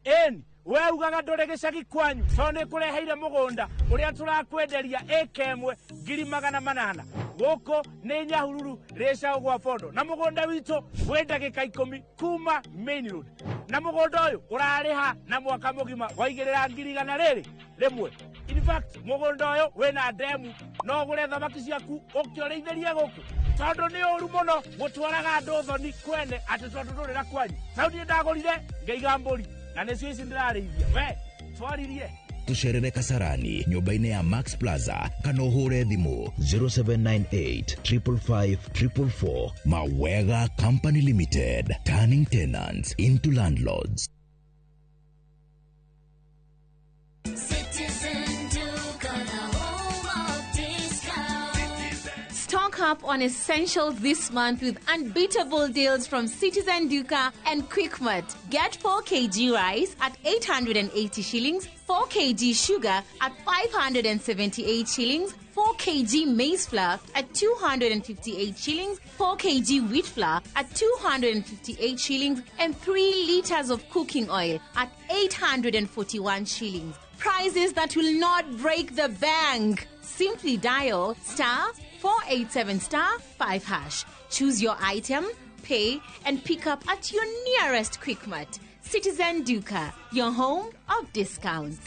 S12: Ĩni we ugaga ndũrĩ gĩcagi kwanyu, tondũ nĩ kũreheire mũgũnda ũrĩa tũrakwenderia ĩka ĩmwe 800,000. Gũkũ nĩ Nyahururu rĩcaũ gwa Bondo, na mũgũnda witũ wĩ ndagĩka 10 kuma main road, na mũgũnda ũyũ ũrarĩha na mwaka mũgima waigĩrĩra 101,000. In fact, mũgũnda ũyũ wĩna ndemu, no ũgũre thamaki ciaku ũkĩũrĩithĩrie gũkũ. Tondũ nĩ ũru mũno gũtwaraga andũ thoni kwene atĩ tondũ ndũrĩ na kwanyu. Tau niĩ ndagũrire ngĩiga mbũri na nĩcio ici ndĩrarĩithia. We twaririe.
S13: Tucerere Kasarani nyũmba-inĩ ya Max Plaza kana ũhũre thimũ 0798 555 444. Mawega Company Limited, turning tenants into landlords.
S9: Citizen Duka, the home of discount.
S10: Stock up on essentials this month with unbeatable deals from Citizen Duka and Quickmart. Get 4 kg rice at 880 shillings, 4 kg sugar at 578 shillings, 4 kg maize flour at 258 shillings, 4 kg wheat flour at 258 shillings, and 3 liters of cooking oil at 841 shillings. Prices that will not break the bank. Simply dial star 487 star 5 hash. Choose your item, pay, and pick up at your nearest Quickmart. Citizen Duka, your home of discounts.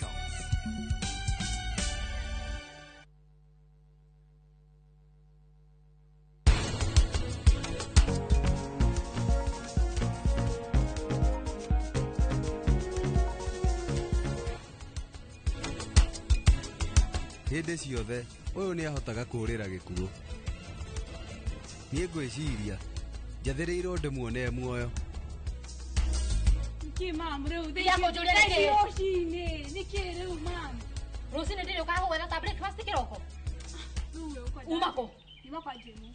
S14: Hĩndĩ ciothe ũyũ nĩ ahotaga kũũrĩra gĩkuũ. Niĩ ngwĩciria njathĩrĩirwo ndĩmuone muoyo.
S15: Nĩkĩ mam rĩu
S4: Tiga kũnjũria nĩkĩ?
S15: Rũcinĩ nĩkĩ rĩu mam?
S4: Rũcinĩ ndĩrĩ ũkaga gũgwetha ta breakfast kĩroko. Uma kũ?
S15: Uma kwa Jimmy.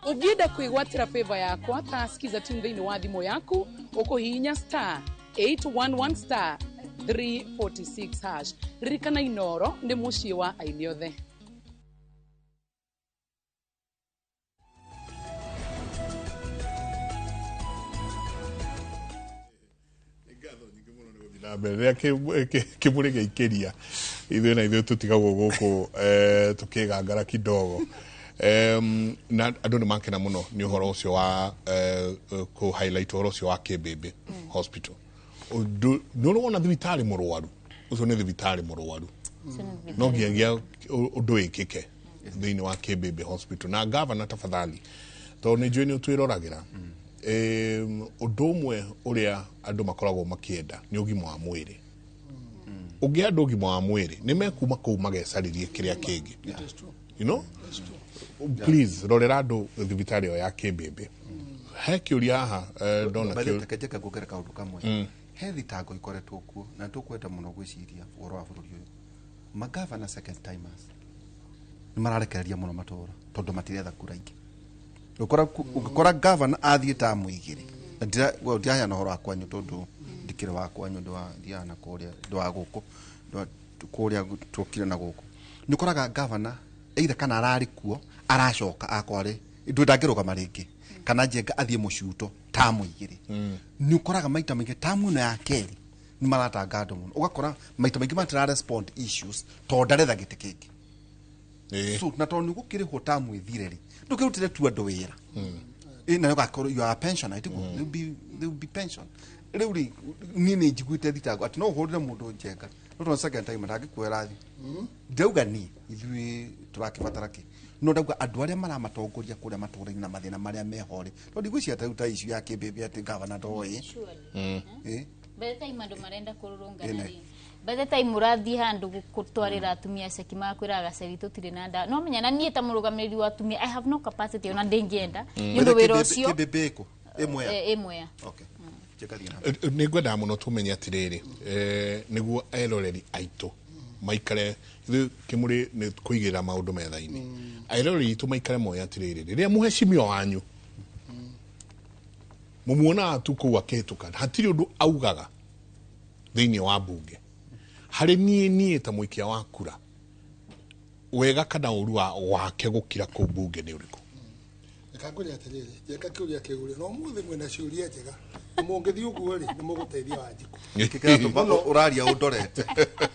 S16: Ũngĩenda kwĩgwatĩra favor yakwa ta skiza tune thĩinĩ wa thimũ yaku ũkũhihinya star 811 star 346 hash. Ririkana Inoro nĩ mũciĩ wa aini othe.
S2: Na mbere rĩrĩa kĩmũrĩ gĩaikĩria ithuĩ na ithuĩ tũtigagwo gũkũ tũkĩgangara kidogo. Na andũ nĩ makena mũno nĩ ũhoro ũcio wa kũ highlight ũhoro ũcio wa Kĩmbĩmbĩ Hospital. Nĩ ũrĩ wona thibitarĩ mũrwaru, ũcio nĩ thibitarĩ mũrwaru, no nginyagia ũndũ wĩkĩke thĩinĩ wa Kĩmbĩmbĩ Hospital. Na gavana tafadhali, tondũ nĩ njũĩ nĩ ũtwĩroragĩra, ũndũ ũmwe ũrĩa andũ makoragwo makĩenda nĩ ũgima wa mwĩrĩ. Ũngĩ andũ ũgima wa mwĩrĩ nĩ mekuma kũu magecarĩrie kĩrĩa kĩngĩ. You know? Please rorera andũ thibitarĩ ĩyo ya Kĩmbĩmbĩ. He kĩũria haha ndona
S1: By the way, reke njeke nguongerera kaũndũ kamwe. He thitango ikoretwo kuo na tũkwenda mũno gwĩciria ũhoro wa bũrũri ũyũ. Magavana second timers nĩ mararekereria mũno matũra tondũ matiretha kura ingĩ. Ũngĩkora gavana athiĩ tamu igĩrĩ na ndiraheana ũhoro wa kwanyu tondũ ndikĩrĩ wa kwanyu, ndĩwa na kũrĩa ndĩ wa gũkũ kũrĩa tũkire na gũkũ. Nĩ ũkoraga gavana either kana ararĩ kuo aracoka akwarĩ ndũ ndangĩrũgama rĩngĩ kana Njenga athiĩ mũcuto tamu igĩrĩ. Nĩ ũkoraga maita maingĩ tamu ĩno ya kerĩ nĩ maratanga andũ mũno, ũgakora maita maingĩ matira respond issues tondũ ndaretha gĩtĩ kĩngĩ. So na tondũ nĩ gũkĩrĩhwo tamu ĩthire rĩ, ndũkĩrutĩre tu andũ wĩra na ũgakorwo you are a pensioner, tiguo? They will be pension. Rĩu rĩ, niĩ nĩ njiguĩte thitango atĩ no ũhũrĩre mũndũ Njenga no tondũ second time ndangĩkuoera thi. Ndauga niĩ ithuĩ tũrakĩbatara kĩ, no ndauga andũ arĩa maramatongoria kũrĩa matũra-inĩ na mathĩna marĩa meho rĩ, tondũ ndigwĩciria ta rĩu ta issue ya Kĩmbĩmbĩ atĩ gavana ndoĩ.
S4: By the time andũ marenda kũrũrũngana
S1: Ĩne.
S4: rĩ, by the time ũrathiĩ handũ gũtwarĩra atumia ceki magakwĩra gaceri tũtirĩ na ndawa. No menya na niĩ ta mũrũgamĩrĩri wa atumia I have no capacity ona ndĩngĩenda nĩ ũndũ wĩra ũcio.
S1: Kĩmbĩmbĩ ĩkũ? Ĩmwe?
S4: Ĩmwe.
S1: Okay. Njeka thiĩ na mbere.
S2: Nĩ ngwendaga mũno tũmenye atĩrĩrĩ, nĩguo eroreri aitũ maikare ithuĩ kĩmũrĩ nĩ kũigĩrĩra maũndũ metha-inĩ, eroreri aitũ maikare moĩ atĩrĩrĩ, rĩrĩa mũhecimiwa wanyu mũmuonaga tu kũu akĩhĩtũka, hatirĩ ũndũ augaga thĩinĩ wa mbunge. Harĩ niĩ ta mũikia wa kura, wega kana ũru wake gũkira kũu mbunge nĩ ũrĩkũ?
S3: Reka ngwĩre atĩrĩrĩ, Njenga, kĩũria kĩu rĩ, na ũmũthĩ mwĩna ciũria njega. Mũngĩthiĩ ũguo rĩ, nĩ mũgũteithia Wanjikũ.
S1: Nĩkĩ kĩratũma ũraria ũndorete?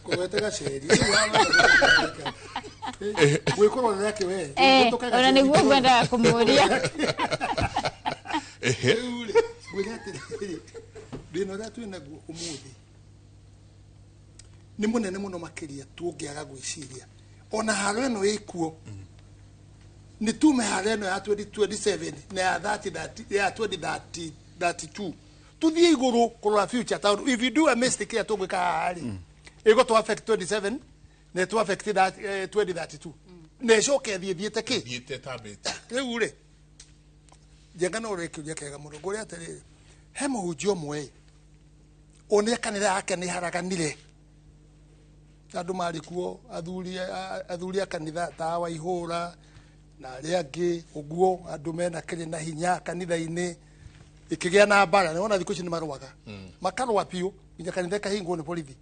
S3: Kũgwete gaceri. Gwĩkũrorera kĩ we?
S4: Ona nĩguo ngwendaga kũmũria.
S3: Rĩu rĩ, ngwĩre atĩrĩrĩ, thĩna ũrĩa twĩ naguo ũmũthĩ nĩ mũnene mũno makĩria tũngĩaga gwĩciria. Ona haro ĩno ĩkuo, nĩ tume haro ĩno ya 2027 na ya 30 ya 2032 tuthiĩ igũrũ kũrora future, tondũ if you do a mistake ĩrĩa tũngĩka haha rĩ, ĩgũtũ affect 27 na ĩtũ affect 2032 na ĩcoke ĩthiĩ thiĩte kĩ
S2: thiĩte tambĩte.
S3: Rĩu rĩ, Njenga no ũrĩ kĩũria kĩega mũno. Ngũrĩa atĩrĩrĩ, he mũhunjia ũmwe onire kanitha yake nĩ haraganire, andũ marĩ kuo, athuri a kanitha ta Waihũra na arĩa angĩ ũguo, andũ mena kĩrĩ na hinya kanitha-inĩ, ĩkĩgĩa na mbara. Nĩwona thikũ ici nĩ marũaga, makarũa biũ nginya kanitha ĩkahingwo nĩ borithi.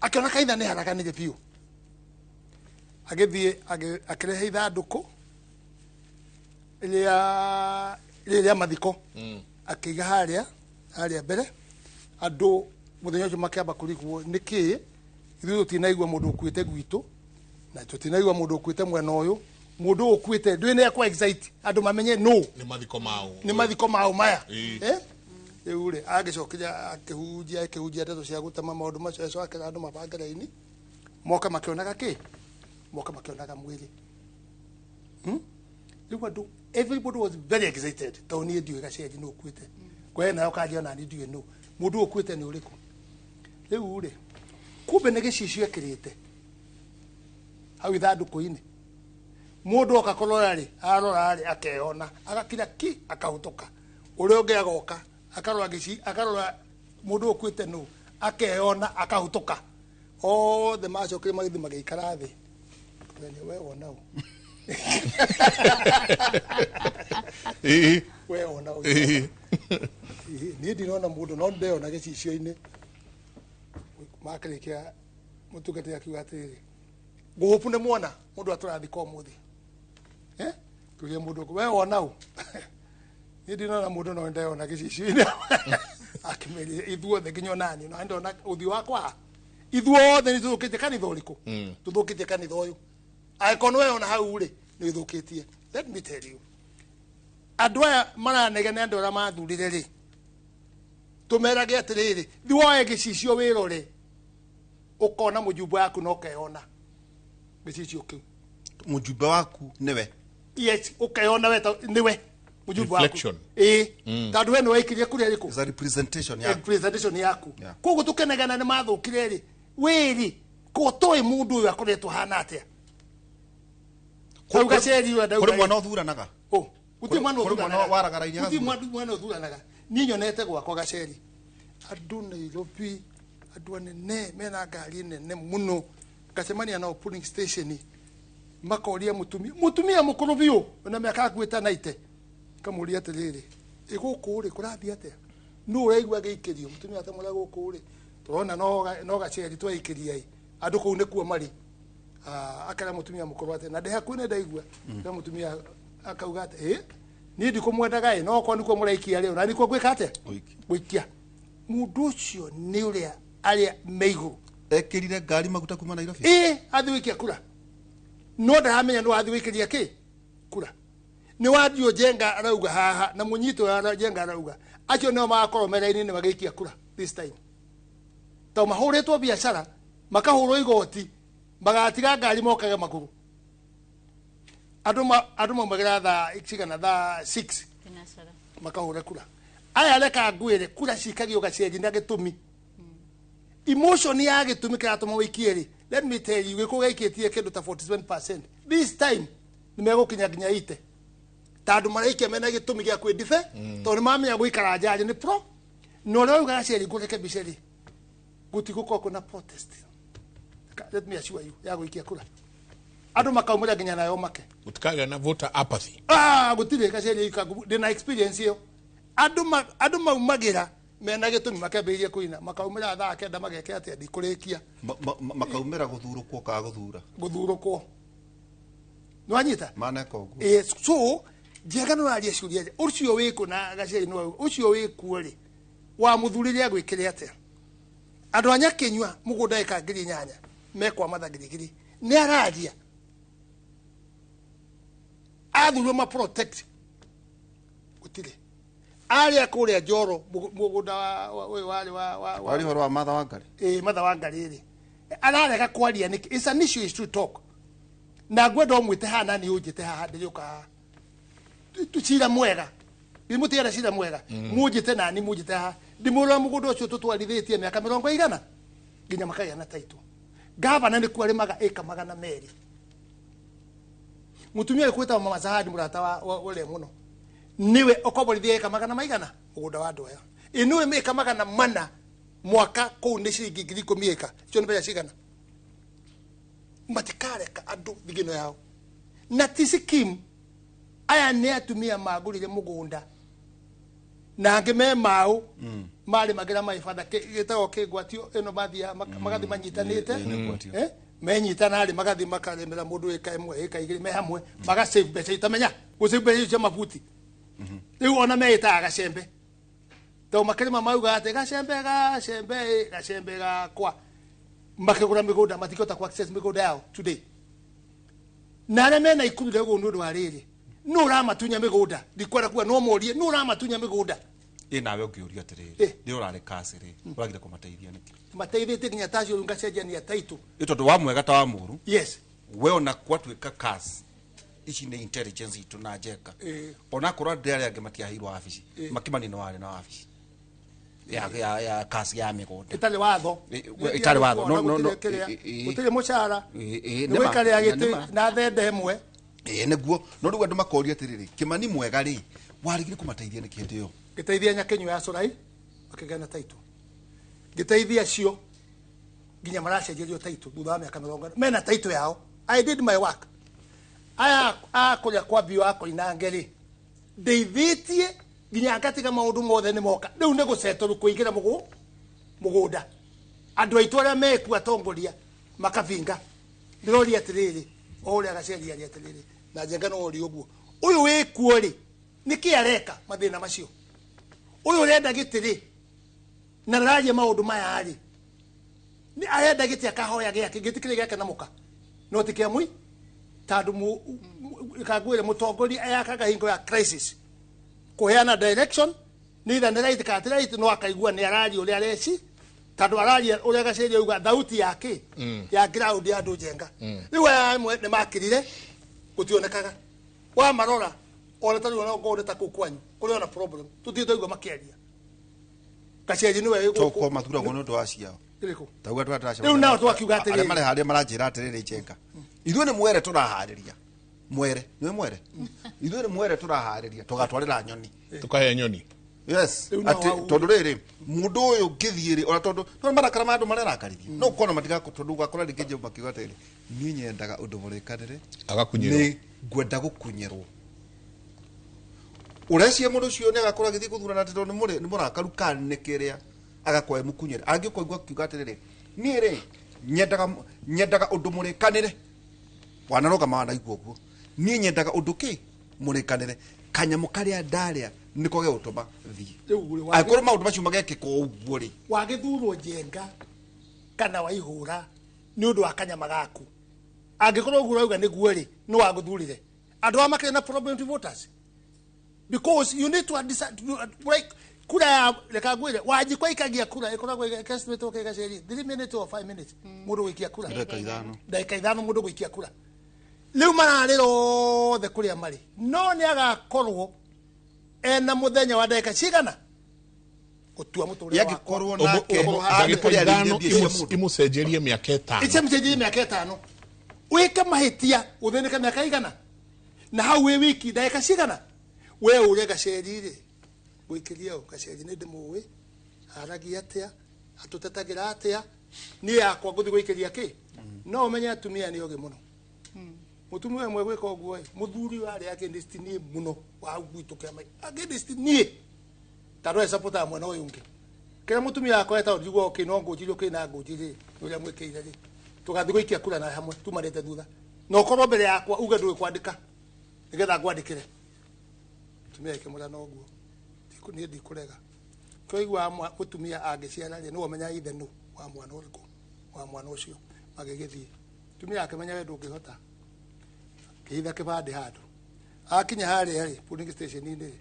S3: Akĩona kanitha nĩ haraganire biũ, agĩthiĩ akĩrehe ithandũkũ rĩrĩa mathiko, akĩiga harĩa mbere. Andũ mũthenya ũcio makĩamba kũrigwo nĩkĩ ithuĩ tũtinaigua mũndũ ũkuĩte gwitũ na tũtinaigua mũndũ ũkuĩte mwena ũyũ, mũndũ ũyũ ũkuĩte ndũĩ nĩ akwa excite andũ mamenye no
S2: nĩ mathiko mao,
S3: nĩ mathiko mao maya. Rĩu rĩ, agĩcokeria akĩhunjia ndeto cia gũtema maũndũ macio, acoka akĩra andũ mabange raini moka makĩonaga kĩ, moka makĩonaga mwĩrĩ. Rĩu andũ, everybody was very excited, tondũ niĩ ndiũĩ gaceri nũ ũkuĩte, kwe nayo kanjia nani ndiũĩ nũ mũndũ ũyũ ũkuĩte nĩ ũrĩkũ. Rĩu rĩ, kumbe nĩ gĩcicio ekĩrĩte hau ithandũkũ-inĩ, mũndũ oka kũrora rĩ, arora rĩ, akeyona, agakira ki, akahũtũka. Ũrĩa ũngĩ agoka akarora gĩci, akarora mũndũ ũyũ ũkuĩte nũ, akeyona, akahũtũka. Othe macokire magĩthiĩ magĩikara thĩ. We wona ũ? We wona ũ? Niĩ ndinona mũndũ no ndeyona gĩcicio-inĩ. Makĩrĩkia mũtungatĩri akiuga atĩrĩrĩ, ngũhũpu nĩ muona mũndũ atũrathika ũmũthĩ. Tuge mũndũ we wona ũ? Niĩ ndinona mũndũ no ndeyona gĩcicio-inĩ. Akĩmeria ithuothe nginya onani na ndona ũthiũ wakwa, ithuothe nĩ tũthũkĩtie kanitha ũrĩkũ? Tũthũkĩtie kanitha ũyũ. Angĩkorwo nĩ weyona hau rĩ, nĩ ũthũkĩtie. Let me tell you, andũ aya maranegene, andũ arĩa mathurire rĩ, tũmerage atĩrĩrĩ, thi woe gĩcicio wĩrore, ũkona mũjumbe waku na ũkeyona gĩcicio kĩu.
S1: Mũjumbe waku nĩwe?
S3: Yes, ũkeyona we nĩwe mũjumbe waku.
S2: Ĩĩ.
S3: Tondũ we nĩwe waikirie kũrĩa ĩrĩkũ?
S1: Is a representation yaku.
S3: Representation yaku. Koguo tũkenegana nĩ mathũkire rĩ, wĩrĩ ko toĩ mũndũ ũyũ akoretwo hana atĩa? Kau gaceri ũyũ ndauga.
S1: Kũrĩ mwana ũthuranaga?
S3: Gũtirĩ mwana ũthuranaga.
S1: Waragaraine.
S3: Gũtirĩ mwana ũthuranaga. Niĩ nyonete gwakwa gaceri, andũ Nairobi, andũ anene mena ngari nene mũno, ngacemania nao polling station, makoria mũtumia mũkũrũ biũ na mĩaka akuĩte naite, kamũria atĩrĩrĩ, ĩ gũkũ rĩ kũrathiĩ atĩa? Nũ ũraigua gĩikĩrio? Mũtumia akamwĩra gũkũ rĩ tũrona no gaceri twaikĩria ĩ, andũ kũu nĩkuo marĩ. Akera mũtumia mũkũrũ atĩ na ndĩ hakuhĩ nĩ ndaigua. Akera mũtumia akauga atĩ ĩ niĩ ndikũmwendaga ĩ, no okorwo nĩkuo mũraikia rĩ, na nĩkuo ngwĩka atĩa? Gũikia. Mũndũ ũcio nĩ ũrĩa arĩa me igũrũ.
S1: Ekĩrire ngari maguta kuma Nairobi?
S3: Ĩ, athiĩ gũikia kura, no ndaramenya nĩ wathiĩ gũikĩria kĩ kura. Nĩ wathiĩ Njenga arauga haha na mũnyitũ wa Njenga arauga acio nĩo magakorwo me raini-inĩ magĩikia kura this time, tondũ mahũrĩtwo biacara, makahũrwo igoti, magatiga ngari mokage magũrũ. Andũ maumagĩra thaa cigana, thaa 6 makahũra kura. Aya reka ngwĩre, kura cikagio gaceri na gĩtũmi, emotion ya gĩtũmi kĩratũma wĩikie rĩ. Let me tell you, gĩkũ gĩikĩtie kĩndũ ta 47% this time, nĩ megũkinya nginya ite, tondũ maraikia mena gĩtũmi gĩa kwĩndibe, tondũ nĩ mamenya gũikara njanji nĩ pro na ũrĩa ugaga gaceri. Ngũrekebishe rĩ, gũtigũkorwo kwĩna protest, let me assure you, ya gũikia kura andũ makaumĩra nginya nayo make.
S2: Gũtikagĩa na voter apathy.
S3: Gũtirĩ gaceri, ndĩna experience ĩyo. Andũ maumagĩra mena gĩtũmi, makambĩrĩria kũina, makaumĩra thaa 9 mageke atĩa, ndikũrĩkia.
S1: Makaumĩra gũthurũkwo kana gũthura?
S3: Gũthurũkwo, nĩwanyita?
S1: Maneka ũguo.
S3: So Njenga nĩ waria ciũria, ũcio wĩkũ na gaceri nĩ ũcio wĩkuo rĩ, Wa muthurire agwikire atia? Andu a Nyakinyua mugunda eka 8,000 mekwa matha 1,000 ni araria. Athurwo ma protect gutire. Aria kuria Njoro mugunda wa wa
S1: wari horo wa Martha Wangari.
S3: Martha Wangari ri. Ararega kwaria niki. It's an issue is to talk. Na ngwenda umwite haha ni unjite haha ndiriuka tucira mwega. Ndimutiara cira mwega. Munjite nani munjite haha. Ndimurora mugunda ucio tutwarithitie miaka 40 nginya makagĩa na title. Gavana ni kwarimaga eka 200. Mutumia kwita mama Zahadi murata wa ule muno. Niwe okoborithia eka 400 mugunda wa andu aya. Inuwe eka 400 mwaka kuu ni ciringi 10,000 eka. Icio ni mbeca cigana? Matikareka andu thigino yao. Na ti scheme aya ni atumia magurire mugunda. Na angi me mau mari magira maibatha gitagwo kingwatio ino mathia magathi manyitanite menyitana ri magathi makaremera mundu eka imwe eka igiri me hamwe maga save mbeca itamenya gusave mbeca cia mabuti. Riu ona meitaga gacembe to makirima mauga ati gacembe gacembe gacembe gakwa makigura migunda matikota ku access migunda yao today. Na aria mena ikuru rĩu nĩ ũndũ wa rĩrĩ nũ ũramatunya mĩgũnda ndikwenda kuga no morie nũ ũramatunya mĩgũnda.
S17: Ĩ nawe ũngĩũrio atĩrĩrĩ nĩ ũrarĩ kasi rĩ ũragire kũmateithia nĩkĩ?
S3: Mateithĩtie nginya tacio rĩu ngacenjania taitũ.
S17: Ĩ tondũ wa mwega ta wa mũru.
S3: Yes.
S17: We ona gwatuĩka kasi ici nĩ intelligence itũ na njeka. Ona korwo andũ arĩa angĩ matiaheirwo wabici Makimani nĩ warĩ na wabici ya kasi ya mĩgũnda.
S3: Ĩtarĩ watho.
S17: Ĩtarĩ watho. No no no.
S3: Gũtirĩ mũcara. Nĩ gũikarĩra gĩtĩ na thende ĩmwe.
S1: Nĩguo no rĩu andũ makoria atĩrĩrĩ Kimani mwega rĩ warigire kũmateithia nĩkĩ hĩndĩ ĩyo?
S3: Ngĩteithia Nyakinyua ya Curai makĩgĩa na taitũ. Ngĩteithia acio nginya maracenjerio taitũ thutha wa mĩaka 40 mena taitũ yao. I did my work. Aya a kũrĩa kwambio a Koinange rĩ ndeithĩtie nginya ngatiga maũndũ mothe nĩ moka. Rĩu nĩ gũcetũrũ kũingĩra mũgũnda. Andũ aitũ arĩa mekuo atongoria makabinga. Ndĩroria atĩrĩrĩ o ũrĩa gaceria atĩrĩrĩ na njenga no ũria ũguo ũyũ wĩkuo rĩ nĩkĩ areka mathĩna macio? Ũyũ ũrenda gĩtĩ rĩ na ndararia maũndũ maya rĩ nĩ arenda gĩtĩ akahoya gĩake gĩtĩ kĩrĩa gĩake na mũka no ti kĩa mũi tondũ kangwĩre mũtongoria ayakaga hingo ya crisis kũheana direction neither nĩ right kana ti right no akaigua nĩ araria ũrĩa areci tondũ araria ũrĩa gaceria uga thauti yake ya ground ya andũ njenga. Rĩu aya amwe nĩ makirire gũtionekaga wa marora ona tarĩu ona ngorwo ta kũu kwanyu kũrĩ ona problem tũtirĩ twaigua makĩaria. Gaceri nĩwe
S1: toko mathuragwo nĩ ũndũ wa ciao
S3: kĩrĩkũ
S1: tauga twataracia
S3: rĩu nao twakiuga atĩrĩrĩ
S1: arĩa mareharĩria maranjĩra atĩrĩrĩ njenga ithuĩ nĩ mwere tũraharĩria mwere nĩwe mwere ithuĩ nĩ mwere tũraharĩria tũgatwarĩra nyoni
S2: tũkahe nyoni.
S1: Yes, ati tondũ rĩrĩ mũndũ ũyũ ngĩthiĩ rĩ ona tondũ no marakara ma andũ marerakarithia no ũkona matigakũ tondũ ũgakora rĩngĩ nje makiuga atĩrĩrĩ niĩ nyendaga ũndũ mũrĩkanĩre
S2: agakunyĩrwo
S1: nĩ ngwenda gũkunyĩrwo. Ũrecia mũndũ ũcio nĩ agakorwo agĩthiĩ gũthurana atĩ tondũ nĩ mũrakaru kana nĩ kĩrĩa agakorwo e mũkunyĩre. Angĩkwaigua akiuga atĩrĩrĩ niĩ rĩ nyendaga ũndũ mũrĩkanĩre wanarũgama wanaigua ũguo niĩ nyendaga ũndũ kĩ mũrĩkanĩre kanyamũ karĩa ndarĩa nĩko gegũtũma thiĩ. Angĩkorwo maũndũ macio magekĩka ũguo rĩ
S3: wagĩthurwo njenga kana waihũra nĩ ũndũ wa kanyama gaku angĩkorwo ũguo ũrauga nĩguo rĩ nĩ wagũthurire andũ aya makĩrĩ na problem to voters because you need to like kura ya reka ngwĩre Wanjikwa ikagia kura ĩkoragwo ĩgestimate gaceri 3 minutes or 5 minutes mũndũ gũikia kura ndagĩka ithano mũndũ gũikia kura. Rĩu mararĩra othe kũrĩa marĩ no nĩ agakorwo ena mũthenya wa ndagĩka cigana gũtua mũtũrĩre wakwa.
S1: Yangĩkorwo nake
S2: ndagĩka ithano imũcenjerie mĩaka ĩtano
S3: ĩcenjerie mĩaka ĩtano wĩke mahĩtia ũthĩnĩke mĩaka igana na hau wĩ wiki ndagĩka cigana we ũrĩa gaceri rĩ gwĩkĩria ũ gaceri nĩ ndĩmũĩ aragia atĩa atũtetagĩra atĩa niĩ yakwa ngũthiĩ gwĩkĩria kĩ no ũmenye atumia nĩ ogĩ mũno. Mũtumia ũmwe gwĩka ũguo mũthuri warĩ against niĩ mũno wa gwitũ kĩama against niĩ tondũ e-supportaga mwena ũyũ ũngĩ kĩrĩa mũtumia wakwa etagwo ndigua okay no ngũnjirie okay na ngũnjirie ũrĩa mwĩkĩire rĩ tũgathiĩ gũikia kura na hamwe tumanĩte thutha na ũkorwo mbere yakwa uge ndũĩ kwandĩka nĩgetha ngwandĩkĩre. Mũtumia akĩmwĩra no ũguo niĩ ndikũrega Kĩoigua mũtumia angĩciara rĩ, nĩwe ũmenyaga ithe nũ wa mwana ũrĩkũ, wa mwana ũcio. Magĩgĩthiĩ. Mũtumia akĩmenya we ndũngĩhota. Akĩhitha kĩbandĩ handũ. Akinya harĩa rĩ, polling station-inĩ rĩ,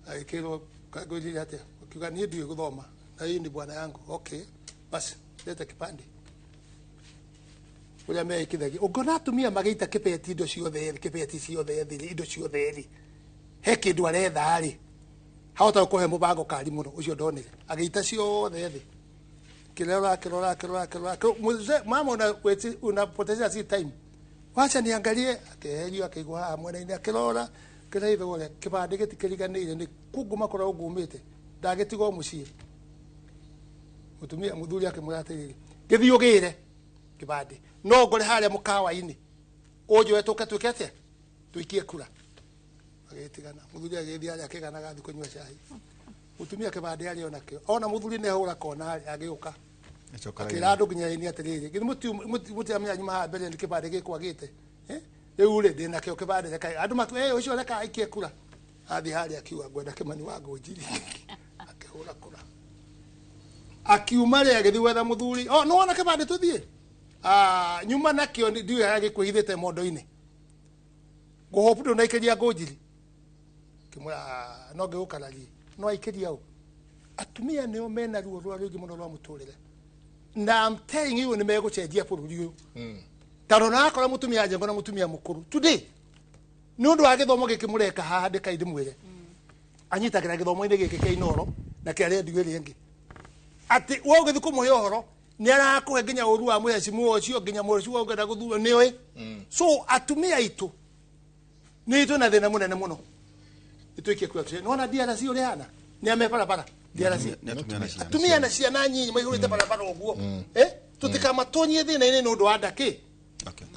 S3: agĩkĩrwo ngwĩciria atĩa, akiuga niĩ ndiũĩ gũthoma na hii ni bwana yangu. Okay, basi leta kipande. Ũrĩa meĩkithagia ũngĩona atumia magĩita kĩbeti indo ciothe kĩbeti ciothe thĩ indo ciothe rĩ, he kĩndũ aretha rĩ, hahota gũkũhe mũbango kari mũno ũcio ndonire agĩita ciothe thĩ kirora kirora kirora kirora mzee mama una unapoteza si time, wacha niangalie. Akeherio akĩigwo haha mwena-inĩ akĩrora kĩraithe ũrĩa kĩbandĩ gĩtikĩriganĩire nĩ kunguma kũrĩa ũngumĩte ndagĩtigwo mũciĩ. Mũtumia mũthuri akĩmwĩra atĩrĩrĩ, gĩthiĩ ũgĩre kĩbandĩ no ngore harĩa mũkawa-inĩ ũnjoe tũke twĩke atĩa tũikie kura. Agĩtigana mũthuri agĩthiĩ harĩa akĩganaga athiĩ kũnyua cai. Mũtumia kĩbandĩ arĩ onakĩo ona mũthuri nĩ ahũra kona agĩũka akĩra andũ nginya ini atĩrĩrĩ, githĩ mũtiramenya nyuma haha mbere nĩ kĩbandĩ gĩkwagĩte, rĩu rĩ ndĩ nakĩo kĩbandĩ reka andũ matu ũcio reka aikie kura. Athiĩ harĩa akiuga ngwenda Kĩmani wa Ngũnjiri akĩhũra kura akiuma rĩ agĩthiĩ gwetha mũthuri, o nĩ wona kĩbandĩ tũthiĩ nyuma nakĩo ndiũĩ harĩa gĩkwĩhithĩte mondo-inĩ ngũhopu ndũnaikĩria Ngũnjiri kĩmwĩra no ngĩgũkararie no aikĩria ũ. Atumia nĩo mena ruo rwa rũingĩ mũno rwa mũtũrĩre na I'm telling you nĩ megũcenjia bũrũri ũyũ tondũ nakora mũtumia njengo na mũtumia mũkũrũ today nĩ ũndũ wa gĩthomo gĩkĩ mũreka haha ndĩkai ndĩmwĩre anyitagĩra gĩthomo-inĩ gĩkĩ kĩa Inooro na kĩa redio ĩrĩa ĩngĩ atĩ we ũgĩthiĩ kũmũhe ũhoro nĩ arakũhe nginya ũru wa mũhecimu ũcio nginya mũhecimu ũngĩenda gũthurwo nĩoĩ. So atumia aitũ nĩ itũ na thĩna mũnene mũno nĩtwĩkie kura tũcie nĩwona DRC ũrĩa ĩhana nĩ ame barabara DRC atumia na ciana nyinyi maihũrĩte barabara ũguo tũtikamatonyie thĩna-inĩ nĩ ũndũ wa ndakĩ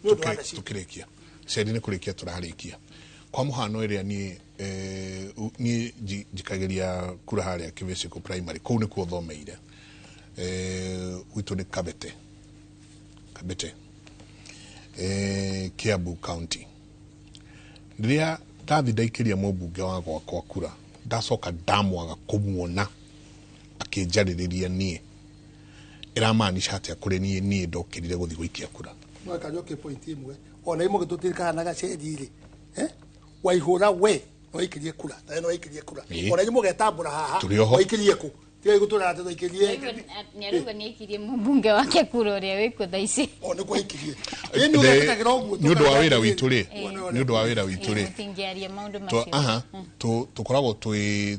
S3: nĩ ũndũ wa ndaci.
S2: Tukĩrĩkia ceri nĩ kũrĩkia tũrarĩkia kwa mũhano ĩrĩa niĩ niĩ njikagĩria kura harĩa Kĩbĩcĩkũ primary kũu nĩkuo thomeire gwitũ nĩ Kabete Kabete Kiambu County. Rĩrĩa ndathi ndaikĩria mũmbunge wa gwakwa kura ndacoka ndamwaga kũmuona akĩnjarĩrĩria niĩ ĩramaanisha atĩa kũrĩ niĩ niĩ ndokĩrire gũthiĩ gũikia kura.
S3: Mwaka point imwe ona imwe gĩtũtirikanaga ceri rĩ waihũra we no aikirie kura na no aikirie kura ona imwe mũgetambũra haha waikirie kũ tiga gũtũra atĩ twaikirie
S4: nĩarauga nĩaikirie mũmbunge wake kura ũrĩa wĩkuo thaa ici
S3: o nĩkuo aikirie ĩni ũgetĩkagĩra ũguo
S2: nĩ ũndũ wa wĩra witũ rĩ nĩ ũndũ wa wĩra witũ rĩ
S4: mũtingĩaria maũndũ macio
S2: tũkoragwo twĩ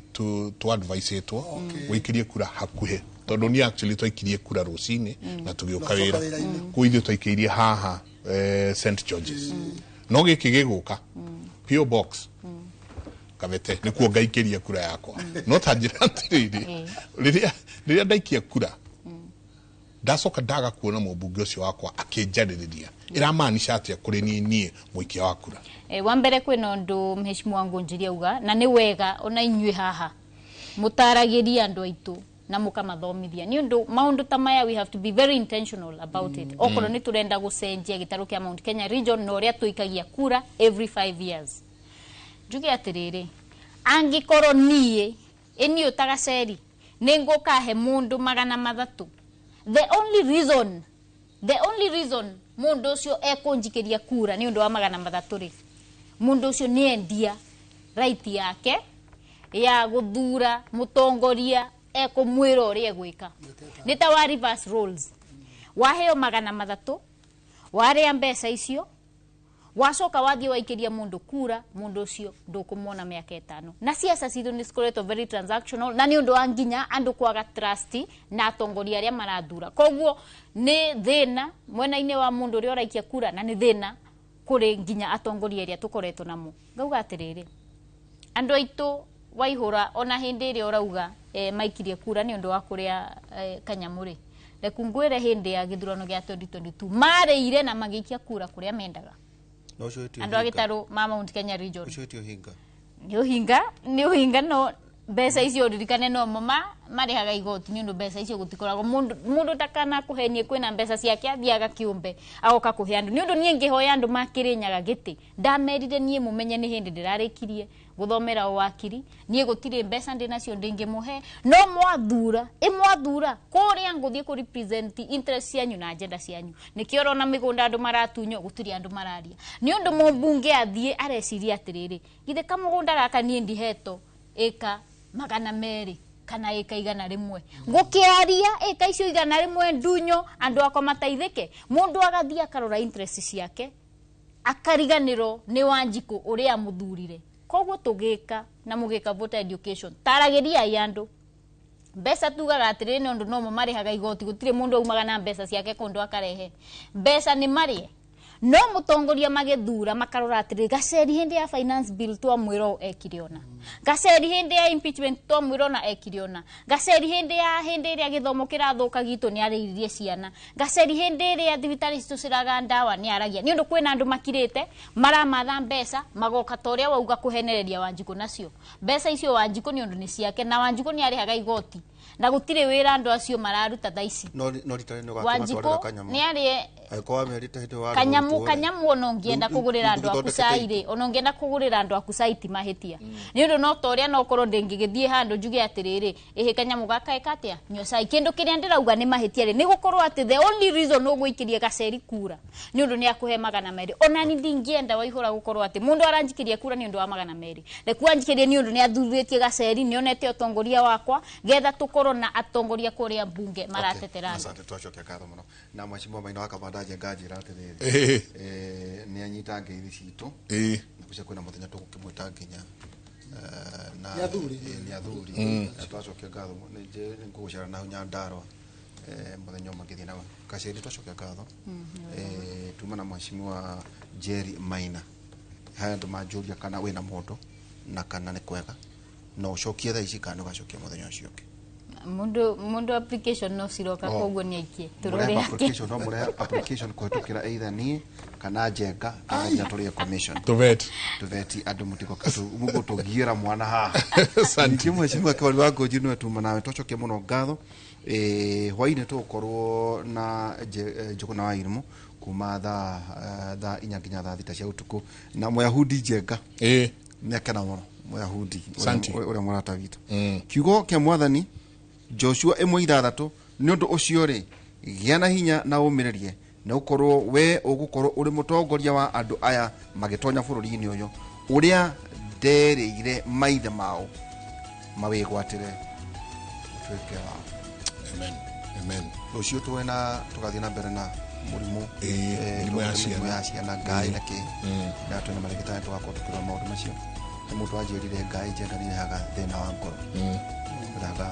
S2: tũ advice-ĩtwo wĩikirie kura hakuhĩ tondũ niĩ actually twaikirie kura rũcinĩ na tũgĩũka wĩra kũu ithuĩ twaikĩirie haha St George's no gĩkĩ gĩgũka PO Box Kabete nĩkuo ngaikĩria kura yakwa no ta njĩra atĩrĩrĩ rĩrĩa ndaikia kura ndacoka ndaga kuona mũmbunge ũcio wakwa akĩnjarĩrĩria ĩramaanisha atĩa kũrĩ niĩ niĩ mũikia wa kura.
S4: Wa mbere kwĩna ũndũ mheshimiwa Ngũnjiri auga na nĩ wega ona inyuĩ haha mũtaragĩrie andũ aitũ na mũkamathomithia nĩ ũndũ maũndũ ta maya we have to be very intentional about it. Okorwo nĩ tũrenda gũcenjia gĩtarũ kĩa Mount Kenya region na ũrĩa tũikagia kura every 5 years. Njuge atĩrĩrĩ angĩkorwo niĩ ĩniĩ ũtagaceri nĩ ngũkahe mũndũ 300 the only reason mũndũ ũcio ekũnjikĩria kura nĩ ũndũ wa 300 rĩ mũndũ ũcio nĩ endia right yake ya gũthura mũtongoria ekũmwĩra ũrĩa egwĩka. Nĩ ta wa reverse roles waheo 300 warĩa mbeca icio wacoka wathiĩ waikĩria mũndũ kura mũndũ ũcio ndũkũmuona mĩaka 5 na ciaca citũ nĩ cikoretwo very transactional na nĩ ũndũ wa nginya andũ kwaga trust na atongoria arĩa marathura koguo nĩ thĩna mwena-inĩ wa mũndũ ũrĩa ũraikia kura na nĩ thĩna kũrĩ nginya atongoria arĩa tũkoretwo namo. Ngauga atĩrĩrĩ andũ aitũ waihũra ona hĩndĩ ĩrĩa ũrauga maikirie kura nĩ ũndũ wa kũrĩa kanyamũ rĩ reku ngwĩre hĩndĩ ya gĩthurano gĩa 2022 marĩire na magĩikia kura kũrĩa mendaga andũ a gĩtarũ ma Mount Kenya region
S1: ũcio ti ũhinga
S4: nĩ ũhinga no mbeca icio ũririkane no mo marĩhaga igoti nĩ ũndũ mbeca icio gũtikoragwo mũndũ ndakana kũhenie kwĩna mbeca ciake athiaga kĩũmbe agoka kũhe andũ nĩ ũndũ niĩ ngĩhoya andũ makĩrĩnyaga gĩtĩ ndamerire niĩ mũmenye nĩ hĩndĩ ndĩrarĩkirie Guthomera wakiri nie gutire mbeca ndi nacio ndingimuhe no mwathura imwathura kuria nguthie ku represent interest cianyu na agenda cianyu nikio rona migunda andu maratunyo gutiri andu mararia ni undu mumbunge athie areciria atiriri githe kamugunda gaka nie ndiheto eka 200 kana eka 100 ngukiaria eka icio 100 ndunyo andu akwa mateithike mundu agathie akarora interest ciake akariganiro ni Wanjiku uria muthurire koguo tugika na mugika voter education taragiria andu mbeca tugaga atiriri ni undu no mo marihaga igoti gutire mundu aumaga na mbeca ciake kundu akarehe mbeca ni marie no mutongoria magethura makarora atiriri Gaceri hindi ya finance bill twamwira ekire ona Gaceri hindi ya impeachment twamwira ona ekire ona Gaceri hindi ya hindi iria githomo kirathuka gitu ni arĩirie ciana Gaceri hindi iria thibitari citu ciraga ndawa ni aragia ni undu kwina andu makirite maramatha mbeca magoka ta uria wauga kuhenereria Wanjiku nacio mbeca icio Wanjiku ni undu ni ciake na Wanjiku ni arihaga igoti na gutire wira andu acio mararuta thaa ici
S1: no ritari no
S4: Wanjiku ni arie
S1: akorwa merite hindi wa
S4: kanyamu ona ungienda kugurira andu aku cai ri ona ungienda kugurira andu aku cai ti mahitia ni undu no ta uria no korwo ndingigithie handu njuge atiriri ihi kanyamu gaka eka atia nyua cai kindu kiria ndirauga ni mahitia ri ni gukorwo ati the only reason uguikirie Gaceri kura ni undu ni akuhe 200 ona ni ndingienda waihura gukorwo ati mundu aranjikirie kura ni undu wa 200 reku anjikirie ni undu ni athurĩtie Gaceri ni onete utongoria wakwa getha tukorwo na atongoria kuria mbunge maratetera
S1: asante twacokia ngatho muno na mheshimiwa Maina wa Kamanda Njenga njira atiriri ni anyita ngeithi citu na kucia kwina muthenya tugukimwita nginya na ni athuri na twacokia ngatho ni ngugucera na Nyandarua muthenya ũmwe ngĩthiĩ na Gaceri twacokia ngatho tuma na mheshimiwa Jerry Maina haya andu manjũria kana wĩna mũndũ na kana nĩ kwega no ũcokie thaa ici kana ũgacokia mũthenya ũcio ũngĩ
S4: mundu application no ciroka koguo ni aikie
S1: turore application no murehe application kuhitukira either ni kana Njenga kana nginya turie commission tuveti andu mutiko mugutugiira mwana haha asante mheshimiwa Kĩwari wa Ngũnji niwe tuma nawe twacokia muno ngatho hwainĩ tũgũkorwo na Njũgũna wa Irimũ kuma thaa 4 nginya thaa 6 cia ũtukũ na Mũyahudi Njenga nĩakena mũno Mũyahudi ũrĩa mũrata witũ kiugo kĩa mwathani Joshua 1:6 nĩ ũndũ ũcio rĩ gĩa na hinya na ũmĩrĩrie na ũkorwo we ũgũkorwo ũrĩ mũtongoria wa andũ aya magĩtonya bũrũri-inĩ ũyũ ũrĩa nderĩire maithe mao mawĩgwatĩre ũtuĩke wao.
S2: Amen. Amen.
S1: Rũciũ twena tũgathiĩ na mbere na mũrimũ mĩrimũ ya ciana ngai na kĩ na twĩna marĩgĩtarĩ tũgakorwo tũkĩrora maũndũ macio nĩ mũndũ anjĩrire ngai Njenga nĩ ĩrehaga thĩna wa ngoro ĩrehaga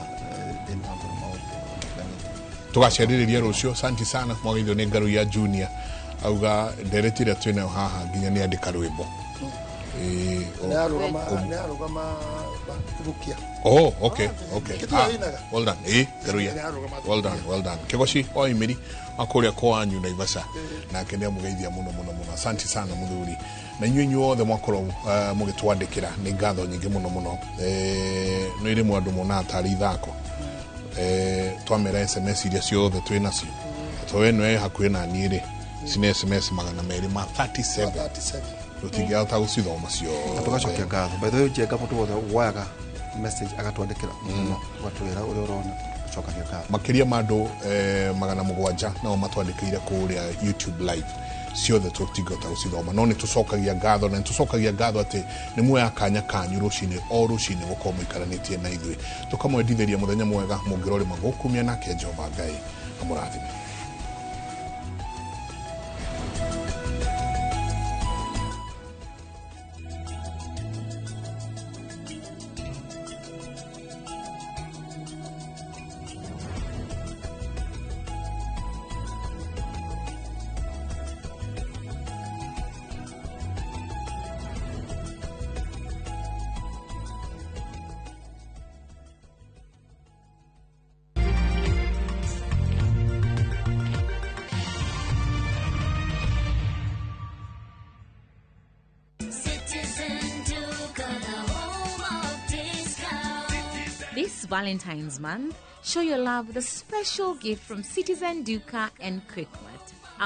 S1: thĩna wa ngoro maũndũ matiganĩte
S2: tugacerĩrĩria rũciũ asante sana mwageithio nĩ Ngaruiya Junior auga ndereti ĩrĩa twĩnayo haha nginya nĩ andĩka rwĩmbo
S3: nĩ arũgama
S2: Oh, okay, okay. Well done. Ngaruiya. Well done, well done. Kigoci o imiri akuria kwanyu Naivasha nake nĩ amũgeithia mũno mũno mũno asante sana mũthuri na inyuĩ inyuothe mwakorwo mũgĩtwandĩkĩra nĩ ngatho nyingĩ mũno mũno nĩ rĩmwe andũ monaga tarĩ ithako twamera SMS iria ciothe twĩ nacio to we nĩwe hakuhĩ na niĩ rĩ cine SMS 237 tũtingĩhota gũcithoma ciothe
S1: tũgacokia ngatho by the way Njenga mũndũ wothe woyaga message agatwandĩkĩra mũno ũgatwĩra ũrĩa ũrona tũcokagia ngatho
S2: makĩria ma andũ 700 nao matwandĩkĩire kũrĩa YouTube live ciothe tũtingĩhota gũcithoma no nĩ tũcokagia ngatho na nĩ tũcokagia ngatho atĩ nĩ muoya kanya kanyu rũcinĩ o rũcinĩ gũkorwo mũikaranĩtie na ithuĩ tũkamwendithĩria mũthenya mwega mũngĩrorĩma gũkumia nake Jehova Ngai amũrathime.
S10: This Valentine's month, show your love with a special gift from Citizen Duka and Quickmart.